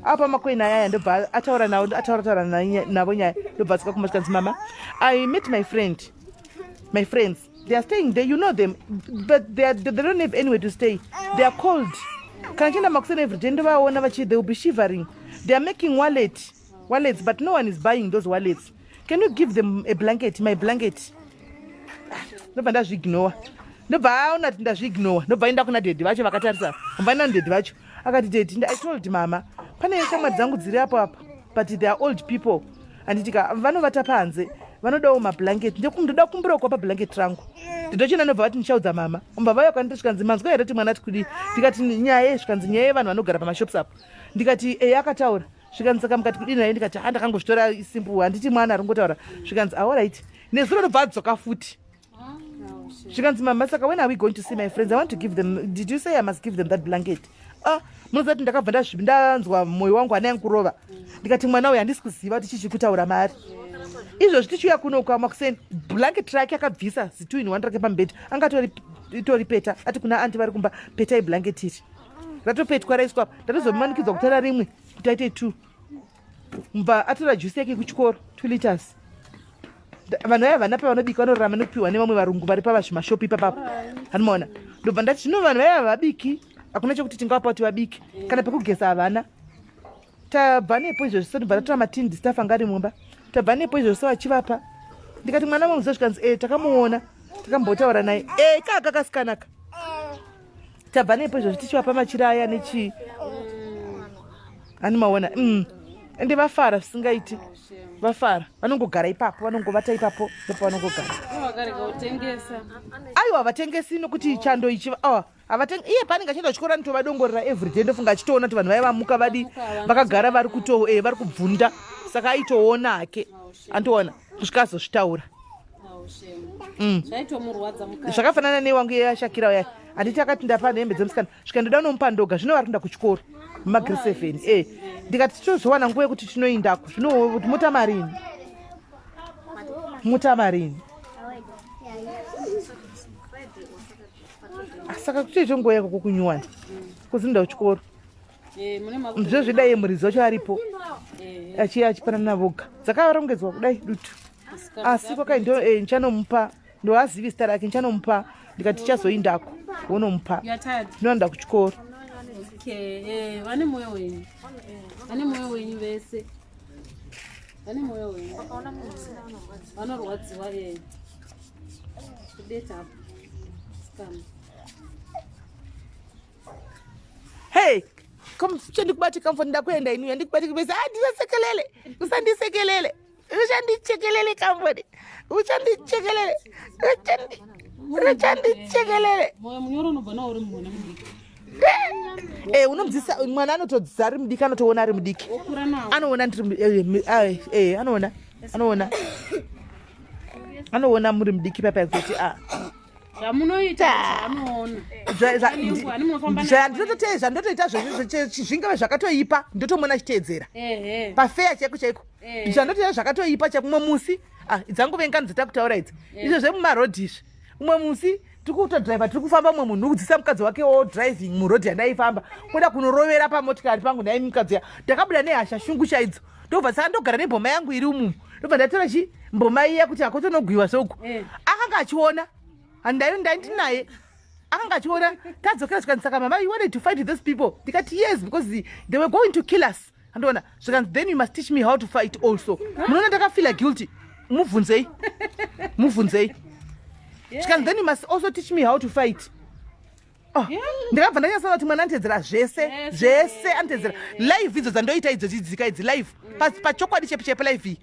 S1: apa makoini aya aya ndobva ataura navo ataura taura navo nyaya ndobva asvika kumba zvikanzi mama i met my friend my friends they are staying there you know them but they, are, they don't have anywhere to stay they are cold kana chienda makuseni everyday ndovaona vachi they will be shivering they are making wallet wallets but no one is buying those wallets can you give them a blanket my blanket ndobva ndazviignowa ndobva aona kuti ndazviignowa ndobva aenda kuna dedi vacho vakatarisa ndobva aenda nadedi vacho akati dedi i told mama pane shamwari dzangu dziri apo apo but they are old people handiti ka vanovata panze vanodawo mablanket ndoda kumbira kuwapa blanket rangu ndochina ndobva vati ndichaudza mama umba vauya kwandiri zvikanzi manzwa here kuti mwana ati kudii ndikati nyaya ye zvikanzi nyaya yevanhu vanogara pamashops apo ndikati eya akataura zvikanzi saka mukati kudii naye ndikati ha ndakangozvitora simple handiti mwana ari kungotaura zvikanzi aorit nezuro ndobva adzoka futi zvikanzi mama saka when are we going to see my friends i want to give them did you say i must give them that blanket ah munoziva kuti ndakabva ndanzwa mwoyo wangu hana yangu kurova ndikati mwana uyu handisi kuziva kuti chichi kutaura mari izvozvi tichiuya kuno kwa makuseni blanket rake akabvisa zi2 in 1 rake pamubhedhi anga tori peta ati kuna anti vari kumba petai blanket iri ratopetwa raiswa ndatozomanikidzwa kutora rimwe kuti aite two mubva atora juice yake kuchikoro 2 liters. Vanhu vaya vana pavanobika vanorarama nekupiwa nevamwe varungu vari pavazvimashopu ipapapo hanimaona. Ndobva ndati zvino vanhu vaya vabiki hakuna chekuti tingavapa kuti vabike kana pekugeza havana. Tabva nepo izvozvi so ndobva tatora matinned stuff anga ari mumba. Tabva nepo izvozvi so achivapa. Ndikati mwana wamuziva zvikanzi e takamuona takambotaura naye e kaka kasikanaka. Tabva nepo izvozvi tichivapa machira aya nechii ani maona. Ende vafara zvisingaiti vafara vanongogara ipapo vanongovata ipapo ndopavanongogara.
S7: Vakarega kutengesa.
S1: Aiwa vatengesi nokuti chando ichi oh, iye paanenge achienda kuchikoro anotovadongorera everyday. Ndofunga achitoona kuti vanhu vaya vamuka vadi vakagara vari kuto vari kubvunda saka aitoona hake andoona kusvika azozvitaura.
S7: Zvaitomurwadza mukati.
S1: Zvakafanana newangu yashakira uya handiti akati ndapa hembe dzemusikana svika ndoda nomupa ndoga zvino vari kuenda kuchikoro mumagrade 7 e ndikati titozowana nguva yekuti tinoindako zvino kuti mota marini mota marini. Ah, saka kutoita nguva yako kukunyuwani kuzinda kuchikoro.
S7: Mune makuti.
S1: Zvezvidai muridzi wacho aripo achiya achipanana voga dzakarongedzwa kudai dutu. Asi kwakai ndo ndichanomupa ndoazivi zita rake ndichanomupa ndikati tichazoindako wonomupa.
S7: You are tired.
S1: Ndinoenda kuchikoro.
S7: Okay, vane mwoyo wenyu. Vane mwoyo wenyu vese. Vane mwoyo wenyu. Vakaona munhu usina vanorwadziwa. Vanorwadziwa eh. Kudeta apo. Sikana.
S1: Hey, come chandikubate comfort ndakuenda ini andikubate kubesa ah ndisasekelele. Usandisekelele. Uchandichekelele comfort. Uchandichekelele. Uchandi Uchandichekelele.
S7: Moyo munyoro unobva nawo uri mwana mudiki.
S1: Eh, unomudzisa mwana anotodzisa ari mudiki anotoona ari mudiki.
S7: Okura nawo.
S1: Anoona ndiri eh, eh, eh anoona. Anoona. Anoona muri mudiki papa kuti ah.
S7: Zvamunoita zvanoona.
S1: Zvandinotoita zvingave zvakatoipa ndotomuona achiteedzera. Pafeya chaiko chaiko. Zvandotoita zvakatoipa chaiko mumwe musi ah, dzangove ngano dzatakutaura idzi. Izvo zvemumarodhi izvi. Umwe musi tiri kutodriver tiri kufamba mumwe munhu kudzisa mukadzi wake wo driving murodhi yandaifamba kuda kunorovera pamotikari pangu nhai mukadzi ya ndakabuda nehasha shungu chaidzo ndobva saka ndogara nemboma yangu iri umumu ndobva ndatora chi mboma iya kuti akotonogwiwa seuku eh. akanga achiona handaindinaye akanga achiona tadzokera zvikanzi saka mama you wanted to fight those people ndikati yes because they were going to kill us andiona zvikanzi then you must teach me how to fight also munoona ndakafila guilty mubvunzei mubvunzei zvikanzi then you must also teach me how to fight Oh, ndakabva ndanyatsoona kuti mwana anotedzera zvese zvese anotedzera live idzo dzandoita idzo dzidzika idzi live mm. pachokwadi chepe chepe live iyi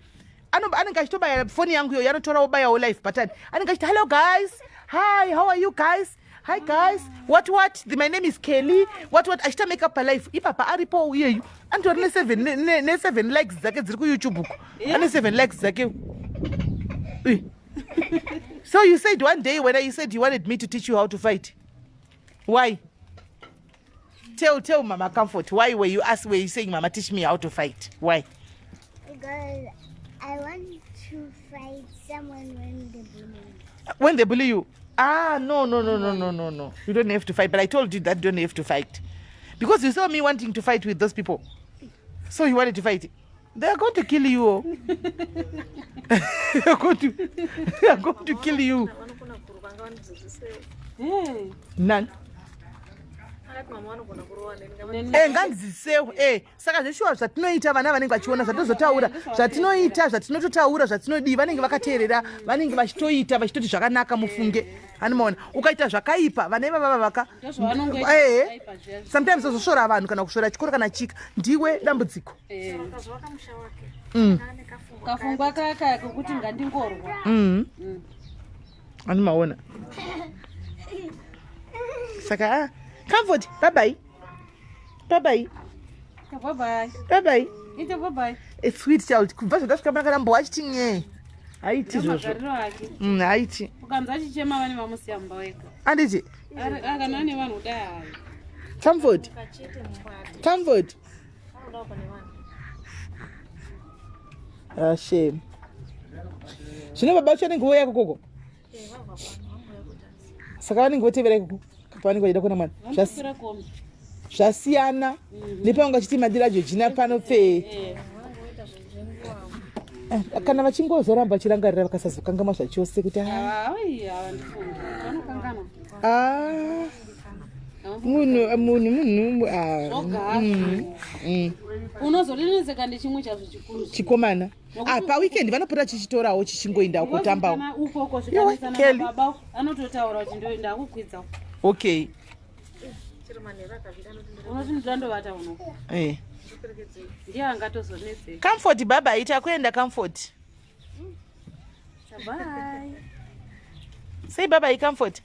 S1: anenge achitobaya foni yangu iyoyo anotora obayawo live button anenge achiti hello guys hi how are you guys hi guys what what the, my name is kelly what what achita make up palife ipapa aripo iyeyu anotori neseven likes dzake dziri kuyoutube uko ane seven likes dzake so you said one day when you said you wanted me to teach you how to fight why tell tell mama comfort why were you ask were you saying mama teach me how to fight why
S2: because i want to fight someone when they bully me
S1: when they bully you ah no no no no no no no you don't have to fight but i told you that you don't have to fight because you saw me wanting to fight with those people so you wanted to fight They are going to kill you. Oh. they are going to, they are going to kill you. None. Eh, ngandidzisewo eh saka zveshuwa zvatinoita vana vanenge vachiona zvatinozotaura zvatinoita zvatinototaura zvatinodii vanenge vakateerera vanenge vachitoita vachitoti zvakanaka mufunge animaona ukaita zvakaipa vana ivava vavaka eh sometimes ozosvora vanhu kana kusvora chikoro kana chika ndiwe dambudziko
S7: Eh. Kafungwa kaka kekuti ngandingorwa.
S1: Mm. Ani maona. Saka ah, Comfort, bye bye. Bye bye.
S7: Bye bye.
S1: Bye bye.
S7: Ita bye bye.
S1: A sweet child. Kubva zvandasvika pana kana mbowa achiti nyee. Haiti zvozvo.
S7: Magariro ake.
S1: Haiti.
S7: Ukanzwa achichema vane vamusiya mumba wega.
S1: Anditi.
S7: Kana ane vanhu kudai hayi.
S1: Comfort. Comfort. Ah, shame. Zvino baba vacho vanenge vouya ikoko. Saka vanenge votevera ikoko pavanenge vachida kuona mwana. Zvasiyana nepavanga vachiti madira Georgina pano pfee. Eh. Eh, kana vachingozoramba vachirangarira vakasazokangamwa zvachose kuti ah. Ah. Munhu munhu munhu ah,
S7: Unozonetseka nechimwe chazvo chikuru
S1: chikomana. Ah, paweekend vanopota chichitorawo chichingoendawo kotambawo.
S7: Ukoko zvikanetsana baba anototaura kuti ndakukwidza.
S1: Okay.
S7: Unoti ndandovata uno.
S1: Eh.
S7: Ndiye angatozonetseka.
S1: Comfort baba ita kuenda Comfort.
S7: Bye.
S1: Say bye bye Comfort.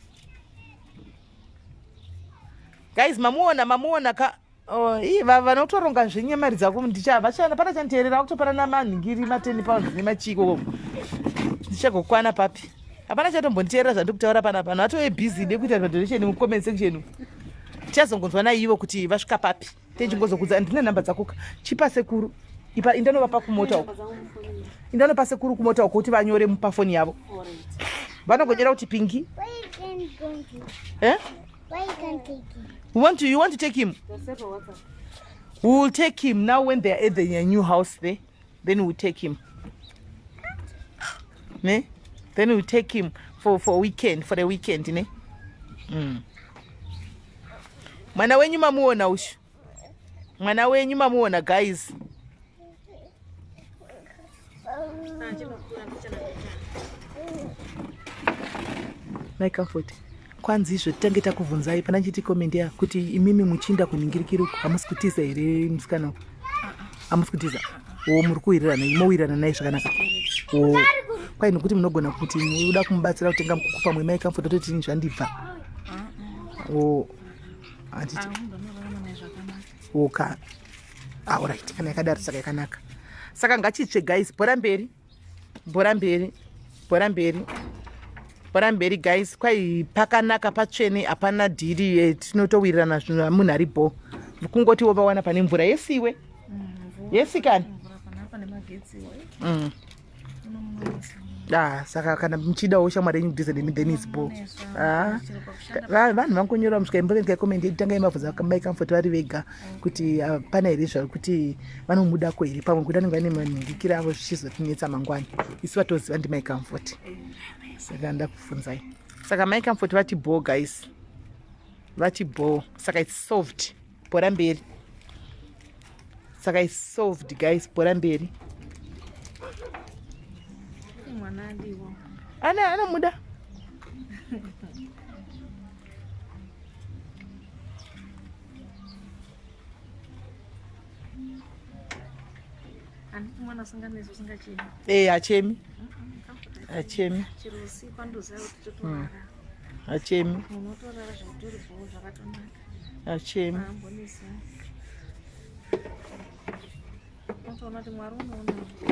S1: Guys, mamuona mamuona ka Oh, ii vanotoronga zvenye mari dzako ndichavachana pana chanteerera vakutopanana manhingiri ma 10 pounds nemachiko ndichagokwana papi hapana chatombonditeerera zvandiri kutaura panapa vanhu vatove busy nekuita madonation mucomment section tichazongonzwa naivo kuti vasvika papi techingozokudza ndine nhamba dzako ka chipa sekuru ipa indanovapa kumota uko indanopa sekuru kumota uko kuti vanyore pafoni yavo vanogonyera kuti pingi eh? You want to, you want to take him? We will take him now when they are at the new house there. Then we'll take him. Ne? Then we'll take him for weekend, for the weekend, ne? Mwana wenyu mamuona ushu. Mwana wenyu mamuona guys. My Comfort, kwanzi izvo titange takubvunzai pana chiti comment ya kuti imimi muchiinda kunhingirikiri uku hamusi kutiza here musikana uku? Hamusi kutiza? O muri kuwirirana mowirirana naye zvakanaka. O kwai nokuti munogona kuti muda kumubatsira kutenga mukuku pamwe Mai Comfort ototi ini zvandibva. O handiti. Oka. Alright, kana yakadaro saka yakanaka. Saka ngachitsve guys, bhora mberi. Bhora mberi. Bhora mberi. Bhora mberi guys, kwai pakanaka patsvene hapana dhiri eh, tinotowirirana zvinhu munhu ari bho. Kungoti wovawana pane mvura yesiwe. Yesi kani? Mm. Ah, saka kana muchidawo shamwari yenyu kudhize nemi then is bho. Ah, vanhu vangonyora musvika imbo vengai comment yedu tangai mabvunza mai Comfort vari vega kuti ah, pana here zvari kuti vanomudako here pamwe kuti vanenge vane manhingikira avo zvichizotinetsa mangwana isu vatoziva ndimai Comfort saka ndakubvunzai saka mai Comfort vati bho guys vati bho saka its solved bhora mberi saka its solved guys bhora mberi ana anomuda Eh, achemi achemi achemi achemi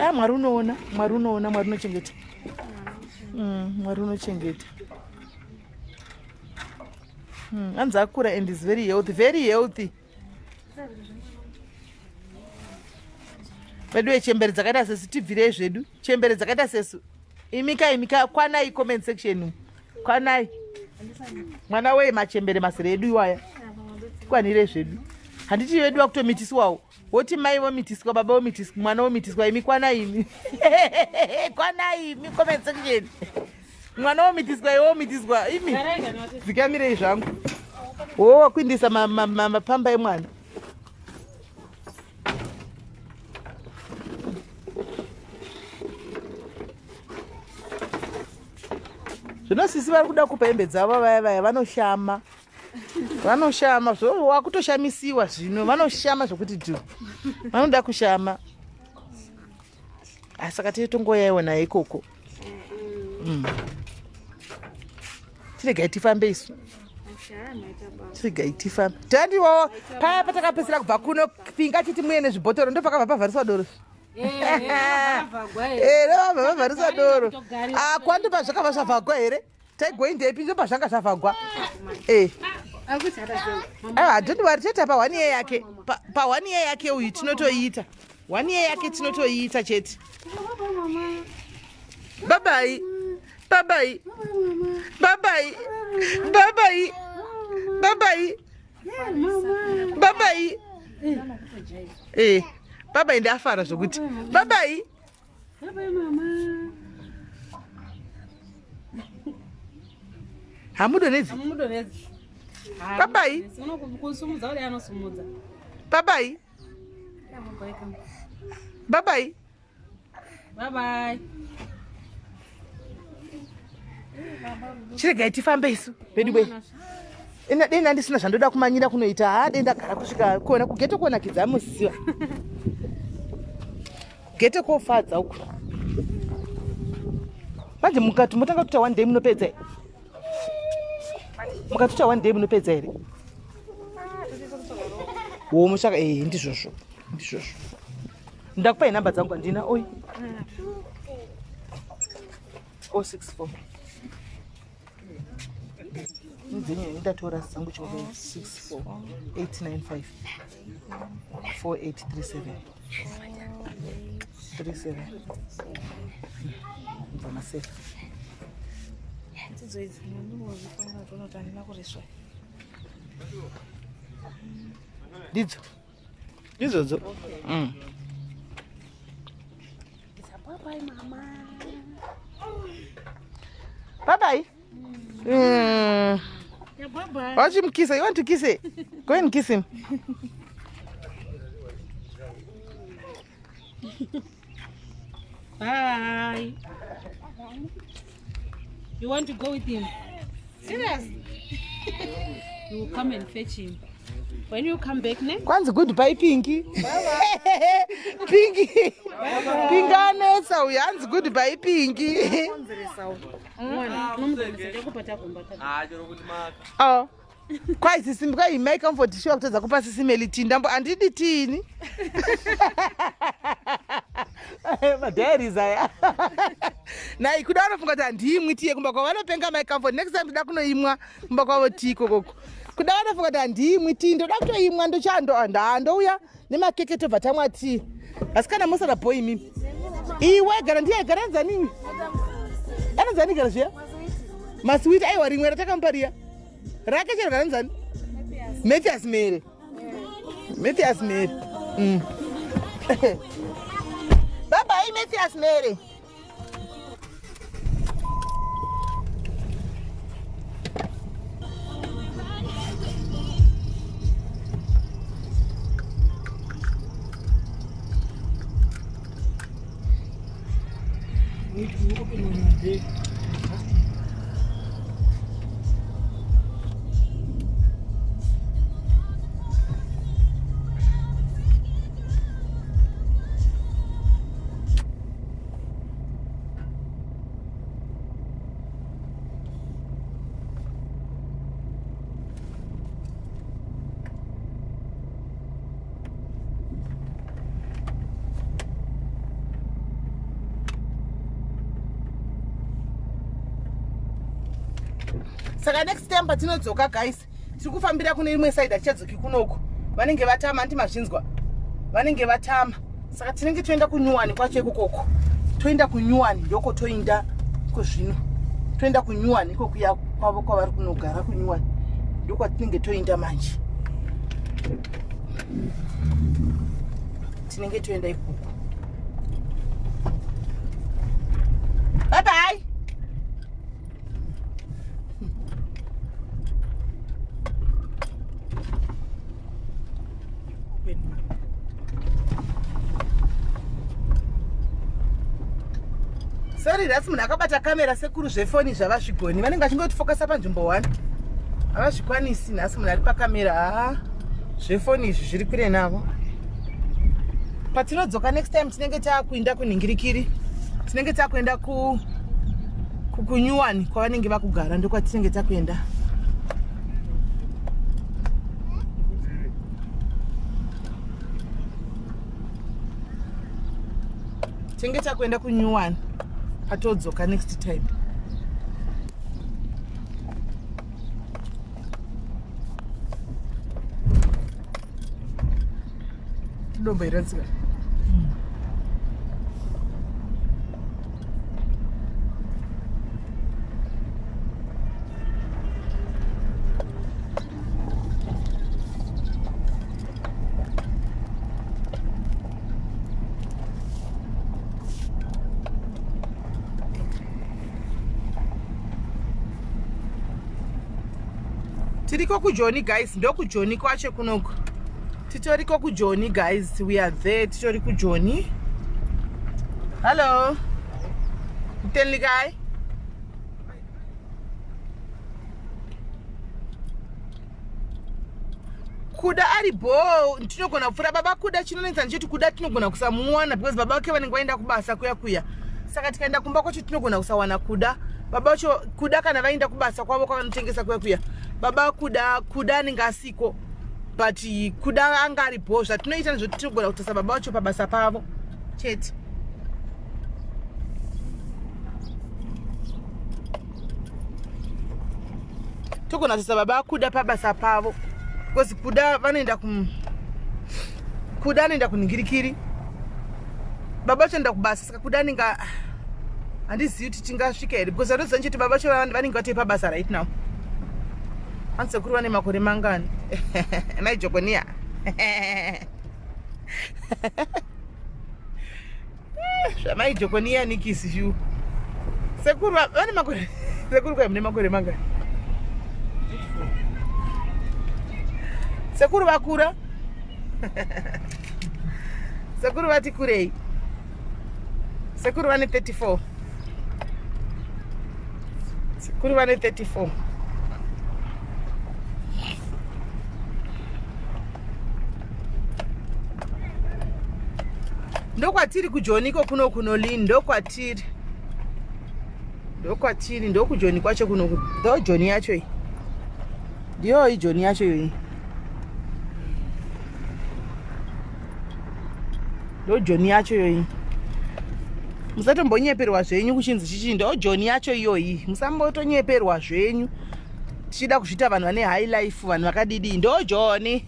S1: Ah, mwari unoona mwari unoona mwari unochengeta mwari unochengeta Hanzi akura and is very healthy very healthy veduwe chembere dzakaita sesu tibvirei zvedu chembere dzakaita sesu imika imika kwanai comment section kwanai mwana wei machembere mazere edu iwaya tikwanire zvedu handiti vedu vakutomitisiwawo woti mai vomitiswa baba vomitiswa mwana vomitiswa imi kwanai imi kwanai imi comment section mwana womitiswa iwe womitiswa imi dzikamirei zvangu wo wakuindisa mapamba emwana zvino sisi vari kuda kupa hembe dzavo vaya vaya vanoshama vanoshama zvo wakutoshamisiwa zvino vanoshama zvokuti dhu vanoda kushama ah, saka titongoyaiwo naye ikoko mm. Tiregai tifambe isu tiregai tifambe tandiwo paya patakapedzisira kubva kuno pinga titi muye nezvibhotoro ndopakabva pavhariswa doro ndopabva pavhariswa doro ah, kwando pazvakabva zvavhagwa here taigoindepi ndopazvanga zvavhagwa eh. Ah, don't worry chete pa one year yake pa one year yake uyu tinotoiita one year yake tinotoiita chete babai babai babai babai babai babai eh babai ndafara zvokuti babai hamudonedzi babai babai babai
S7: Bye bye.
S1: Chiregai tifambe isu vedu we. Ina dei ndandisina zvandoda kumanyira kunoita haa dei ndagara kusvika kuona kugeto kuonakidza amuziva. Geto kofadza uku. Manje mukati motanga kuita one day munopedza here? Mukatuta one day munopedza here? Wo muchaka eh ndizvozvo. Ndizvozvo. Ndakupai namba dzangu handina oi. 064. Ndzenyu ndatora dzangu choko 64 895 4837 37 Bva masefa.
S7: Dzidzo idzi ndinozifanira kutoona kuti handina kureswa.
S1: Ndidzo. Ndidzodzo. Bye bye.
S7: Yeah, bye bye.
S1: Watch him kiss her. You want to kiss her? Go and kiss him.
S6: Bye. You want to go with him? Serious? You will come and fetch him. When you come back, ne?
S1: Kwanzi goodbye Pinky. Pinky. Pinky anetsa uyu hanzi goodbye Pinky.
S6: Mwana, unomudzoresa ndakubata gomba tata.
S1: Oh. Kwai sisi kwai mai Comfort shuwa kutadza kupa sisi Meli tii ndambo handidi tiini. Madiaries aya. Nai kuda vanofunga kuti handiimwi tii yekumba kwavo vanopenga mai Comfort next time ndoda kunoimwa kumba kwavo tii ikokoko. Kuda vanofunga kuti handiimwi tii ndoda kutoimwa ndochando ndouya nemakeke tobva tamwa tii. Asi kana mosara boy imimi. Iwe gara ndiye gara anzani. Anzani gara zviya? Maswiti aiwa rimwe ratakamupa riya. Rake chero gara anzani? Mathias Mere. Mathias Mere. Bye bye Mathias Mere.
S3: Wait, you open when you're there.
S1: Saka next time patinodzoka guys, tiri kufambira kune imwe side, hatichadzoki kunoku. Vanenge vatama, handi mazvinzwa, vanenge vatama. Saka tinenge toenda kunyuwani kwacho ikokoko, toenda kunyuwani ndoko toenda kozvino, toenda kunyuwani ikokuya kwavo kwavari kunogara kunyuwani ndokwatinenge toenda manje, tinenge toenda ikoko. Bye bye.
S3: Open one.
S1: Sorry, that's munhu akabata kamera sekuru zvefoni zvavazvigoni vanenge vachingotifokasa panzvimbo 1 havazvikwanisi. Nhasi munhu ari pakamera, haa zvefoni izvi zviri kure navo. Patinodzoka next time tinenge taakuinda kunhingirikiri, tinenge takuenda kunyuwani kwavanenge vakugara, ndokwatinenge takuenda. Tinenge takuenda kunyuwani patodzoka next time. Dombo iradzika. Tiriko kuJoni guys, ndokujoni kwacho kunoku. Titoriko kuJoni guys, we are there, titori kuJoni. Hello. Mtenli guy. Kuda ari bho, tinogona kupfuura baba Kuda. Chinonetsa ndecheti Kuda tinogona kusamuwana because baba vake vanenge vaenda kubasa kuya kuya. Saka tikaenda kumba kwacho tinogona kusawana Kuda. Baba vacho Kuda kana vaenda kubasa kwavo kwavanotengesa kuya kuya, baba Kuda, Kuda anenge asiko, but Kuda anga ari bho. Zvatinoita ndezvoti tinogona kutarisa baba vacho pabasa pavo chete. Togona kutarisa baba Kuda pabasa pavo because Kuda vanoenda ku Kuda anoenda kunhingirikiri, baba vacho anoenda kubasa. Saka Kuda anenge, handizivi kuti tingasvika here because atoziva nchiti baba vacho vanenge vatori pabasa right now. Hanzi sekuru vane makore mangani? Maijokonia zvamaijokoniya nikisi shu. Sekuru vane makore, sekuru kwai mune makore mangani? Sekuru vakura, sekuru vati kurei. Sekuru vane 34. Sekuru vane 34. Ndokwatiri kujoni iko kuno kunolini ndokwatiri. Ndokwatiri ndokujoni kwacho kuno ndo joni yacho iyi. Ndiyo ijoni yacho iyoyi. Ndo joni yacho iyoyi. Musatombonyeperwa zvenyu kuchinzi chichi ndo joni yacho iyoyi. Musambotonyeperwa zvenyu. Tichida kuzviita vanhu vane high life, vanhu vakadidi. Ndo joni.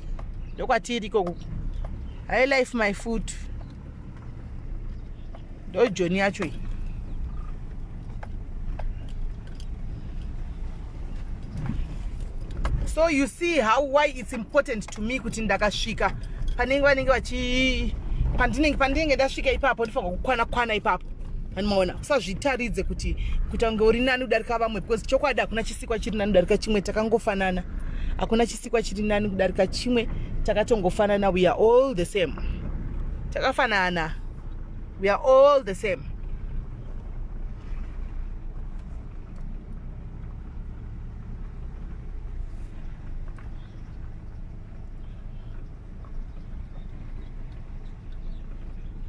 S1: Ndokwatiri ikoko. High life my foot. Ndo joni yacho iyi. So you see how why it's important to me kuti ndakasvika panenge vanenge vachi pandinenge pandinenge ndasvika ipapo ndifanirwa kukwana kwana ipapo. Anomaona usazvitaridze kuti kuita kunge uri nani kudarika vamwe because chokwadi hakuna chisikwa chiri nani kudarika chimwe, takangofanana. Hakuna chisikwa chiri nani kudarika chimwe, takatongofanana. We are all the same. Takafanana. We are all the same.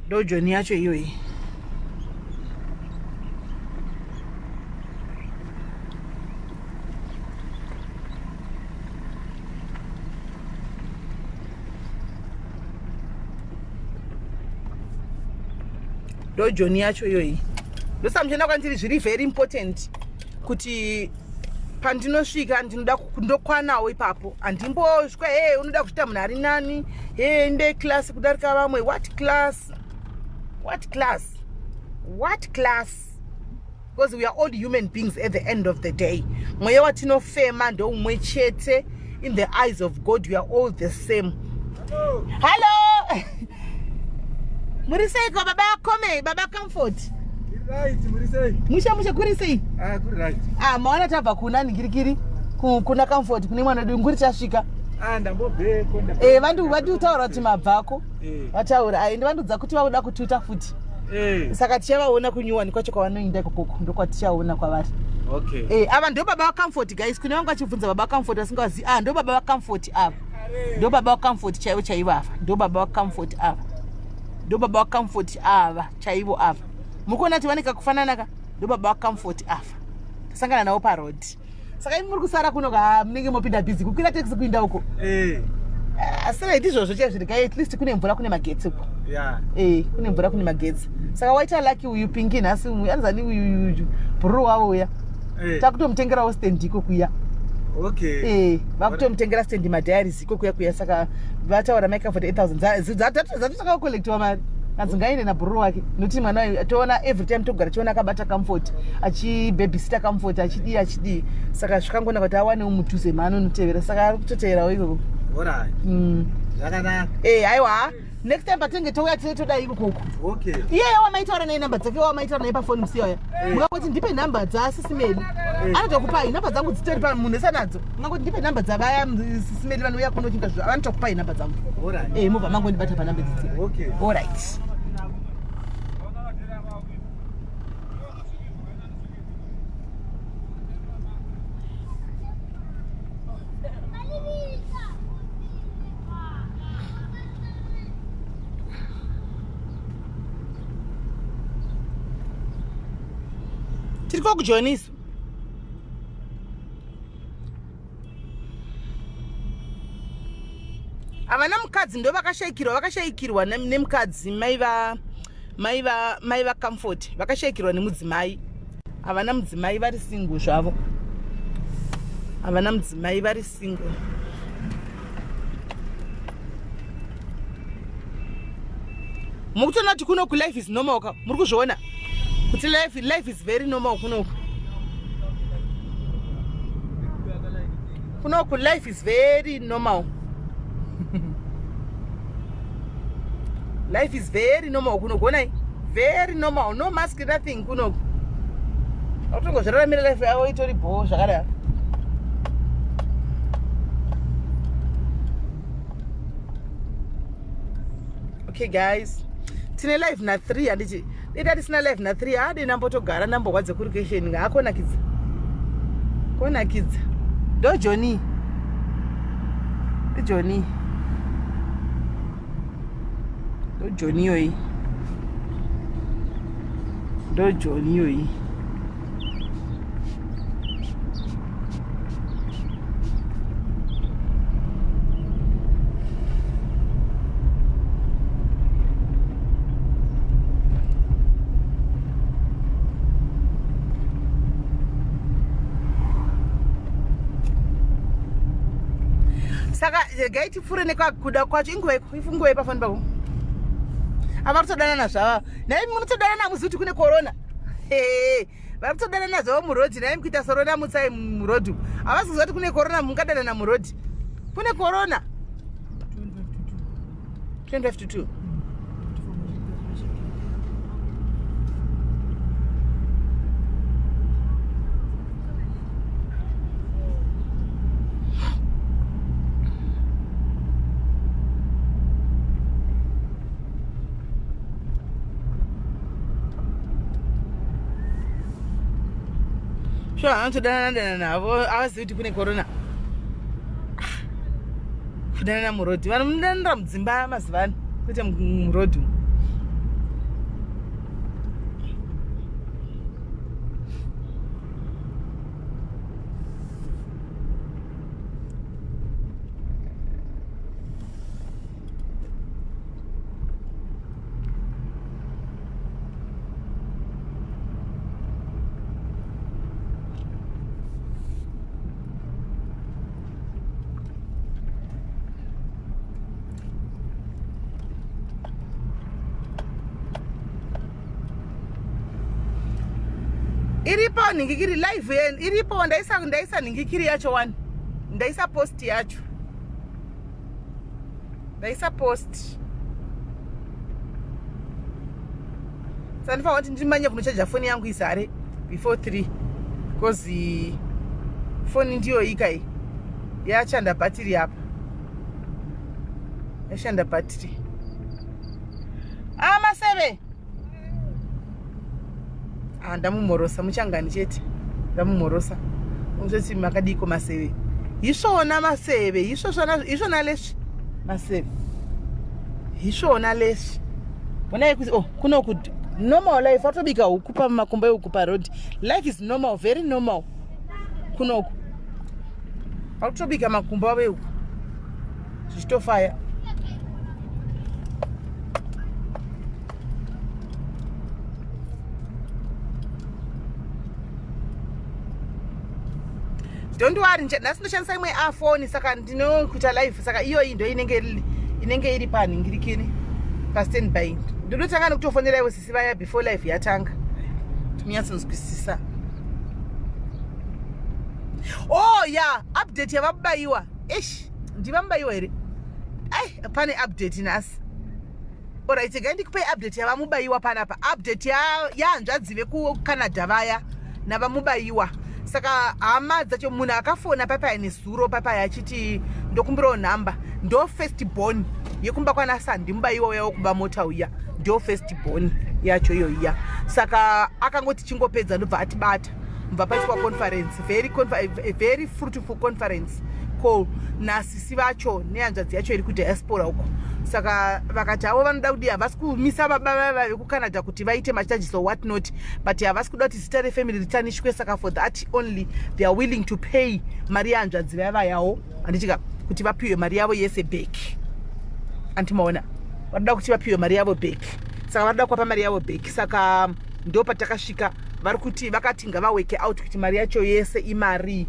S1: Ndojoni yacho iyoyi. Ndojoni yacho iyoyi. Ndosamuchienda kwandiri zviri very important kuti pandinosvika ndinoda kundokwanawo ipapo. Handimbosvika hey, unoda kuita munhu ari nani, hey, nde class kudarika vamwe. What class? What class? What class? Because we are all human beings at the end of the day. Mweya watinofema ndoumwe chete. In the eyes of God we are all the same. Hello. Hello. Muri seiko baba Kome, baba Comfort?
S8: Right, muri sei?
S1: Musha musha kuri sei?
S8: Ah, kuri right.
S1: Ah, maona tabva kuna Ngirikiri, kuna Comfort, kune mwana wedu nguri tasvika.
S8: Ah, ndambobveko.
S1: Eh, vandu vanditaura kuti mabvako.
S8: Eh.
S1: Vataura, ai ndivandudza kuti vakuda kututa futi.
S8: Eh.
S1: Saka tichavaona kunyuwani kwacho kwavanoenda ikoko, ndokwatichaona kwavari.
S8: Okay.
S1: Eh, ava ndo baba vaComfort guys, kune vangu vachibvunza baba vaComfort vasingazivi. Ah, ndo baba vaComfort ava. Ndo baba vaComfort chaivo chaivo ava. Ndo baba vaComfort ava. Ndo baba vaComfort ava chaivo ava. Muri kuona kuti vane kakufanana ka? Ndo baba vaComfort ava. Tasangana navo paroad. Saka imi muri kusara kuno ka munenge mopinda busy kukwira taxi kuinda uko.
S8: Eh.
S1: Asi right izvozvo chaizvo regai at least kune mvura kune magetsi uko.
S8: Yeah.
S1: Eh, kune mvura kune magetsi. Saka waita lucky uyu Pinky nhasi uyu anzani uyu uyu bhururu wavo uya.
S8: Eh.
S1: Takutomutengerawo stand iko kuya.
S8: Okay.
S1: Eh, vakutomutengera stand madiaries iko kuya kuya saka vataura mai Comfort 8000 dzatakakollectiwa mari. Kanzi ngaende nabhururu wake. Nokuti mwana uyu toona every time togara tiona akabata Comfort, achibabysita Comfort, achidii achidii. Saka zvikangonaka kuti awanewo mudhuze maanonotevera. Saka ari kutoteverawo ikoko.
S8: Alright. Zvakanaka.
S1: Eh, aiwa. Next time patenge touya tine toda iko koko.
S8: Okay.
S1: Iye wamaitaura naye namba dzake wamaitaura naye pafoni musi uya. Mukangoti ndipe namba dzasisi Meli. Anotokupai namba dzangu dzitori pa munhu ese anadzo. Mukangoti ndipe namba dzavaya sisi Meli vanouya kuno chinga zvo. Vanotokupai namba dzangu.
S8: Alright.
S1: Eh, mobva mangondibata panamba dzidzi.
S8: Okay.
S1: Alright. Tiri kokujonisa. Havana mukadzi ndo vakashaikirwa, vakashaikirwa nemukadzi mai va Comfort vakashaikirwa nemudzimai. Havana mudzimai, vari single zvavo. Havana mudzimai, vari single. Mukutoona kuti kunoku life is normal ka? Muri kuzviona kuti life is very normal kunoku. Kunoku life is very normal. Life is very normal kunoku. Onai, very normal, no mask, nothing kunoku. Vakutongozviraramira life yavo itori bho zvakadaro. Okay guys, tine live na 3 handiti. Dai tisina live na 3 ade ndambotogara ndambohwa dzekurukesheni ngaakonakidza. Konakidza. Ndo Johnny. Johnny. Ndo Johnny yoyi. Ndo Johnny yoyi. Saka regai tipfuure nekakuda kwacho inguva inguva yepafoni pako ava kutodanana zvava nhai munotodanana hamuzivi kuti kune korona vari kutodanana zvavo murodhi nhai mukuita sorona mutsai murodhi havasi kuziva kuti kune korona mungadanana murodhi kune korona 25 to 2 Sure, anotodanana danana navo avazivi kuti kune corona. Kudanana murodhi vanhu munodananira mudzimba mazuva ano kwete murodhi umu. Iripo nhingikiri live yen iripo ndaisa ndaisa nhingikiri yacho wani ndaisa post yacho ndaisa post sandifanira kuti ndimanye kunochaja foni yangu izare before 3 because foni ndiyo ika iyi yachanda bhatiri apa yashanda bhatiri amaseve ah, ah ndamumhorosa muchangani chete ndamumhorosa unzoti makadiko maseve hisvona maseve hisvona lesvi maseve hisvona lesvi honai kuti oh kuno ku normal life watobika huku pamakumbo ehuku paroad life is normal very normal kunoku vakutobika makumbo avo ehuku zvichitofaya Don't worry, nhasi ndoshandisa imwe afoni saka ndinokuita live saka iyoyi ndo inenge inenge iri panhingirikini pastandby. Ndinotanga nekutofonera ivo sisi vaya before live yatanga. Tinonyatsonzwisisa. Oh yeah, update yavabayiwa. Eish, ndivambayiwa here? Ai, pane update nhasi. Alright, regai ndikupei update yavamubayiwa panapa. Update yahanzvadzi ya vekuCanada vaya navamubayiwa. Saka hama dzacho munhu akafona papaya nezuro papaya achiti ndokumbirawo nhamba ndo first born yekumba kwana Sandi mubayiwa uya wekuba mota uya ndo first born yacho iyo iya. Saka akangoti chingopedza ndobva atibata mubva paitwa conference very, very fruitful conference call nasisi vacho nehanzvadzi yacho iri kudiaspora uko saka vakati havo vanoda kudii havasi kumisa baba vaiva vekucanada kuti vaite macharges or what not but havasi kuda kuti zita refamily ritanishwe saka for that only they are willing to pay mari yehanzvadzi vaiva yawo handitika kuti vapiwe mari yavo yese back antimaona vanoda kuti vapiwe mari yavo back saka vanoda kuapa mari yavo back saka ndo patakasvika vari kuti vakati ngavaweke out kuti mari yacho yese imarii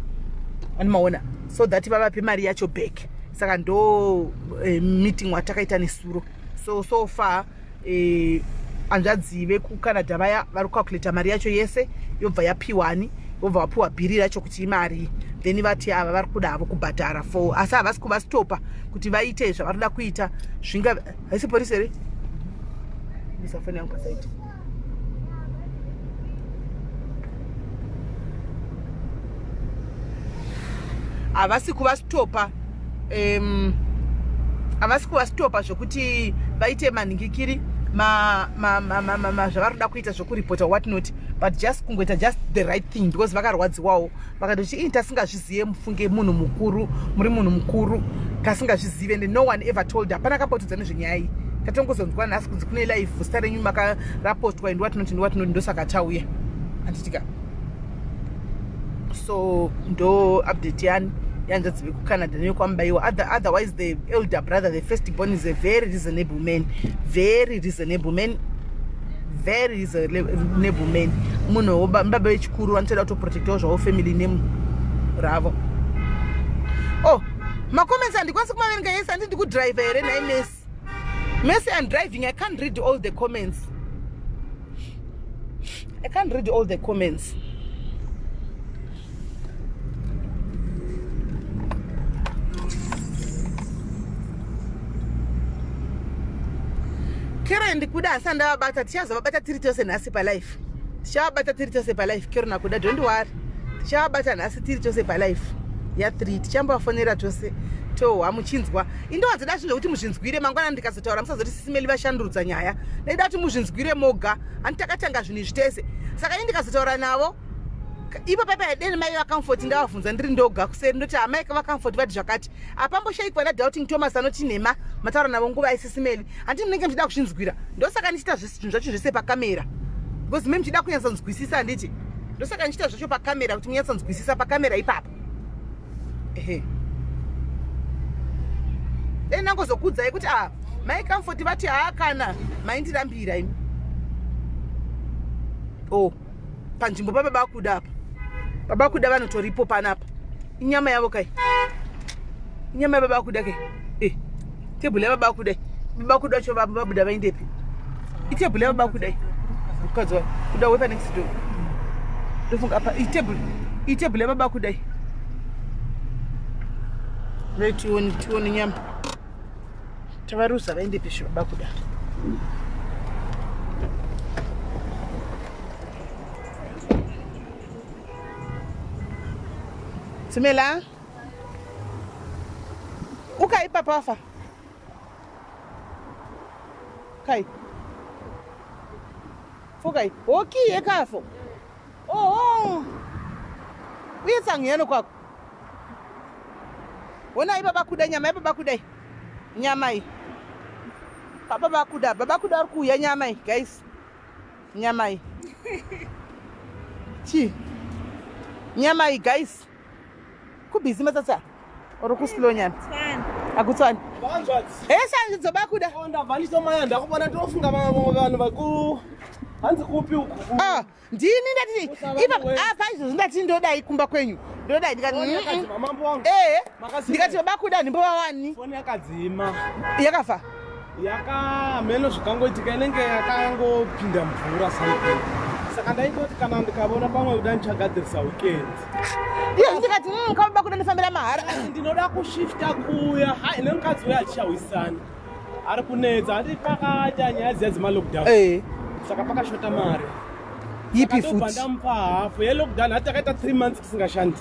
S1: andimaona so that vavape mari yacho back saka ndo eh, meeting watakaita nesuro so so far eh, hanzvadzi vekucanada vaya vari kucalculata mari yacho yese yobva yapiwani vobva vapiwa bhiri racho kuti imari then vati ava vari kuda havo kubhadhara for asi havasi kuvastopa kuti vaite zvavari kuda kuita zvinga haisi porisi here ndisafoni yangu pasaiti havasi kuvastopa um, havasi kuvastopa zvekuti vaite manhingikiri zvavari kuda kuita zvekuripota what not, but just kungoita just the right thing because vakarwadziwawo, vakatoti ini tasingazvizive, mufunge munhu mukuru, muri munhu mukuru, tasingazvizive, and no one ever told, hapana kambotudza nezvenyaya iyi. Tatongozonzwa nhasi kunzi kune live, zita renyu makarapostwa and what not and what not, ndosaka tauya, handitika? So ndo update yani yanzvadzi vekuCanada neyokwaMubaiwa. Otherwise the elder brother, the first born, is a very reasonable man, very reasonable man, very reasonable man. Munhu baba vechikuru vanotoda kutoprotectawo zvavo family name ravo. Oh, macomments handikwanisi kumaverenga yese, handidi kudrive here nhai Messi? Messi, I'm driving, I can't read all the comments, I can't read all the comments. Kero ndikuda asi andavabata, tichazovabata tiri tose nhasi palife, tichavabata tiri tose palife. Kero nakuda, don't worry, tichavabata nhasi tiri tose palife ya3, tichambovafonera tose tohwa muchinzwa. Indowanzoda zvinhu zvokuti muzvinzwire mangwana, ndikazotaura musazoti Sis Melly vashandurudza nyaya. Ndaida kuti muzvinzwire moga, handi takatanga zvinhu izvi tese? Saka ini ndikazotaura navo ipo paipa deni mai vaComfort, ndavabvunza ndiri ndoga kuseri, ndoti amai vaComfort vati zvakati, apamboshaikwa nadoubting Thomas anoti nhema, mataura navo nguva iSis Melly? Handi munenge muchida kuzvinzwira? Ndosaka ndichiita zvinhu zvacho zvese pakamera, because me muchida kunyatsonzwisisa, handiti? Ndosaka ndichiita zvacho pakamera, kuti munyatsonzwisisa pakamera ipapo. Ehe, dai nangozokudzai kuti a mai Comfort vati haa, kana maindirambira imi. O oh, panzvimbo pababa Kuda apa, baba Kuda vanotoripo panapa, inyama yavo kai, inyama yababa Kuda kai. E tebhuru yababa Kuda, baba Kuda vacho vabuda vaindepi? Itebhuru yababa Kuda, mukadzi wa Kuda wepa next door, ndofunga apa itebhuru, itebhuru yababa Kuda. Right, tione, tione nyama tavarusa vaendepi baba Kuda? Tsimela ukai papa fa kai fo kai okiye kafo oho uye tsangiyano kwako. Honai baba Kuda, nyama yababa Kuda, nyama iyi baba vakuda, baba Kuda vari kuuya, nyama iyi guys, nyama iyi chi, nyama iyi guys, kubhizi matsatsa uri kuslow nyana akutswani esanzidzo bakuda.
S9: Ndabva ndichomaya, ndakubona, ndinofunga vamwe vanhu vaku hanzi kupi uku?
S1: Ah, ndini ndati ipa apa izvozvi, ndati ndodai kumba kwenyu, ndodai ndikati
S9: Mambo wangu.
S1: Ee.
S9: Makasika.
S1: Ndikati baba Kuda ndimbovawani.
S9: Foni yakadzima.
S1: Yakafa?
S9: Yakamheno zvikangoitika, inenge yakangopinda mvura something, saka ndaingoti kana ndikavona pamwe kuda ndichagadzirisa weekend.
S1: Iyo ndikati kaba Kuda ndifambira mahara.
S9: Ndinoda kushifta kuya hai nemukadzi uya achichawisana, ari kunetsa, hati pakaita nyaya dziya dzemalockdown. Saka pakashota mari.
S1: Yipi?
S9: Ndobva
S1: Futi?
S9: ndamupa hafu yelockdown, hati takaita 3 months tisingashandi.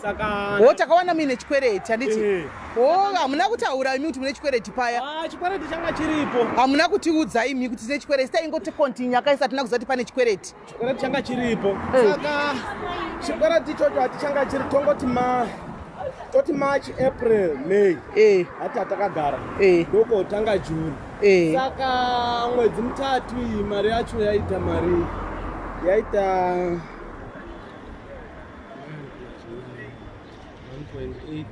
S9: Saka
S1: Wo takawana muine chikwereti, handiti?
S9: Eh.
S1: O hamuna kutaura imi kuti mune chikwereti paya?
S9: Ah, chikwereti changa chiripo.
S1: Hamuna kutiudza imi kuti tine chikwereti, taingoti continue akaisa, hatina kuziva kuti pane chikwereti.
S9: Chikwereti changa chiripo. Saka chikwereti ichocho hati changa chiri, tongoti ma toti March, April, May. Hati hatakagara ndokotanga June. Saka mwedzi 3 iyi mari yacho yaita, mari yaita 1.8,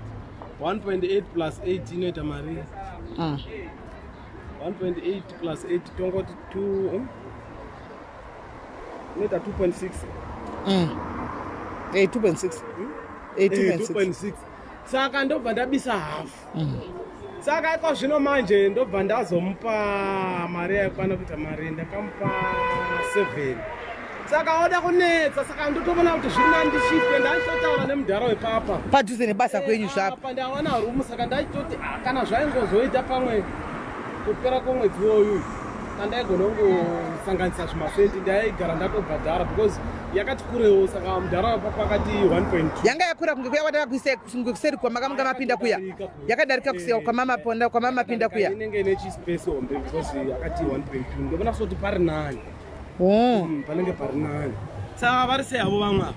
S9: 1.8 plus 8 inoita mari. 1.8 plus 8, tongoti 2 inoita 2.6.
S1: 2.6. 2.6.
S9: 2.6, saka ndobva ndabisa hafu. Saka iko zvino manje ndobva ndazomupa mari yaikwana kuita mari, ndakamupa 7, saka oda kunetsa, saka ndotoona kuti zviri nani ndishifte, ndachitotaura nemudhara wepapa.
S1: Padhuze nebasa kwenyu zvapo.
S9: Apa ndawana rumu, saka ndachitoti ah, kana zvaingozoita pamwe kupera kwemwedzi woyu. Andaigona kungosanganisa zvimasendi, ndaigara ndatobhadhara because yakati kurewo. Saka mudhara pakati 1.2.
S1: Yanga yakura kunge kuya kwatakakuisai, kunge kuseri kwamakamanga mapinda kuya.
S9: Yakadarika kuya.
S1: Yakadarika kusiya kwamamaponda, kwamamapinda kuya.
S9: Inenge ine chispace hombe because yakati 1.2. Ndovona soti pari nani.
S1: Oh.
S9: Panenge pari nani. Saka vari sei havo vamwe ava?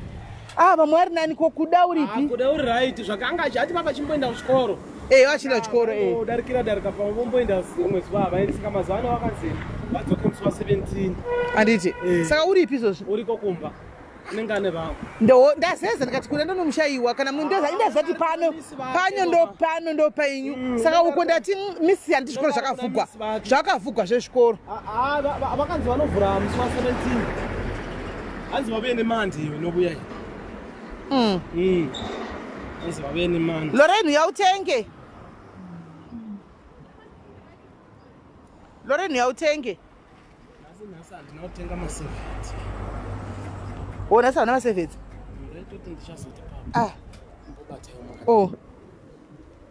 S1: Ah, vamwe vari nani. Ko kuda
S9: Ah,
S1: uripi?
S9: Kuda uri right. Zvakanga achati papa chimboenda kuchikoro.
S1: Eh, vachida chikoro, eh.
S9: Darikira darika pamwe vomboenda rimwe zuva, havaendi. Saka mazuva ano vakanzi vadzoke musi wa17.
S1: Handiti?
S9: Eh.
S1: Saka uripi izvozvi?
S9: Uriko kumba, unenge ane vamwe.
S1: Ndazeza ndikati kuda ndonomushayiwa kana indazati pano pano ndo pano ndo painyu. Saka uko ndati misi handi zvikoro zvakavhugwa.
S9: Misi vake.
S1: Zvakavhugwa zvezvikoro.
S9: Ah, ah, vakanzi vanovhura musi wa17, hanzi vavuye nemandi iwe nobuya iyi. Hanzi vavuye nemandi.
S1: Lorraine, yautenge. Lorraine, yautenge.
S9: Nhasi, nhasi handina kutenga maserviettes.
S1: Wona sauna maserviettes.
S9: Ndaitoti ndichazoti pa
S1: Ah.
S9: mbobatewo makati.
S1: Oh,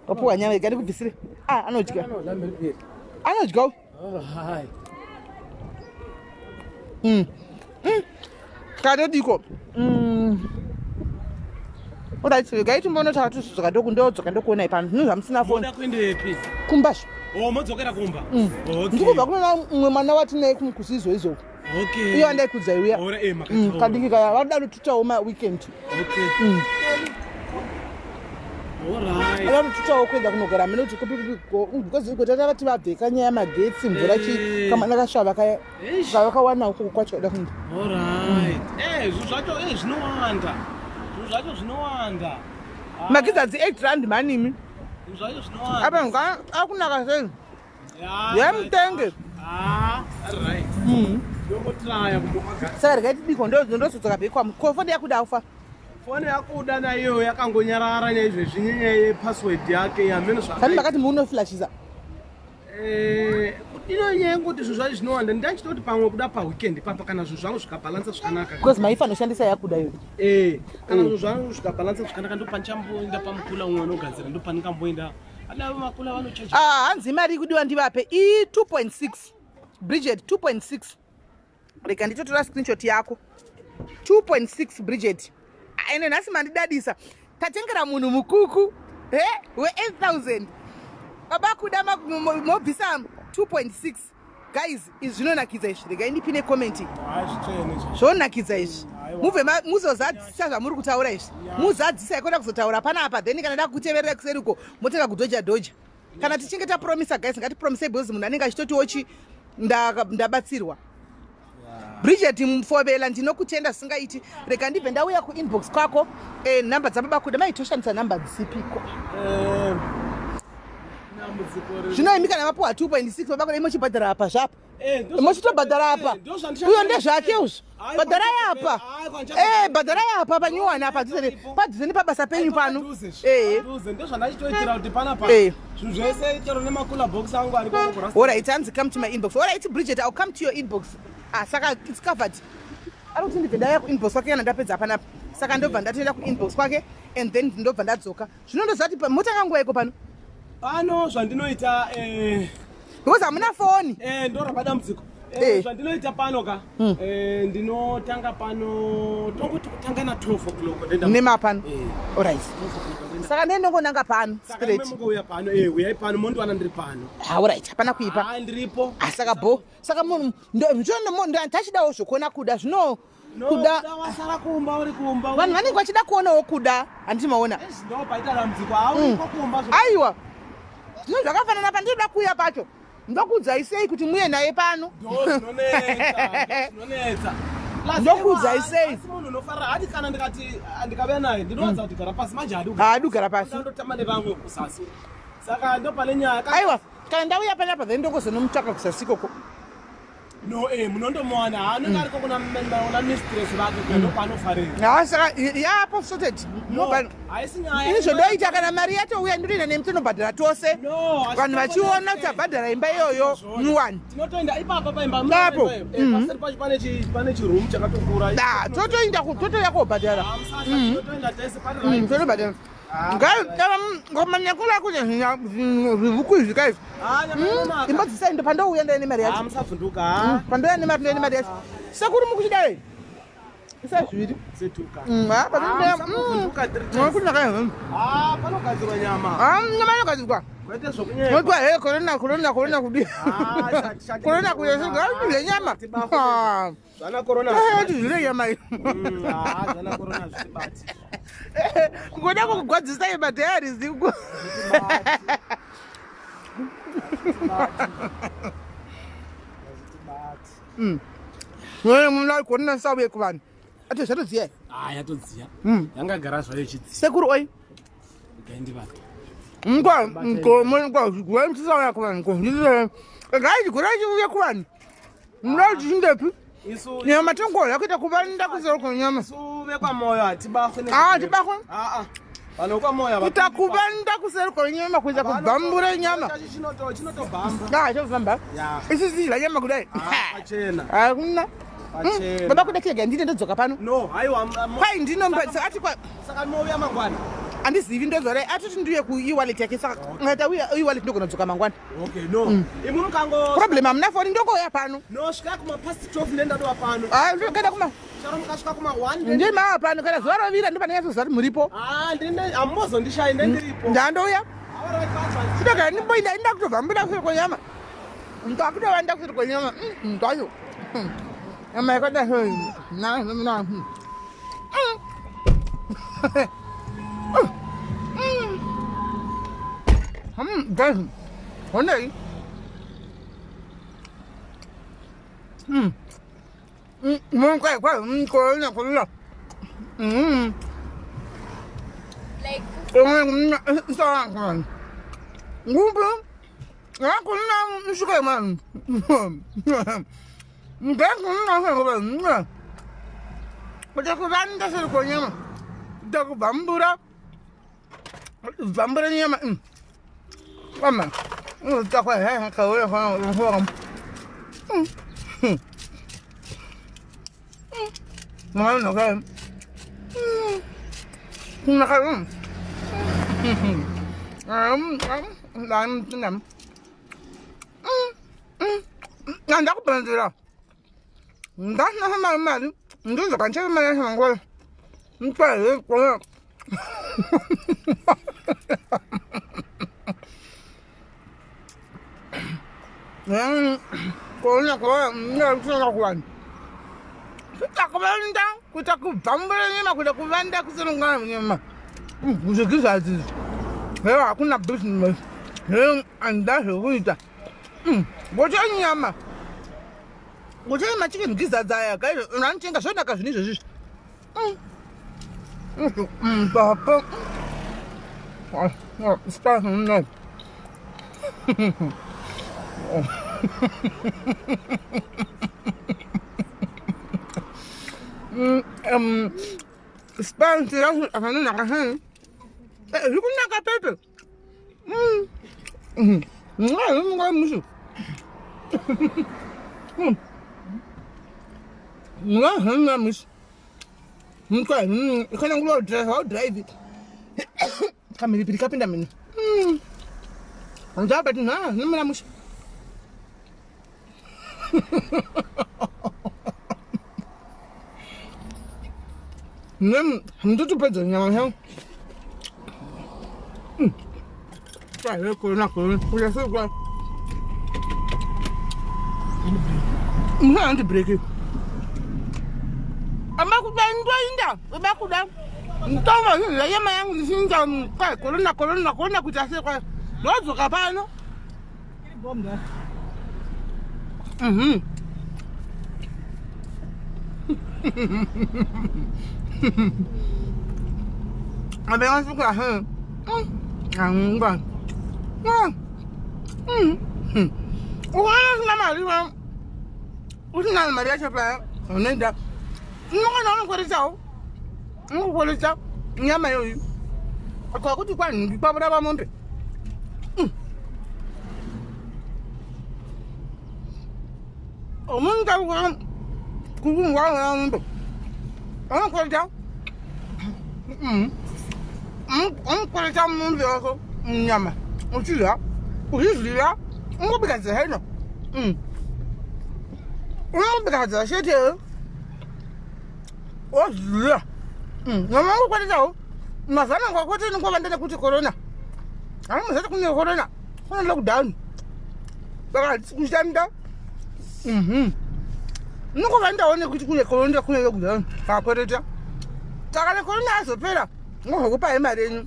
S1: wapuwa nyama, igadi kubvisire. Ah, anodya.
S9: Anodya mhiripiri.
S1: Anodya uyu.
S9: Oh, hai.
S1: Katodiko. Alright, regai timbonotaura tuzodzoka, ndodzoka ndokuonai pano. Zvino zvamusina foni.
S9: Moda kuendepi?
S1: Kumbazvo.
S9: Oh, modzokera kumba. Okay.
S1: Ndikubva kunona mumwe mwana watinaye kumukusizo izoko.
S9: Okay.
S1: Iyo andaikudzai uya.
S9: Ora, eh, makataura.
S1: Kadiki kaya vakuda kututawo maweekend.
S9: Okay. Alright.
S1: Vada kututawo kuenda kunogara mene kuti kupi kupi, because iko tata vati vabveka nyaya yamagetsi, mvura chi. Kamwana kasvava kaya.
S9: Eish.
S1: Kavakawana uko kwacho kada kuenda.
S9: Alright. Eh, zvinhu zvacho zvinowanda. Zvinhu zvacho zvinowanda. Ah,
S1: Magetsi hadzi 8 rand manimi.
S9: Zvinhu zvacho zvinowanda.
S1: Apa nga akunaka sei.
S9: Yeah,
S1: Yemutenge.
S9: Ah, alright. Ndombotraya kumbomaga.
S1: Saka regai tidiko, ndozodzoka bhekwa ko foni yakuda ufa.
S9: Foni yakuda naiyo yakangonyarara nyaizvezvi nenyaya yepassword yake yamene.
S1: Sani makati munoflashisa.
S9: Ino nyaya yekuti zvinhu zvacho zvinowanda, ndachitoti pamwe kuda paweekend papa kana zvinhu zvangu zvikabhalansa zvakanaka.
S1: Because maifanoshandisa yakuda iyo.
S9: Kana zvinhu zvangu zvikabhalansa zvakanaka, ndopandichamboenda pamukula umwe unogadzira, ndopandingamboenda ada makula vanochaja.
S1: Ah, hanzi imari ikudiwa ndivape i 2.6, Bridget, 2.6. Rega nditotora screenshot yako. 2.6, Bridget. Ah, ene nhasi mandidadisa, tatengera munhu mukuku he we8000. Baba kuda mobvisa 2.6. Guys, izvi zvinonakidza izvi. Regai ndipine comment.
S9: Zvitsvene izvo.
S1: Zvonakidza izvi.
S9: Aiwa.
S1: Mubve muzozadzisa zvamuri kutaura izvi, muzadzisa ikona kuzotaura panapa. Then kana dakuteverera kuseriko, motanga kudhoja dhoja. Kana tichinge tapromisa, guys, ngatipromisei because munhu anenge achitotiwo chi ndabatsirwa. Bridget Mfobela, ndinokutenda singaiti. Rega ndibve ndauya kuinbox kwako. Nhamba dzababa kuda maitoshandisa nhamba dzisipiko?
S9: Dambudziko
S1: Zvino imi kana mapuwa 2.6, baba kuda imochibhadhara apa zvapo. Mochitobhadhara apa.
S9: Ndozvandicha-
S1: Uyo ndezvake uzvo.
S9: Aiwa,
S1: Bhadharai apa.
S9: aiwa, ndicha-
S1: Bhadharai apa panyuwani apa, padhuze nepabasa penyu pano.
S9: Padhuze, padhuze. Ndozvandachitoitira kuti panapa zvinhu zvese chero nemakula box angu ari koko.
S1: Alright, hanzi come to my inbox. Alright, Bridget, I'll come to your inbox. Ah, saka it's covered. Ari kuti ndibve ndauya kuinbox kwake kana ndapedza panapa. Saka ndobva ndatoenda kuinbox kwake and then ndobva ndadzoka. Zvino ndozati motanga nguva iko pano?
S9: Pano zvandinoita
S1: Because hamuna foni.
S9: Ndorapa dambudziko. Zvandinoita pano ka, ndinotanga pano, tongoti kutanga na12 o'clock ndoenda.
S1: Nema pano. Alright,
S9: 12 o'clock ndoenda.
S1: Saka ndendongonanga pano.
S9: Saka
S1: Straight.
S9: ime mungouya pano, uyai pano, mondiwana ndiri pano.
S1: Alright, hapana kuipa.
S9: Ah, ndiripo.
S1: Ah, saka bo saka munhu tachidawo zvokuona kuda zvino.
S9: No,
S1: Kuda.
S9: kuda wasara kumba, uri kumba.
S1: Vanhu vanenge vachida kuonawo kuda, handiti maona?
S9: Ndo paita dambudziko, hauriko kumba.
S1: Aiwa, zvino zvakafanana, pandinoda kuuya pacho ndokuudzai sei kuti muye naye pano?
S9: Ndo zvinonetsa, ndo zvinonetsa. Plus,
S1: Ndokuudzai
S9: aiwa,
S1: sei?
S9: asi munhu unofarira hadi kana ndikati ah, ndikauya naye, ndinowanza kuti gara pasi manje, hadi.
S1: Haadi kugara pasi.
S9: Ndotamba nevamwe kusasi, saka ndo pane nyaya.
S1: Aiwa, kana ndauya panapa, then ndokozonomutsvaka kusasi ikoko.
S9: No, munondomuwana, haanenge ariko kuna mistress vake kuya, ndopaanofarira.
S1: Ha, saka yapo sorted.
S9: No, haisi nyaya.
S1: Ini zvondoita, kana mari yatouya, ndinoenda nemi tinobhadhara tose.
S9: No,
S1: Vanhu vachiona kuti tabhadhara imba iyoyo nyuwani.
S9: Tinotoenda ipapa paimba.
S1: Papo.
S9: Paseri pacho pane chiroom chakatokura.
S1: Da, totoenda totouya kobhadhara.
S9: Ah, musasa, tinotoenda tese pari right.
S1: Tonobhadhara. Ngomanyakula kudya zvivuku izvi kaizvi. Imbodzisai ndo pandouya ndouya nemari yacho.
S9: Musavhunduka.
S1: Pandouya nemari ndouya nemari yacho. Sekuru mukuchidai. Isa zviviri.
S9: Setuka.
S1: Kunaka here?
S9: Panogadzirwa nyama.
S1: Nyama inogadzirwa.
S9: Kwete zvokunyepa.
S1: Moitwa he corona corona corona kudii? Corona kudii? Zvenyama.
S9: Zvana corona.
S1: Tizvire nyama iyo.
S9: Zvana corona zvitibati.
S1: Ngoda kukugwadzisai madhayaris. Muna corona sauye kuvanhu. Ati zvatodziya.
S9: Ah yatodziya. Yangagara zvayo ichidziya.
S1: Sekuru oi.
S9: Gaindivata.
S1: Ngwa ngo ngwa zvigure musisauya kuvanhu ko. Gai chigure chiuye kuvanhu. Munoda kuti chindepi?
S9: Isu
S1: Nyama tongoda kuita kuvanda kusoro kwenyama.
S9: isu vekwamoyo hatibahwe.
S1: Ah, hatibahwe?
S9: Ah ah. Vanhu vekwamoyo
S1: Kuita kuvanda kuseri kwenyama kuita kubvambura nyama.
S9: Chacho chinoto chinotobhamba.
S1: Ah, chofamba.
S9: Ya.
S1: Isu tidya nyama kudai.
S9: Ah, pachena.
S1: Hakuna.
S9: Pachena.
S1: Baba kuda kirega ndine ndodzoka pano.
S9: No, haiwa.
S1: Kwai ndino ati kwa
S9: Saka mouya mangwana.
S1: Andizivi ndozvarai atoti ndiuye ku e-wallet yake saka ngaita uye e-wallet ndogona kudzoka mangwana.
S9: Okay, no. Imwe mukango
S1: Problem hamuna foni ndokouya pano.
S9: No, svika kuma past 12 ndendadova pano.
S1: Ah, ndogenda kuma
S9: Chero mukasvika kuma 1
S1: ndiri mava pano kana zuva rovira ndopandanyatsoziva kuti muripo.
S9: Ah, ndine hamuzondishayi ndendiripo.
S1: Ndandouya.
S9: Alright, bye.
S1: Chidogara ndimboinda inda kutobva mbuda kuseri kwenyama. Ndakutova kuseri kwenyama. Ndayo. Nyama yakadai so. Na na. Guys, honei. Kwai kwai corona corona. Ngumbu. Ngakuna mshuka man. Ngakuna Kuda kuvanda seri kwenyama. Kuda kubvambura. Bvambura nyama. Mama. Unotakwa he kawe kwa kwa. Mama no ka. Na ka. Nam. Ndakubvunzira. Ndasina mari mari. Ndizvo kanchera mari yacho mangwana. Mutwaye kona. Kona kona ndasina kuvanhu. Kuita kuvanda, kuita kubvambura nyama, kuita kuvanda kusunungana nyama. Zvigizazi izvi. Heyo hakuna business. Heyo handida zvekuita. Ngocha nyama. Ngocha machicken gizzards aya guys, unanotenga zvonaka zvinhu izvozvi. Papa. Start no. Spice yacho akanonaka sei? Zviri kunaka pepe. Musi. Musi. Kana nguva udrive, haudrive. Kamhiripiri kapinda mhino. Ndabati nha, nomira mushe. Ndotopedza nyama yangu. Corona corona. Kuya sei kwa. Musa handibreak. Amakuda ndoinda, amakuda. Ndova nyama yangu ndichinja kwa corona corona corona kuita sei kwa. Ndodzoka pano. Abengasuka he. Angwa. Ukaona usina mari wa usina mari yacho paya unoenda unokona unokweretawo unokwereta nyama iyoyi kwakuti kwanhingi kwabuda mombe. Umuntu kukungwa mombe unokwereta. Unokwereta mombe yako nyama uchidya uchizviya ungobika dzeheno unongobika dzachete wozviya nyama ungokweretawo mazana ngwakwete inongovanda nekuti corona haimuzati kune corona kune lockdown saka hatisi kushanda inongovandawo nekuti kune corona kune lockdown kakwereta saka necorona azopera ngozokupai mari yenyu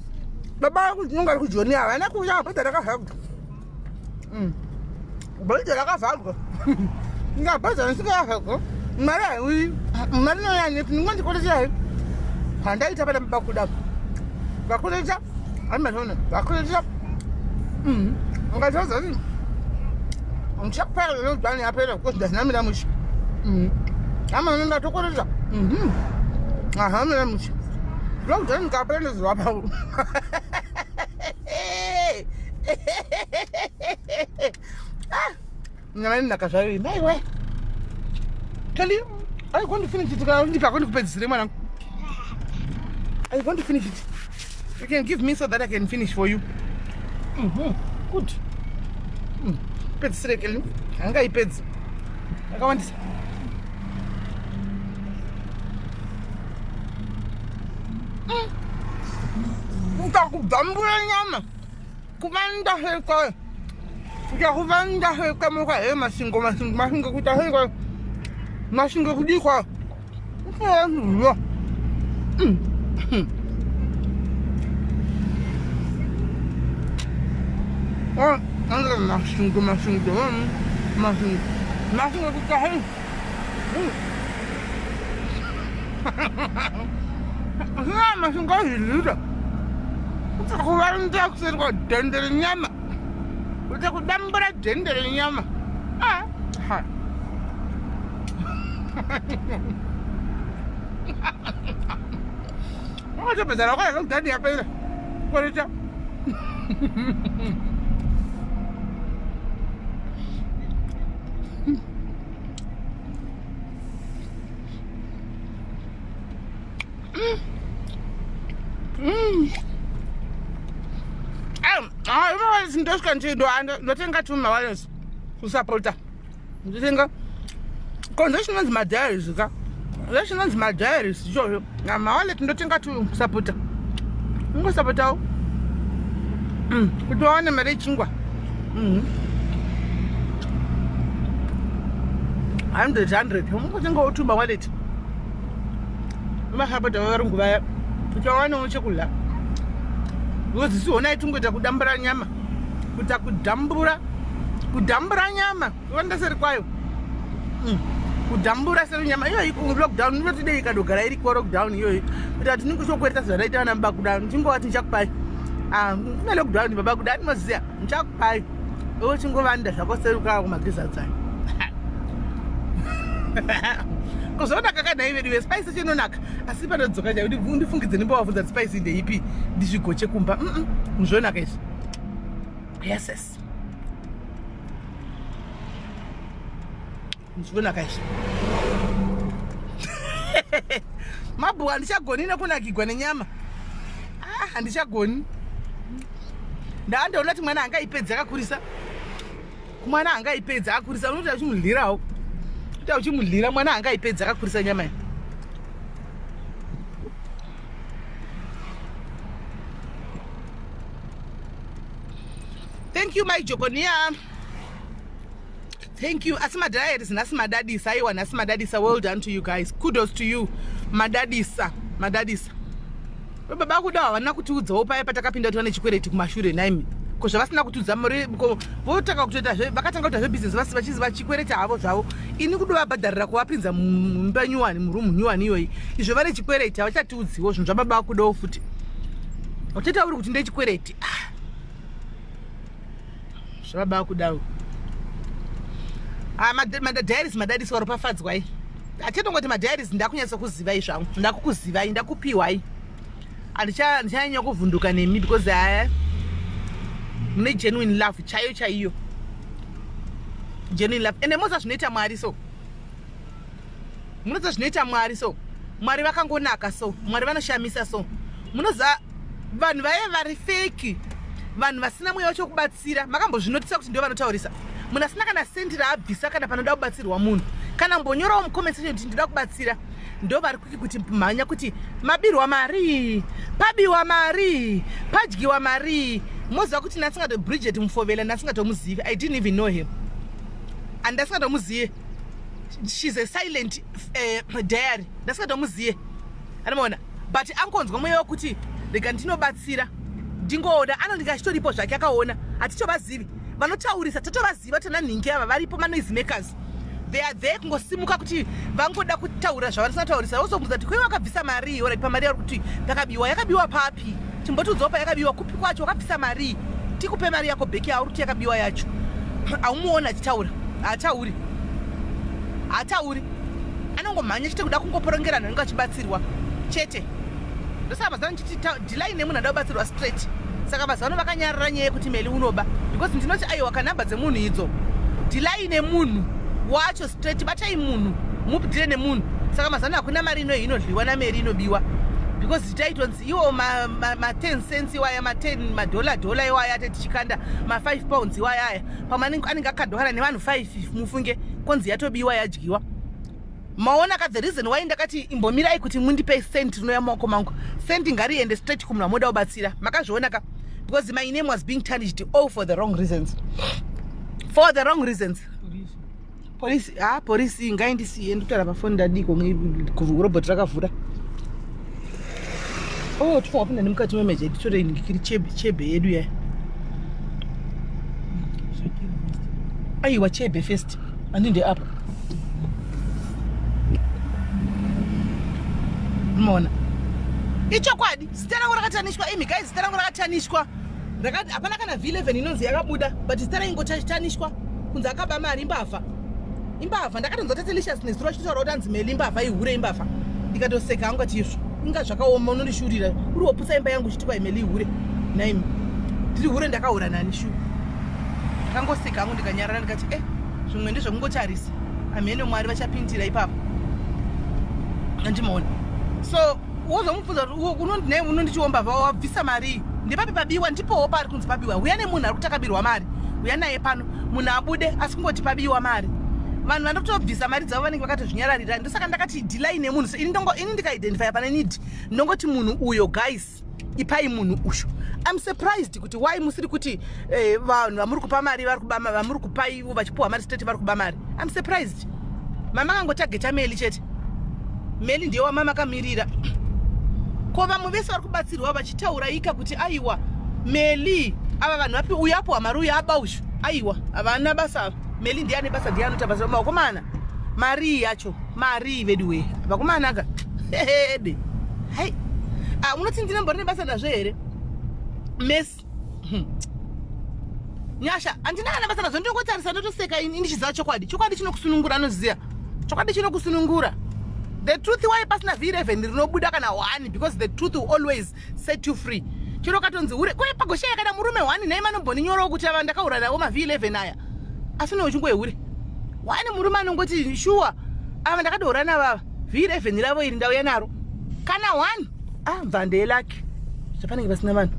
S1: baba tinonga ri kujoni havana kuuya bhodha rakavharwa bhodha rakavharwa nga bhodha risika yavharwa mari haiuyi mari inoyanepi ndingondikoleterai handaita pana baba kuda vakureta amazona vakureta ungatoza kuti ndichakupera lockdown yapera because ndazinamira mushe amana ndatokoreta ahamira mushe lockdown ikapera ndozova pavo nyama inonaka zvayo iyi maiwe Kelly, are you going to finish it? Ndipako ndikupedzisire mwanangu. Are you going to finish it? You can give me so that I can finish for you. Good. Pedzisire Kelly. Hangaipedzi. Yakawandisa. Ndakubvambura nyama. Kuvanda hekwayo. Ndakuvanda hekwayo he masingo masingo masingo kuita hekwayo. Masingo kudii kwayo. Masingo masingo masingo masingo kuita he. Masingo azvilira. Kuvanza kuseri kwadhende renyama. Kuita kudambura dhende renyama. Ah, ha. Wakatopedzera wakaya lockdown yapera. Kwereta. Ndosvika ndotenga tuma wireless kusapota ndotenga ko ndochinonzi madiaries ka ndochinonzi madiaries ichocho mawallet ndotenga tu kusapota ungosapotawo kuti wawane mari yechingwa 100 100 ungotengawo tuma wallet masapota varungu vaya kuti vawanewo chekudya because isu honai tingoita kudambura nyama kuita kudambura kudambura nyama kuenda seri kwayo kudambura seri nyama iyoyi lockdown inotidei ikadogara iriko lockdown iyoyi kuti hatinenge kuchokwereta zvataita vana bakuda ndingovati ndichakupai kune lockdown baba kuda ndinoziva ndichakupai iwe chingovanda zvako seri kwako kumagizadzayo kuzonaka kanhai vedu ve spice chinonaka asi panodzoka chai ndifungidze ndimbovabvunza kuti spice ndeipi ndizvigoche kumba zvonaka izvi yes yes zvonaka izvi mabhuku handichagoni nekunakigwa nenyama ah, handichagoni ndaandoona kuti mwana angaipedzi akakurisa mwana angaipedza akurisa unoita uchimudlirawo unoita uchimudlira mwana angaipedza akakurisa nyama iyi thank you my jokonia thank you asi madiaries nhasi madadisa aiwa nhasi madadisa well done to you guys kudos to you madadisa madadisa baba kuda havana kutiudzawo paya patakapinda kuti vane chikwereti kumashure nhaimi ko zvavasina kutiudza ko votanga kutoita zve vakatanga kuita zvebusiness vasi vachizi vachikwereta havo zvavo ini kudovabhadharira kuvapinza mumba nyuwani murumu nyuwani iyoyi izvo vane chikwereti havachatiudziwo zvinhu zvababa kudawo futi uchatauri kuti ndechikwereti ah. Zvababa kudawo ah, madiaries madadisi waropafadzwai achatongoti madiaries ndakunyatsa kuzivai zvangu ndakukuzivai ndakupiwai handichanyanya kuvhunduka nemi because haya mune genuine love chaiyo chaiyo genuine love ende moza zvinoita mwari so munoziva zvinoita mwari so mwari vakangonaka so mwari vanoshamisa so munoziva Vanhu vaye vari feki, vanhu vasina mweya wacho wekubatsira. Makambozvinotisa kuti ndivo vanotaurisa? Munhu asina kana sendi raabvisa kana panoda kubatsirwa munhu, kana mbonyorawo mucomment section kuti ndinoda kubatsira, ndo vari kwiki kuti mhanya kuti mabirwa mari, pabiwa mari, padyiwa mari. Moziva kuti ndasingato Bridget Mufovela, ndasingatomuzivi. I didn't even know him, and ndasingatomuzive. She's a silent diary, ndasingatomuzive, anomaona. But angonzwa mweya wekuti rega ndinobatsira, ndingoona anonge achitoripo zvake, akaona. Hatitovazivi vanotaurisa, totovaziva tana nhingi ava varipo, manoise makers. They are there kungosimuka kuti vangoda kutaura zvavanosina kutaurisa. Wozobvunza kuti kwei wakabvisa mari? Orit, pamari yauri kuti pakabiwa, yakabiwa papi? Chimbotiudzawo payakabiwa, kupi kwacho, wakabvisa mari, tikupe mari yako bheki yauri kuti yakabiwa yacho. Haumuoni achitaura, haatauri, haatauri, anongomhanya chete kuda kungoporongera vanhu vanenge vachibatsirwa chete. Ndosaka mazuva ano ndichiti dhilai nemunhu anoda kubatsirwa straight. Saka mazuva ano vakanyarara nyaya yekuti Meli unoba, because ndinoti aiwa, kanhamba dzemunhu idzo, dhilai nemunhu wacho straight, batai munhu, mupdire nemunhu. Saka mazuva ano hakuna mari inoyi inodliwa naMeri inobiwa, because taitonzi iwo ma10 cents iwaya, ma10 madhola dhola iwaya ate tichikanda, ma5 pounds iwaya aya, pamwe anenge akandwa kana nevanhu 5, mufunge konzi yatobiwa, yadyiwa. Maona ka the reason why ndakati imbomirai kuti mundipe cent rinouya mumaoko mangu, cent ngariende straight kumunhu amoda kubatsira. Makazviona ka? Because my name was being tarnished all for the wrong reasons, for the wrong reasons. Polisi, ha, polisi ngaindisiye ndikutaura pafoni. Ndadiko robot rakavhura. Oh, tofanira kupinda nemukati memeja, titore kiri chebe yedu yaya. Aiwa, chebe first, andinde apa. Mona, ichokwadi, zita rangu rakatanishwa. Imi guys, zita rangu rakatanishwa. Hapana kana V11 inonzi yakabuda, but zita raingotanishwa kunzi akaba mari, imbavha, imbavha. Ndakatonzwa Tatelicious nezuro achitotaura kuti anzi Meli imbavha, ihure, imbavha. Ndikatoseka hangu ati izvo inga zvakaoma, unondishurira uri woputsa imba yangu uchiti kwai Meli ihure. Naimi, ndiri hure? Ndakahura nani? Shu, ndakangoseka hangu, ndikanyarara, ndikati e zvimwe ndezvekungotarisa, amhene Mwari vachapindira ipapo, andimaona. So wozomubvunza kuti unondichiomba wabvisa mari, ndepapi pabiwa? Ndipowo paari kunzi pabiwa. Uya nemunhu ari kuti akabirwa mari, uya naye pano, munhu abude. Asi kungoti pabiwa mari, vanhu vanotobvisa mari dzavo vanenge vakatozvinyararira. Ndosaka ndakati dhilai nemunhu. So ini ndikaidentifya pane need, ndongoti munhu uyo, guys, ipai munhu uyu. I'm surprised kuti why musiri kuti vanhu vamuri kupa mari vari kuba, vamuri kupa ivo vachipiwa mari straight vari kuba mari. I'm surprised. Mama kangotageta Meli chete, Meli ndiye wamama kamirira. Ko vamwe vese vari kubatsirwa vachitaura ika kuti aiwa, Meli ava vanhu vapi, uyu apiwa mari, uyu aba, uyu aiwa, havana basa ava. Meli ndiye ane basa, ndiye anoita basa. Vakomana, mari yacho, mari vedu we, vakomana ka hede hai. Ah, unoti ndinembori nebasa nazvo here? Mesi Nyasha, handina kana basa nazvo, ndinongotarisa ndotoseka ini ndichiziva chokwadi. Chokwadi chinokusunungura, anoziva chokwadi chinokusunungura. The truth, why pasina V11 rinobuda kana one? Because the truth will always set you free. Chero katonzi hure kwe pagoshaya kana murume one, nhai manomboninyorowo kuti ava ndakaura navo maV11 aya, asi une uchingoehure one murume anongoti shuwa ava ndakadoura navava, V11 ravo iri ndauya naro, kana one. Ah, mva ndelaki zvapanenge pasina vanhu.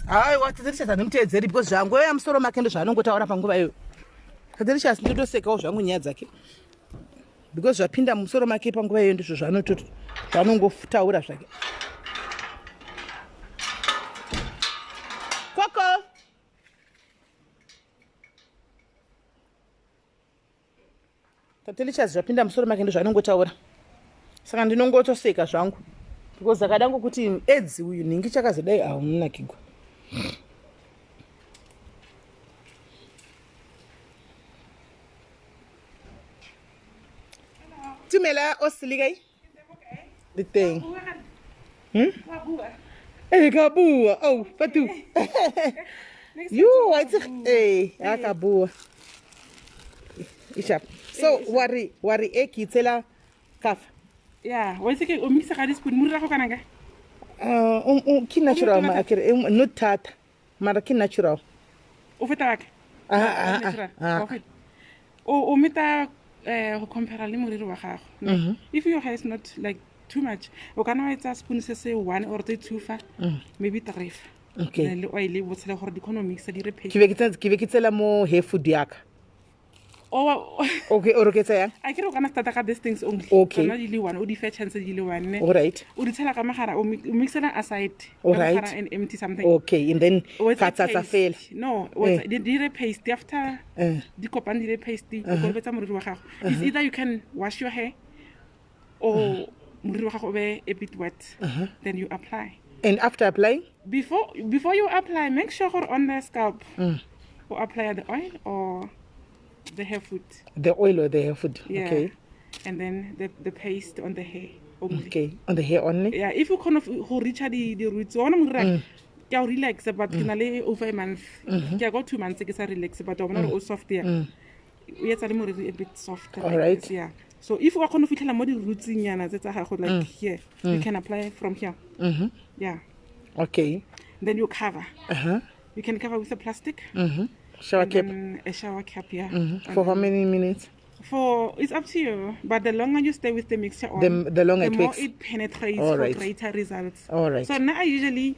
S1: Haiwa, Tatelicious handimuteedzeri because zvangu ya musoro make ndo zvaanongotaura panguva iyoyo. Tatelicious ndotosekawo zvangu nyaya dzake because zvapinda musoro make panguva iyoyo ndizvo zvaanongotaura zvake. Koko Tatelicious zvapinda musoro make ndozvaanongotaura, saka ndinongotoseka zvangu because akada ngokuti edzi uyu nhingi chakazodai aunakigwa. Tumela osilikayi the thing. Eh, ka bua. Oh, Fatu. You, wa itse eh, a ka bua. Ishap. So, wari e ke tsela kafa.
S6: Ya, wa itse ke o mixa ka di-spoon moriri go kana ka
S1: Ke natural ma akere no thata. Mara ke natural.
S6: O feta wa ka?
S1: Ah ah
S6: Natural.
S1: ah.
S6: Wa feta.
S10: O meta go compare le moriri wa gago. If your hair is not like too much, o kana wa etsa spoon se se one or tse two fa, maybe three fa.
S1: Okay.
S10: Then le oil bo tshele gore di kgone go mixa di re
S1: Ke be ke ke be ke tsela mo hair food yaka.
S10: O
S1: Okay, o re ke tsa yang?
S10: A ke re o kana starta ka these things only.
S1: Okay.
S10: Tsona di le one, o di fe chance di le one, ne.
S1: All right.
S10: O di tshela ka mogara, o mixela aside. Ka
S1: All right.
S10: mogara and empty something.
S1: Okay, and then
S10: O etsa
S1: ka tsatsa
S10: paste.
S1: fela.
S10: No, o etsa di dire paste after di kopane di dire paste, o kolobetsa moriri wa gago. It's either you can wash your hair or moriri wa gago o be a bit wet, then you apply.
S1: And after applying?
S10: Before you apply, make sure gore on the scalp o apply the oil or the hair food.
S1: The oil or the hair food.
S10: Yeah.
S1: Okay.
S10: And then the paste on the hair only.
S1: Okay, on the hair only.
S10: Yeah, if you kind of go reach the roots, wa bona moriri ke a o relax, but ke na le over a month. Ke a go 2 months ke sa relax, but wa bona gore o soft ya. O etsa le moriri a bit soft.
S1: All
S10: Like
S1: right.
S10: this, yeah. So if wa kgona go fitlhela mo di-rootsing nyana tse tsa gago, like here, you can apply from here. Yeah.
S1: Okay.
S10: Then you cover. You can cover with a plastic.
S1: Shower
S10: And
S1: cap.
S10: then a shower cap, yeah. And
S1: For how
S10: then
S1: many minutes?
S10: For it's up to you, but the longer you stay with the mixture on,
S1: The longer
S10: the
S1: it
S10: more
S1: works.
S10: it penetrates
S1: All
S10: for
S1: right.
S10: greater results.
S1: All right.
S10: So now I usually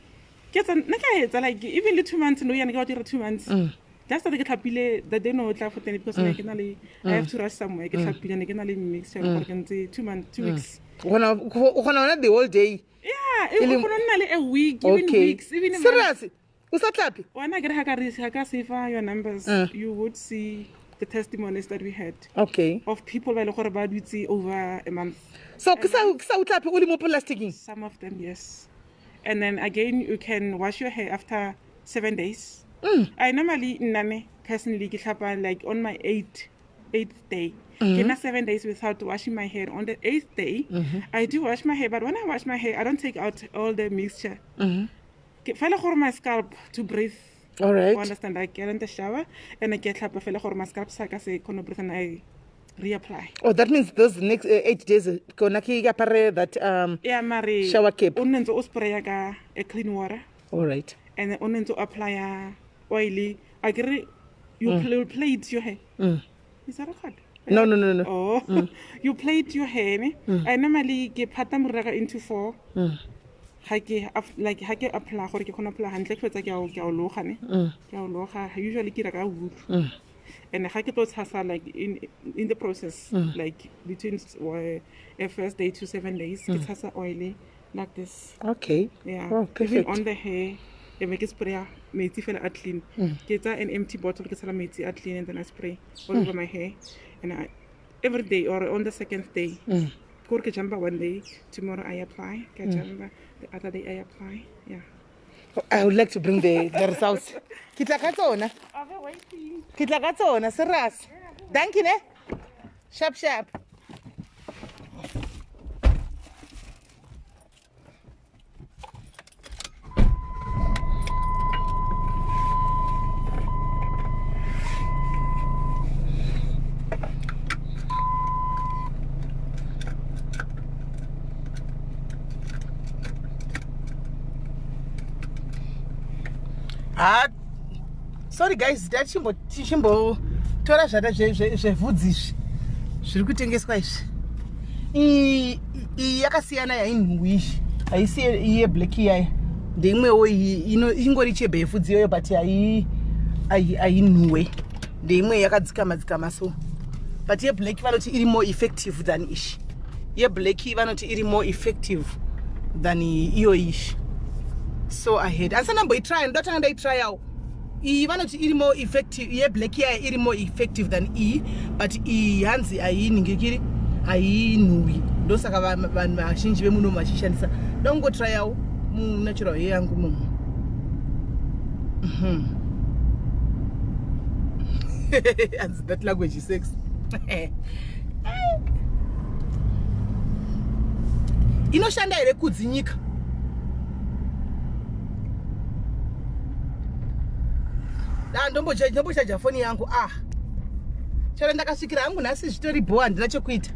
S10: get nna ke a etsa like even le 2 months no yana ke wa dira 2 months. Just that ke tlhapile the day no tla for teng because ne ke na le I have to rush somewhere, ke tlhapile ne ke na le mixture gore ke ntse 2 months, 2 weeks.
S1: O kgona hona the whole day.
S10: Yeah, e o kgona nna le a week, even weeks, even a month.
S1: Serious? O sa tlhape?
S10: Wena ke re ha ka re ha ka save your numbers, you would see the testimonies that we had.
S1: Okay.
S10: Of people ba e le gore ba dutse over a month.
S1: So ke sa o tlhape o le mo plasticing?
S10: Some of them, yes. And then again, you can wash your hair after 7 days. I normally, nna personally, ke tlhapa like on my eighth day. Ke nna 7 days without washing my hair. On the 8th day, I do wash my hair, but when I wash my hair, I don't take out all the mixture. Ke fela gore my scalp to breathe.
S1: All right.
S10: You understand? I get in the shower and I get tlhapa fela gore my scalp sa ka se kgone breathe and I reapply.
S1: Oh, that means those next 8 days, kona ke apare that
S10: Yeah, mare
S1: shower cap.
S10: O nne ntse o spraya ka a clean water.
S1: All right.
S10: And then o nne ntse o apply oily. I get it, you plait your hair. Is that record?
S1: No, no, no, no.
S10: Oh, you plait your hair. Ne? I normally ke phata moriri wa ka into 4. Ha ke like ha ke apply gore ke kgone apply hantle, ke fetsa ke a o, ke a o loga, ne? Ke a o loga. Usually ke dira ka wool. And ha ke tlo tshasa like in the process, like between a first day to 7 days, ke tshasa oily like this.
S1: Okay.
S10: Yeah.
S1: Oh,
S10: Even
S1: perfect.
S10: on the hair, e be ke spray metsi fela a clean. Ke tsa an empty bottle, ke tshela metsi a clean, and then I spray all over my hair. And I, every day or on the second day, Ke gore ke jumpa one day, tomorrow I apply, ke jumpa, the other day I apply. Yeah.
S1: I would like to bring the results. Ke tla ka tsona.
S10: I'll be waiting.
S1: Ke tla ka tsona, serious. Thank you, ne? Sharp, sharp. Sorry guys, tachimbo tora zvata zvevhudzi izvi zviri kutengeswa izvi. Iyi yakasiyana yainhuwi izvi, haisi iyi yeblack iyaya, ndeimwewo iyi ingori chebe yevhudzi iyoyo, but hainhuwe, ndeimwe yakadzikama dzikama so. But yeblack vanoti iri more effective than ishi. Yeblack vanoti iri more effective than iyo ishi. So I had asi ndamboitry, ndotanga ndaitryawo. Iyi vanoti iri more effective, yeblack yaya iri more effective than iyi, but iyi hanzi hainhingikiri, hainhuwi, ndosaka vanhu vazhinji vemuno vachishandisa. Ndongotryawo munatural hair yangu mumu. Hanzi that language is sex. Inoshanda here kudzinyika? Ndombochaja foni yangu. Chero ndakasvikira hangu nhasi zvitori bho, handina chekuita.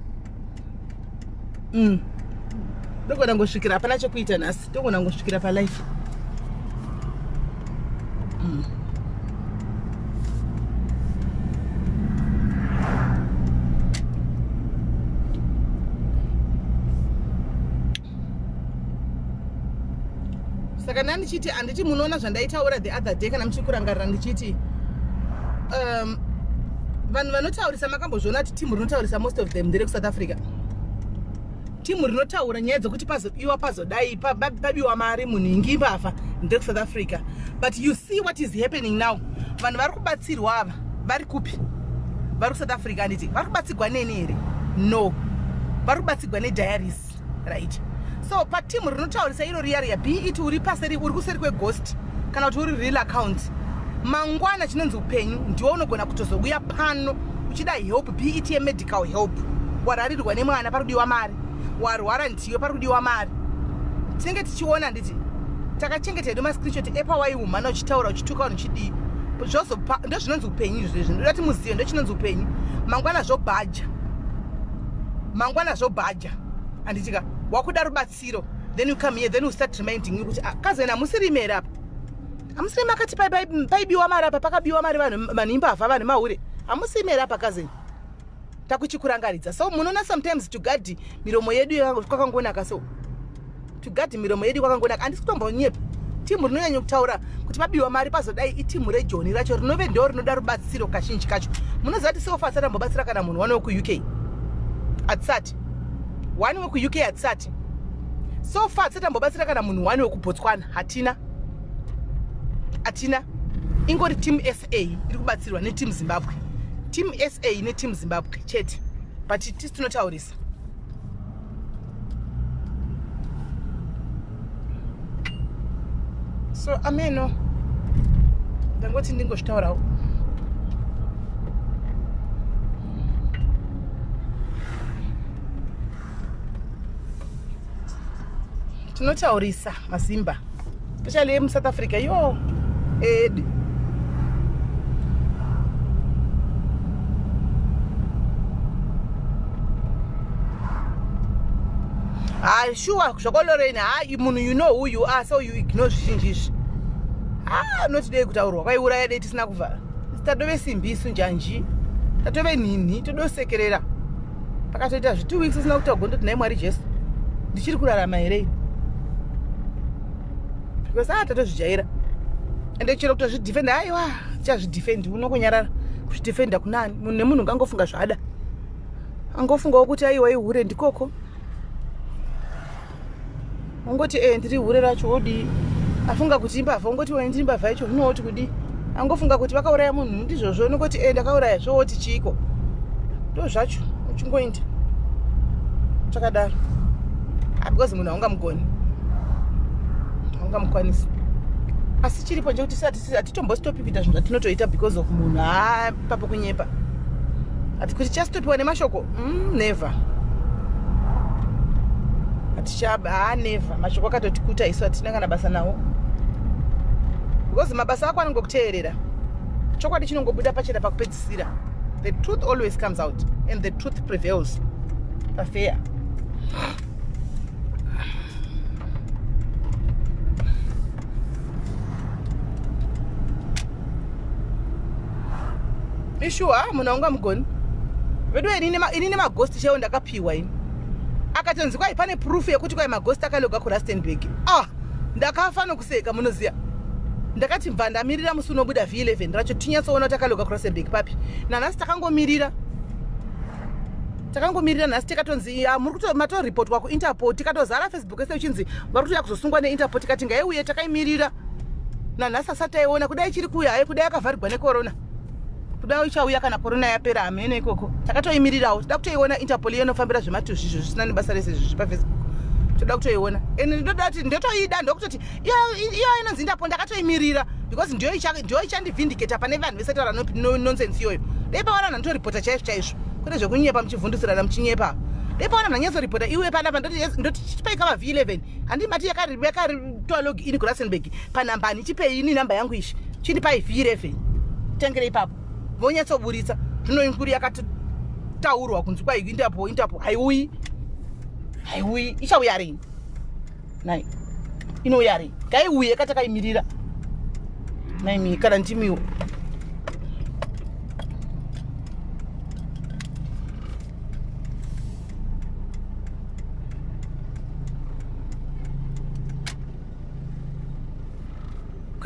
S1: Ndogona ngosvikira, hapana chekuita nhasi, ndogona ngosvikira palife. Saka ndandichiti handiti munoona zvandaitaura the other day kana muchiri kurangarira ndichiti um, vanhu vanotaurisa makambozviona kuti timu rinotaurisa most of them ndere kusouth Africa. Timu rinotaura nyaya dzekuti pazobiwa pazodai pabiwa mari munhu ingi mbavha ndere kusouth Africa. But you see what is happening now. Vanhu vari kubatsirwa ava vari kupi? Vari kusouth Africa handiti? Vari kubatsirwa neni here? No. Vari kubatsirwa nediaries. Right. So patimu rinotaurisa iro riya riya be it uri paseri uri kuseri kweghost kana kuti uri real account. Mangwana chinonzi upenyu ndiwe unogona kutozouya pano uchida help be it yemedical help. Wararirwa nemwana pari kudiwa mari. Warwara ndiwe pari kudiwa mari. Tinenge tichiona handiti takachengeta hedu mascreenshot epawaiumhana uchitaura uchituka vanhu uchidii. Zvozopa ndozvinonzi upenyu izvozvo. Ndoda kuti muzive ndochinonzi upenyu. Mangwana zvobhaja. Mangwana zvobhaja. Handitika wakuda rubatsiro then you come here then we start reminding you kuti ah, cousin hamusiri here apa. Hamusiri makati paibiwa mari apa pakabiwa mari vanhu vanhu imbavha vanhu mahure. Hamusiri here apa cousin. Takuchikurangaridza. So munoona sometimes to guard miromo yedu kwakangonaka so. To guard miromo yedu kwakangonaka. Handisi kutombonyepa. Timu rinonyanya kutaura kuti pabiwa mari pazodai itimu rejoni racho rinove ndo rinoda rubatsiro kazhinji kacho. Munoziva kuti sofa asati ambobatsira kana munhu one wekuUK. Hatisati. One wekuUK hatisati. So far hatisati ambobatsira kana munhu one wekuBotswana. Hatina. Hatina. Ingori team SA iri kubatsirwa neteam Zimbabwe. Team SA neteam Zimbabwe chete. But tisi tinotaurisa. So ameno ndangoti ndingozvitaurawo. Tinotaurisa mazimba especially emuSouth Africa yo edi. Ha sure zvakoloreni ha munhu you know who you are so you ignore zvizhinji izvi. Ha notidei kutaurwa kwaiuraya dei tisina kuvhara. Tatove simbi isu njanji. Tatove nhinhi todosekerera. Pakatoita zvi 2 weeks isina kutaurwa ndoti nhai Mwari Jesu. Ndichiri kurarama here ini? Because ah tatozvijaira. Ende chero kutozvidefend aiwa tichazvidefend unongonyarara. Kuzvidefenda kunani? Munhu nemunhu ngangofunga zvaada. Angofungawo kuti aiwa ihure ndikoko. Ungoti eh ndiri hure racho wodii? Afunga kuti imbavha ungoti wewe ndiri mbavha yacho zvino woti kudii? Angofunga kuti vakauraya munhu ndizvozvo unongoti eh ndakauraya zvo woti chiiko? Ndo zvacho uchingoenda. Chakadaro. Ah, because munhu haungamugoni. Haungamukwanisi. Asi chiripo ndechekuti hatitombostopi kuita zvinhu zvatinotoita because of munhu. Haa papo kunyepa. Ati kuti chastopiwa nemashoko? Never. Hatichaba, haa never. Mashoko akatotikuta isu hatina kana basa nawo. Because mabasa ako anongokuteerera. Chokwadi chinongobuda pachena pakupedzisira. The truth always comes out and the truth prevails. Fair. Ishuwa munhu haungamugoni. Vedu ini nemaghost chaiwo ndakapiwa ini. Akatonzi kwai pane proof yekuti kwai maghost akaloga kuRustenburg. Ah, ndakafa nokuseka munoziya. Ndakati bva ndamirira musi unobuda V11 racho tinyatsoona kuti akaloga kuRustenburg papi. Nanhasi takangomirira. Takangomirira nhasi tikatonzi muri kuto matoripotwa kuInterpol tikatozara Facebook yese uchinzi vari kutoda kuzosungwa neInterpol tikati ngaiuye takaimirira. Nanhasi asati taiona kudai chiri kuuya hayo kudai akavharigwa necorona. Kudai ichauya kana corona yapera hameno ikoko. Takatoimirirawo toda kutoiona Interpol iyo inofambira zvematuzvi izvo zvisina nebasa rese izvo zvepaFacebook. Toda kutoiona. Ende ndoda kuti ndotoida ndokutoti iyo inonzi Interpol ndakatoimirira because ndiyo ndiyo ichandivhindiketa pane vanhu vese taura nonsense iyoyo. Dai pawana vanhu vanotoripota chaizvo chaizvo. Kwete zvekunyepa muchivhundusirana muchinyepa. Dai pawana vanhu vanyatsoripota iwe panapa ndoti chipai kava V11. Handi mati yakatoa log in kuRustenburg panhamba ani chipei ini namba yangu ishi. Chindipai V11. Tangire ipapo. Vonyatsoburitsa. Zvino inkuru yakataurwa kunzi kwai Interpol Interpol haiuyi. Haiuyi. Ichauya rini? Nai. Inouya rini? Ngaiuye katakaimirira. Nai kana ndimiwo.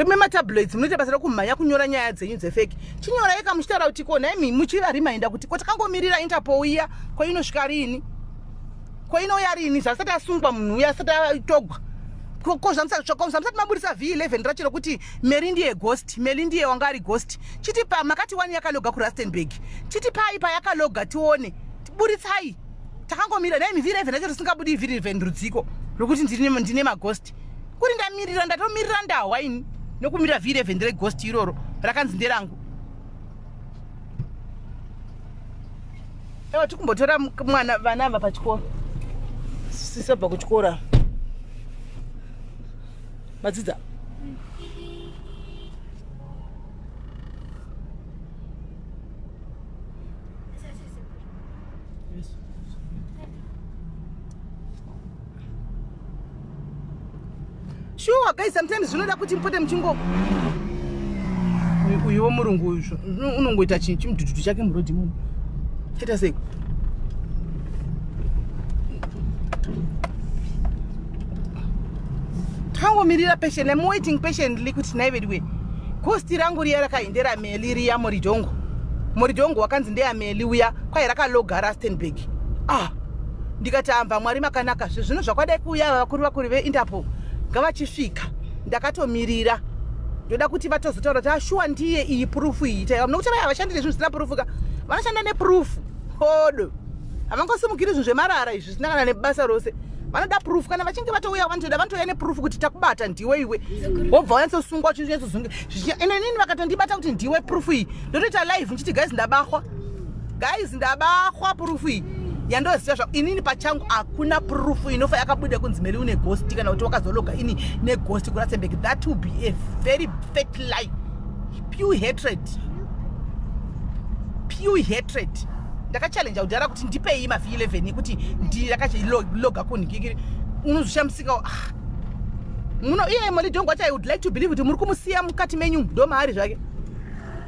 S1: Kweme matabloids munoita basa rekumhanya kunyora nyaya dzenyu dzefeki. Chinyorai ka muchitaura kuti ko nhaimi muchivariminder kuti ko takangomirira Interpol iya ko inosvika riini? Ko inouya riini zvasati asungwa munhu uya asati atogwa? Ko zvamusati maburisa V11 racho rekuti Mary ndiye ghost, Mary ndiye wanga ari ghost. Chitipa makati wani yakaloga kuRustenburg. Chitipai payakaloga tione. Buritsai. Takangomira nhaimi V11 racho risingabudi V11 rudziko rokuti ndine maghost. Kuri ndamirira ndatomirira ndahwa ini nokumirira V11 reghost iroro rakanzi nderangu. Ewa tikumbotora mwana vana ava pachikoro. Sisabva kuchikoro. Madzidza. Sure guys, sometimes zvinoda kuti mupote muchingo uyu womurungu uyu unongoita chinhu chimudhudhudhu chake murodhi muno chaita sei takangomirira patient I'm waiting patiently kuti nhai veduwe ghost rangu riya rakaendera meli riya moridhongo moridhongo wakanzi ndeyameli uya kwai rakaloga rustenburg ah ndikati amba mwari makanaka zvino zvakwadai kuuya ava vakuru vakuru veinterpol ngavachisvika ndakatomirira ndoda kuti vatozotaura kuti ashuwa ah, ndiye iyi purufu iyi taiva nokuti vaya havashandi nezvinhu zvisina purufu ka vanoshanda nepurufu hodo havangosimukiri zvinhu zvemarara izvi zvisina kana nebasa rose vanoda proof kana vachinge vatouya vanotoda vanotouya neproof kuti takubata ndiwe iwe wobva wanyatsosungwa uchinyatsozunge ende inini vakatondibata kuti ndiwe proof iyi ndotoita live ndichiti guys ndabahwa guys ndabahwa proof iyi yandoziva zva inini pachangu hakuna proof inofa yakabuda kunzi meri une ghost kana kuti wakazologa ini neghost kurasenberg that will be a very fat lie pure hatred pure hatred ndakachallenja kudhara kuti ndipei mav 11 yekuti ndakaloga kunhikikiri unozoshamisika ah. muno iye molidongo wacho i would like to believe kuti muri kumusiya mukati menyu ndo maari zvake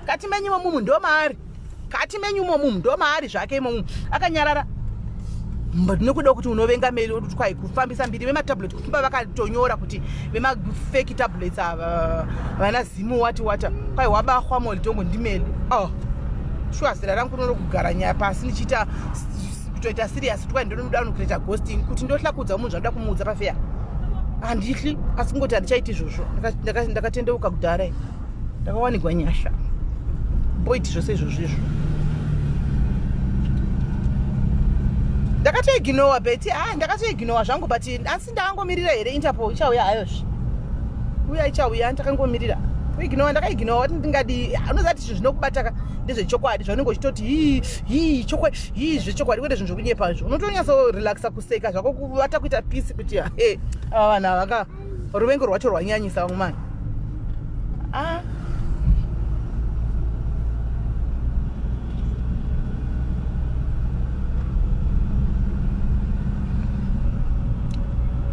S1: kati menyu momumu ndo maari kati menyu momumu ndo maari zvake imomumu akanyarara but nekuda kuti unovenga meri kwai kufambisa mbiri vematablet kufamba vakatonyora kuti vemafeki tablets ava vana zimu wati wata kwai wabahwa molitongo ndimeli oh shuwa zera rangu rinoro kugara nyaya pasi ndichiita kutoita serious kuti kwai ndonoda kunokuita ghosting kuti ndohla kuudza munhu zvanoda kumuudza pafeya handihli asi kungoti handichaiti izvozvo ndakatendeuka kudhara ndakawanigwa nyasha mboiti zvose izvozvo izvo ndakatoiginowa beti ah ndakatoiginowa zvangu but asi ndakangomirira here interpol ichauya hayozve uya ichauya ndakangomirira kuiginowa ndakaiginowa wati ndingadii unoziva kuti zvinhu zvinokubataka ndezvechokwadi zvaunenge uchitoti hii hii chokwadi hii zvechokwadi kwete zvinhu zvekunyepa izvo unotonyatsorelaxa kuseka zvako kuvata kuita peace kuti he ava vanhu avaka ruvengo rwacho rwanyanyisa vamwe mani ah.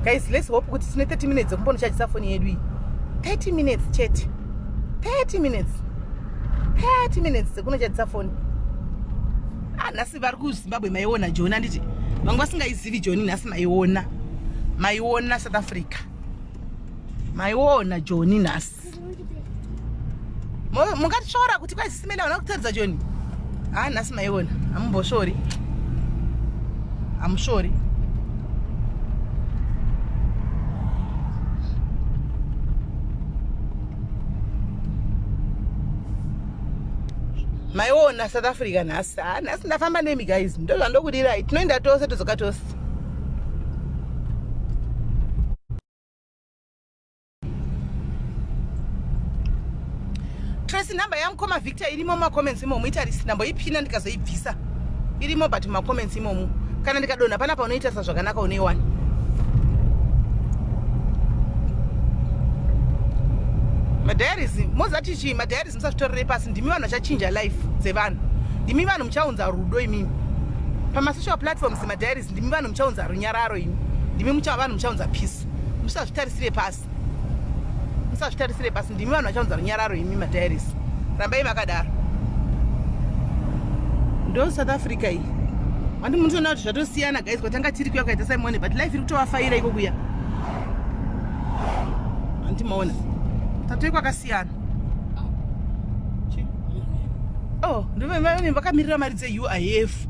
S1: Guys, let's hope kuti tine 30 minutes dzekumbonochajisa foni yedu iyi. 30 minutes chete. 30 minutes. 30 minutes dzekunochajisa foni. Ah, nhasi vari kuZimbabwe maiona Joni anditi vanga vasingaizivi Joni nhasi maiona. Maiona South Africa. Maiona Joni nhasi. Mungatisvora kuti kwai sisimela vana kutaridza Joni. Ah, nhasi maiona. Hamumbosvori. Hamusvori. Maiona South Africa nhasi. Ah, nhasi ndafamba nemi guys. Ndozvandokudirai. Tinoenda tose todzoka tose. Tracy number yamukoma Victor irimo mumacomments imomo itarisi ndamboipina ndikazoibvisa irimo but mumacomments imomo kana ndikadonha panapa unoitarisa zvakanaka unoiwana madiaries mozati chii madiaries musazvitorere pasi ndimi vanhu vachachinja life dzevanhu ndimi vanhu muchaunza rudo imimi pamasocial platforms madiaries ndimi vanhu muchaunza runyararo imi ndimi vanhu muchaunza peace musazvitarisire pasi musazvitarisire pasi ndimi vanhu vachaunza runyararo imi madiaries rambai makadaro ndo south africa iyi wandi munotoona kuti zvatosiyana guys kwatanga tiri kuya kukaita simone but life iri kutovafaira iko kuya andimaona Tatove kwakasiyana. Oh, ndove vakamirira mari dzeUIF.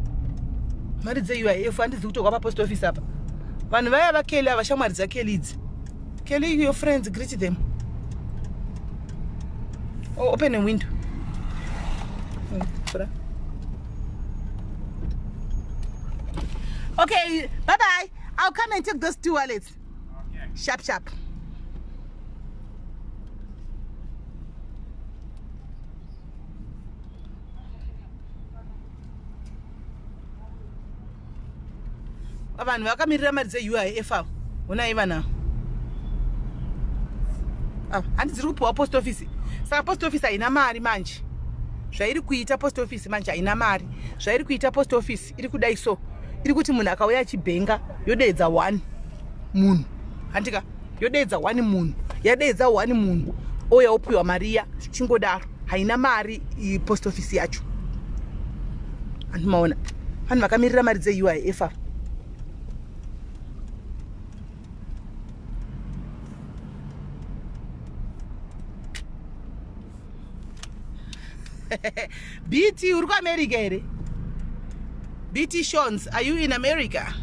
S1: Mari dzeUIF handizi kutogwa papost office apa. Vanhu vaya vaKelly ava shamwari dzaKelly idzi. Kelly, your friends, greet them. Oh, open a window. Okay, bye-bye. I'll come and take those two wallets.
S4: Okay.
S1: Sharp, sharp. Vanhu vakamirira mari dzeUIF avo, honai vana ava, handi dziri kupiwa post office. Saka post office haina mari manje. Zvairi kuita post office manje, haina mari. Zvairi kuita post office, iri kudai so, iri kuti munhu akauya achibhenga, yodeedza one munhu, handika? Yodeedza one munhu, yadeedza one munhu, ouya opiwa mari iya. Zvichingodaro, haina mari post office yacho. Handimaona vanhu vakamirira mari dzeUIF ava. BT, uri kuAmerica here? BT Shons, are you in America?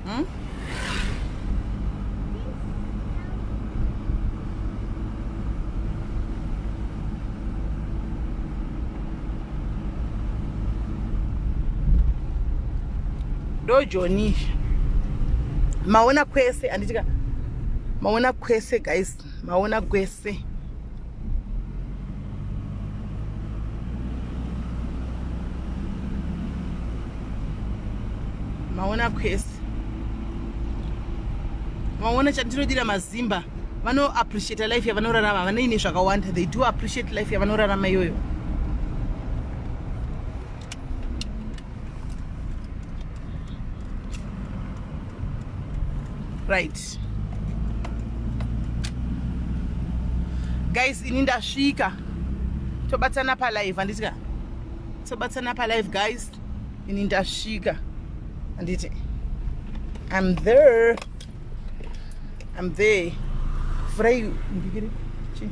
S1: Hmm? Ndojoni maona kwese, anditika maona kwese guys, maona kwese. Maona kwese, maona. Chandinodira mazimba, vanoappreciata life yavanorarama. Vanoine zvakawanda, they do appreciate life yavanorarama iyoyo. Right guys, ini ndasvika. Tobatsana palive, handiti ka? Tobatsana palive guys. Ini ndasvika, handiti? I'm there, I'm there. Vhurai ndikiri chi,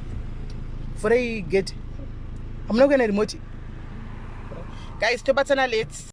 S1: vhurai gate. Hamuna kuenda remote guys. Tobatsana late.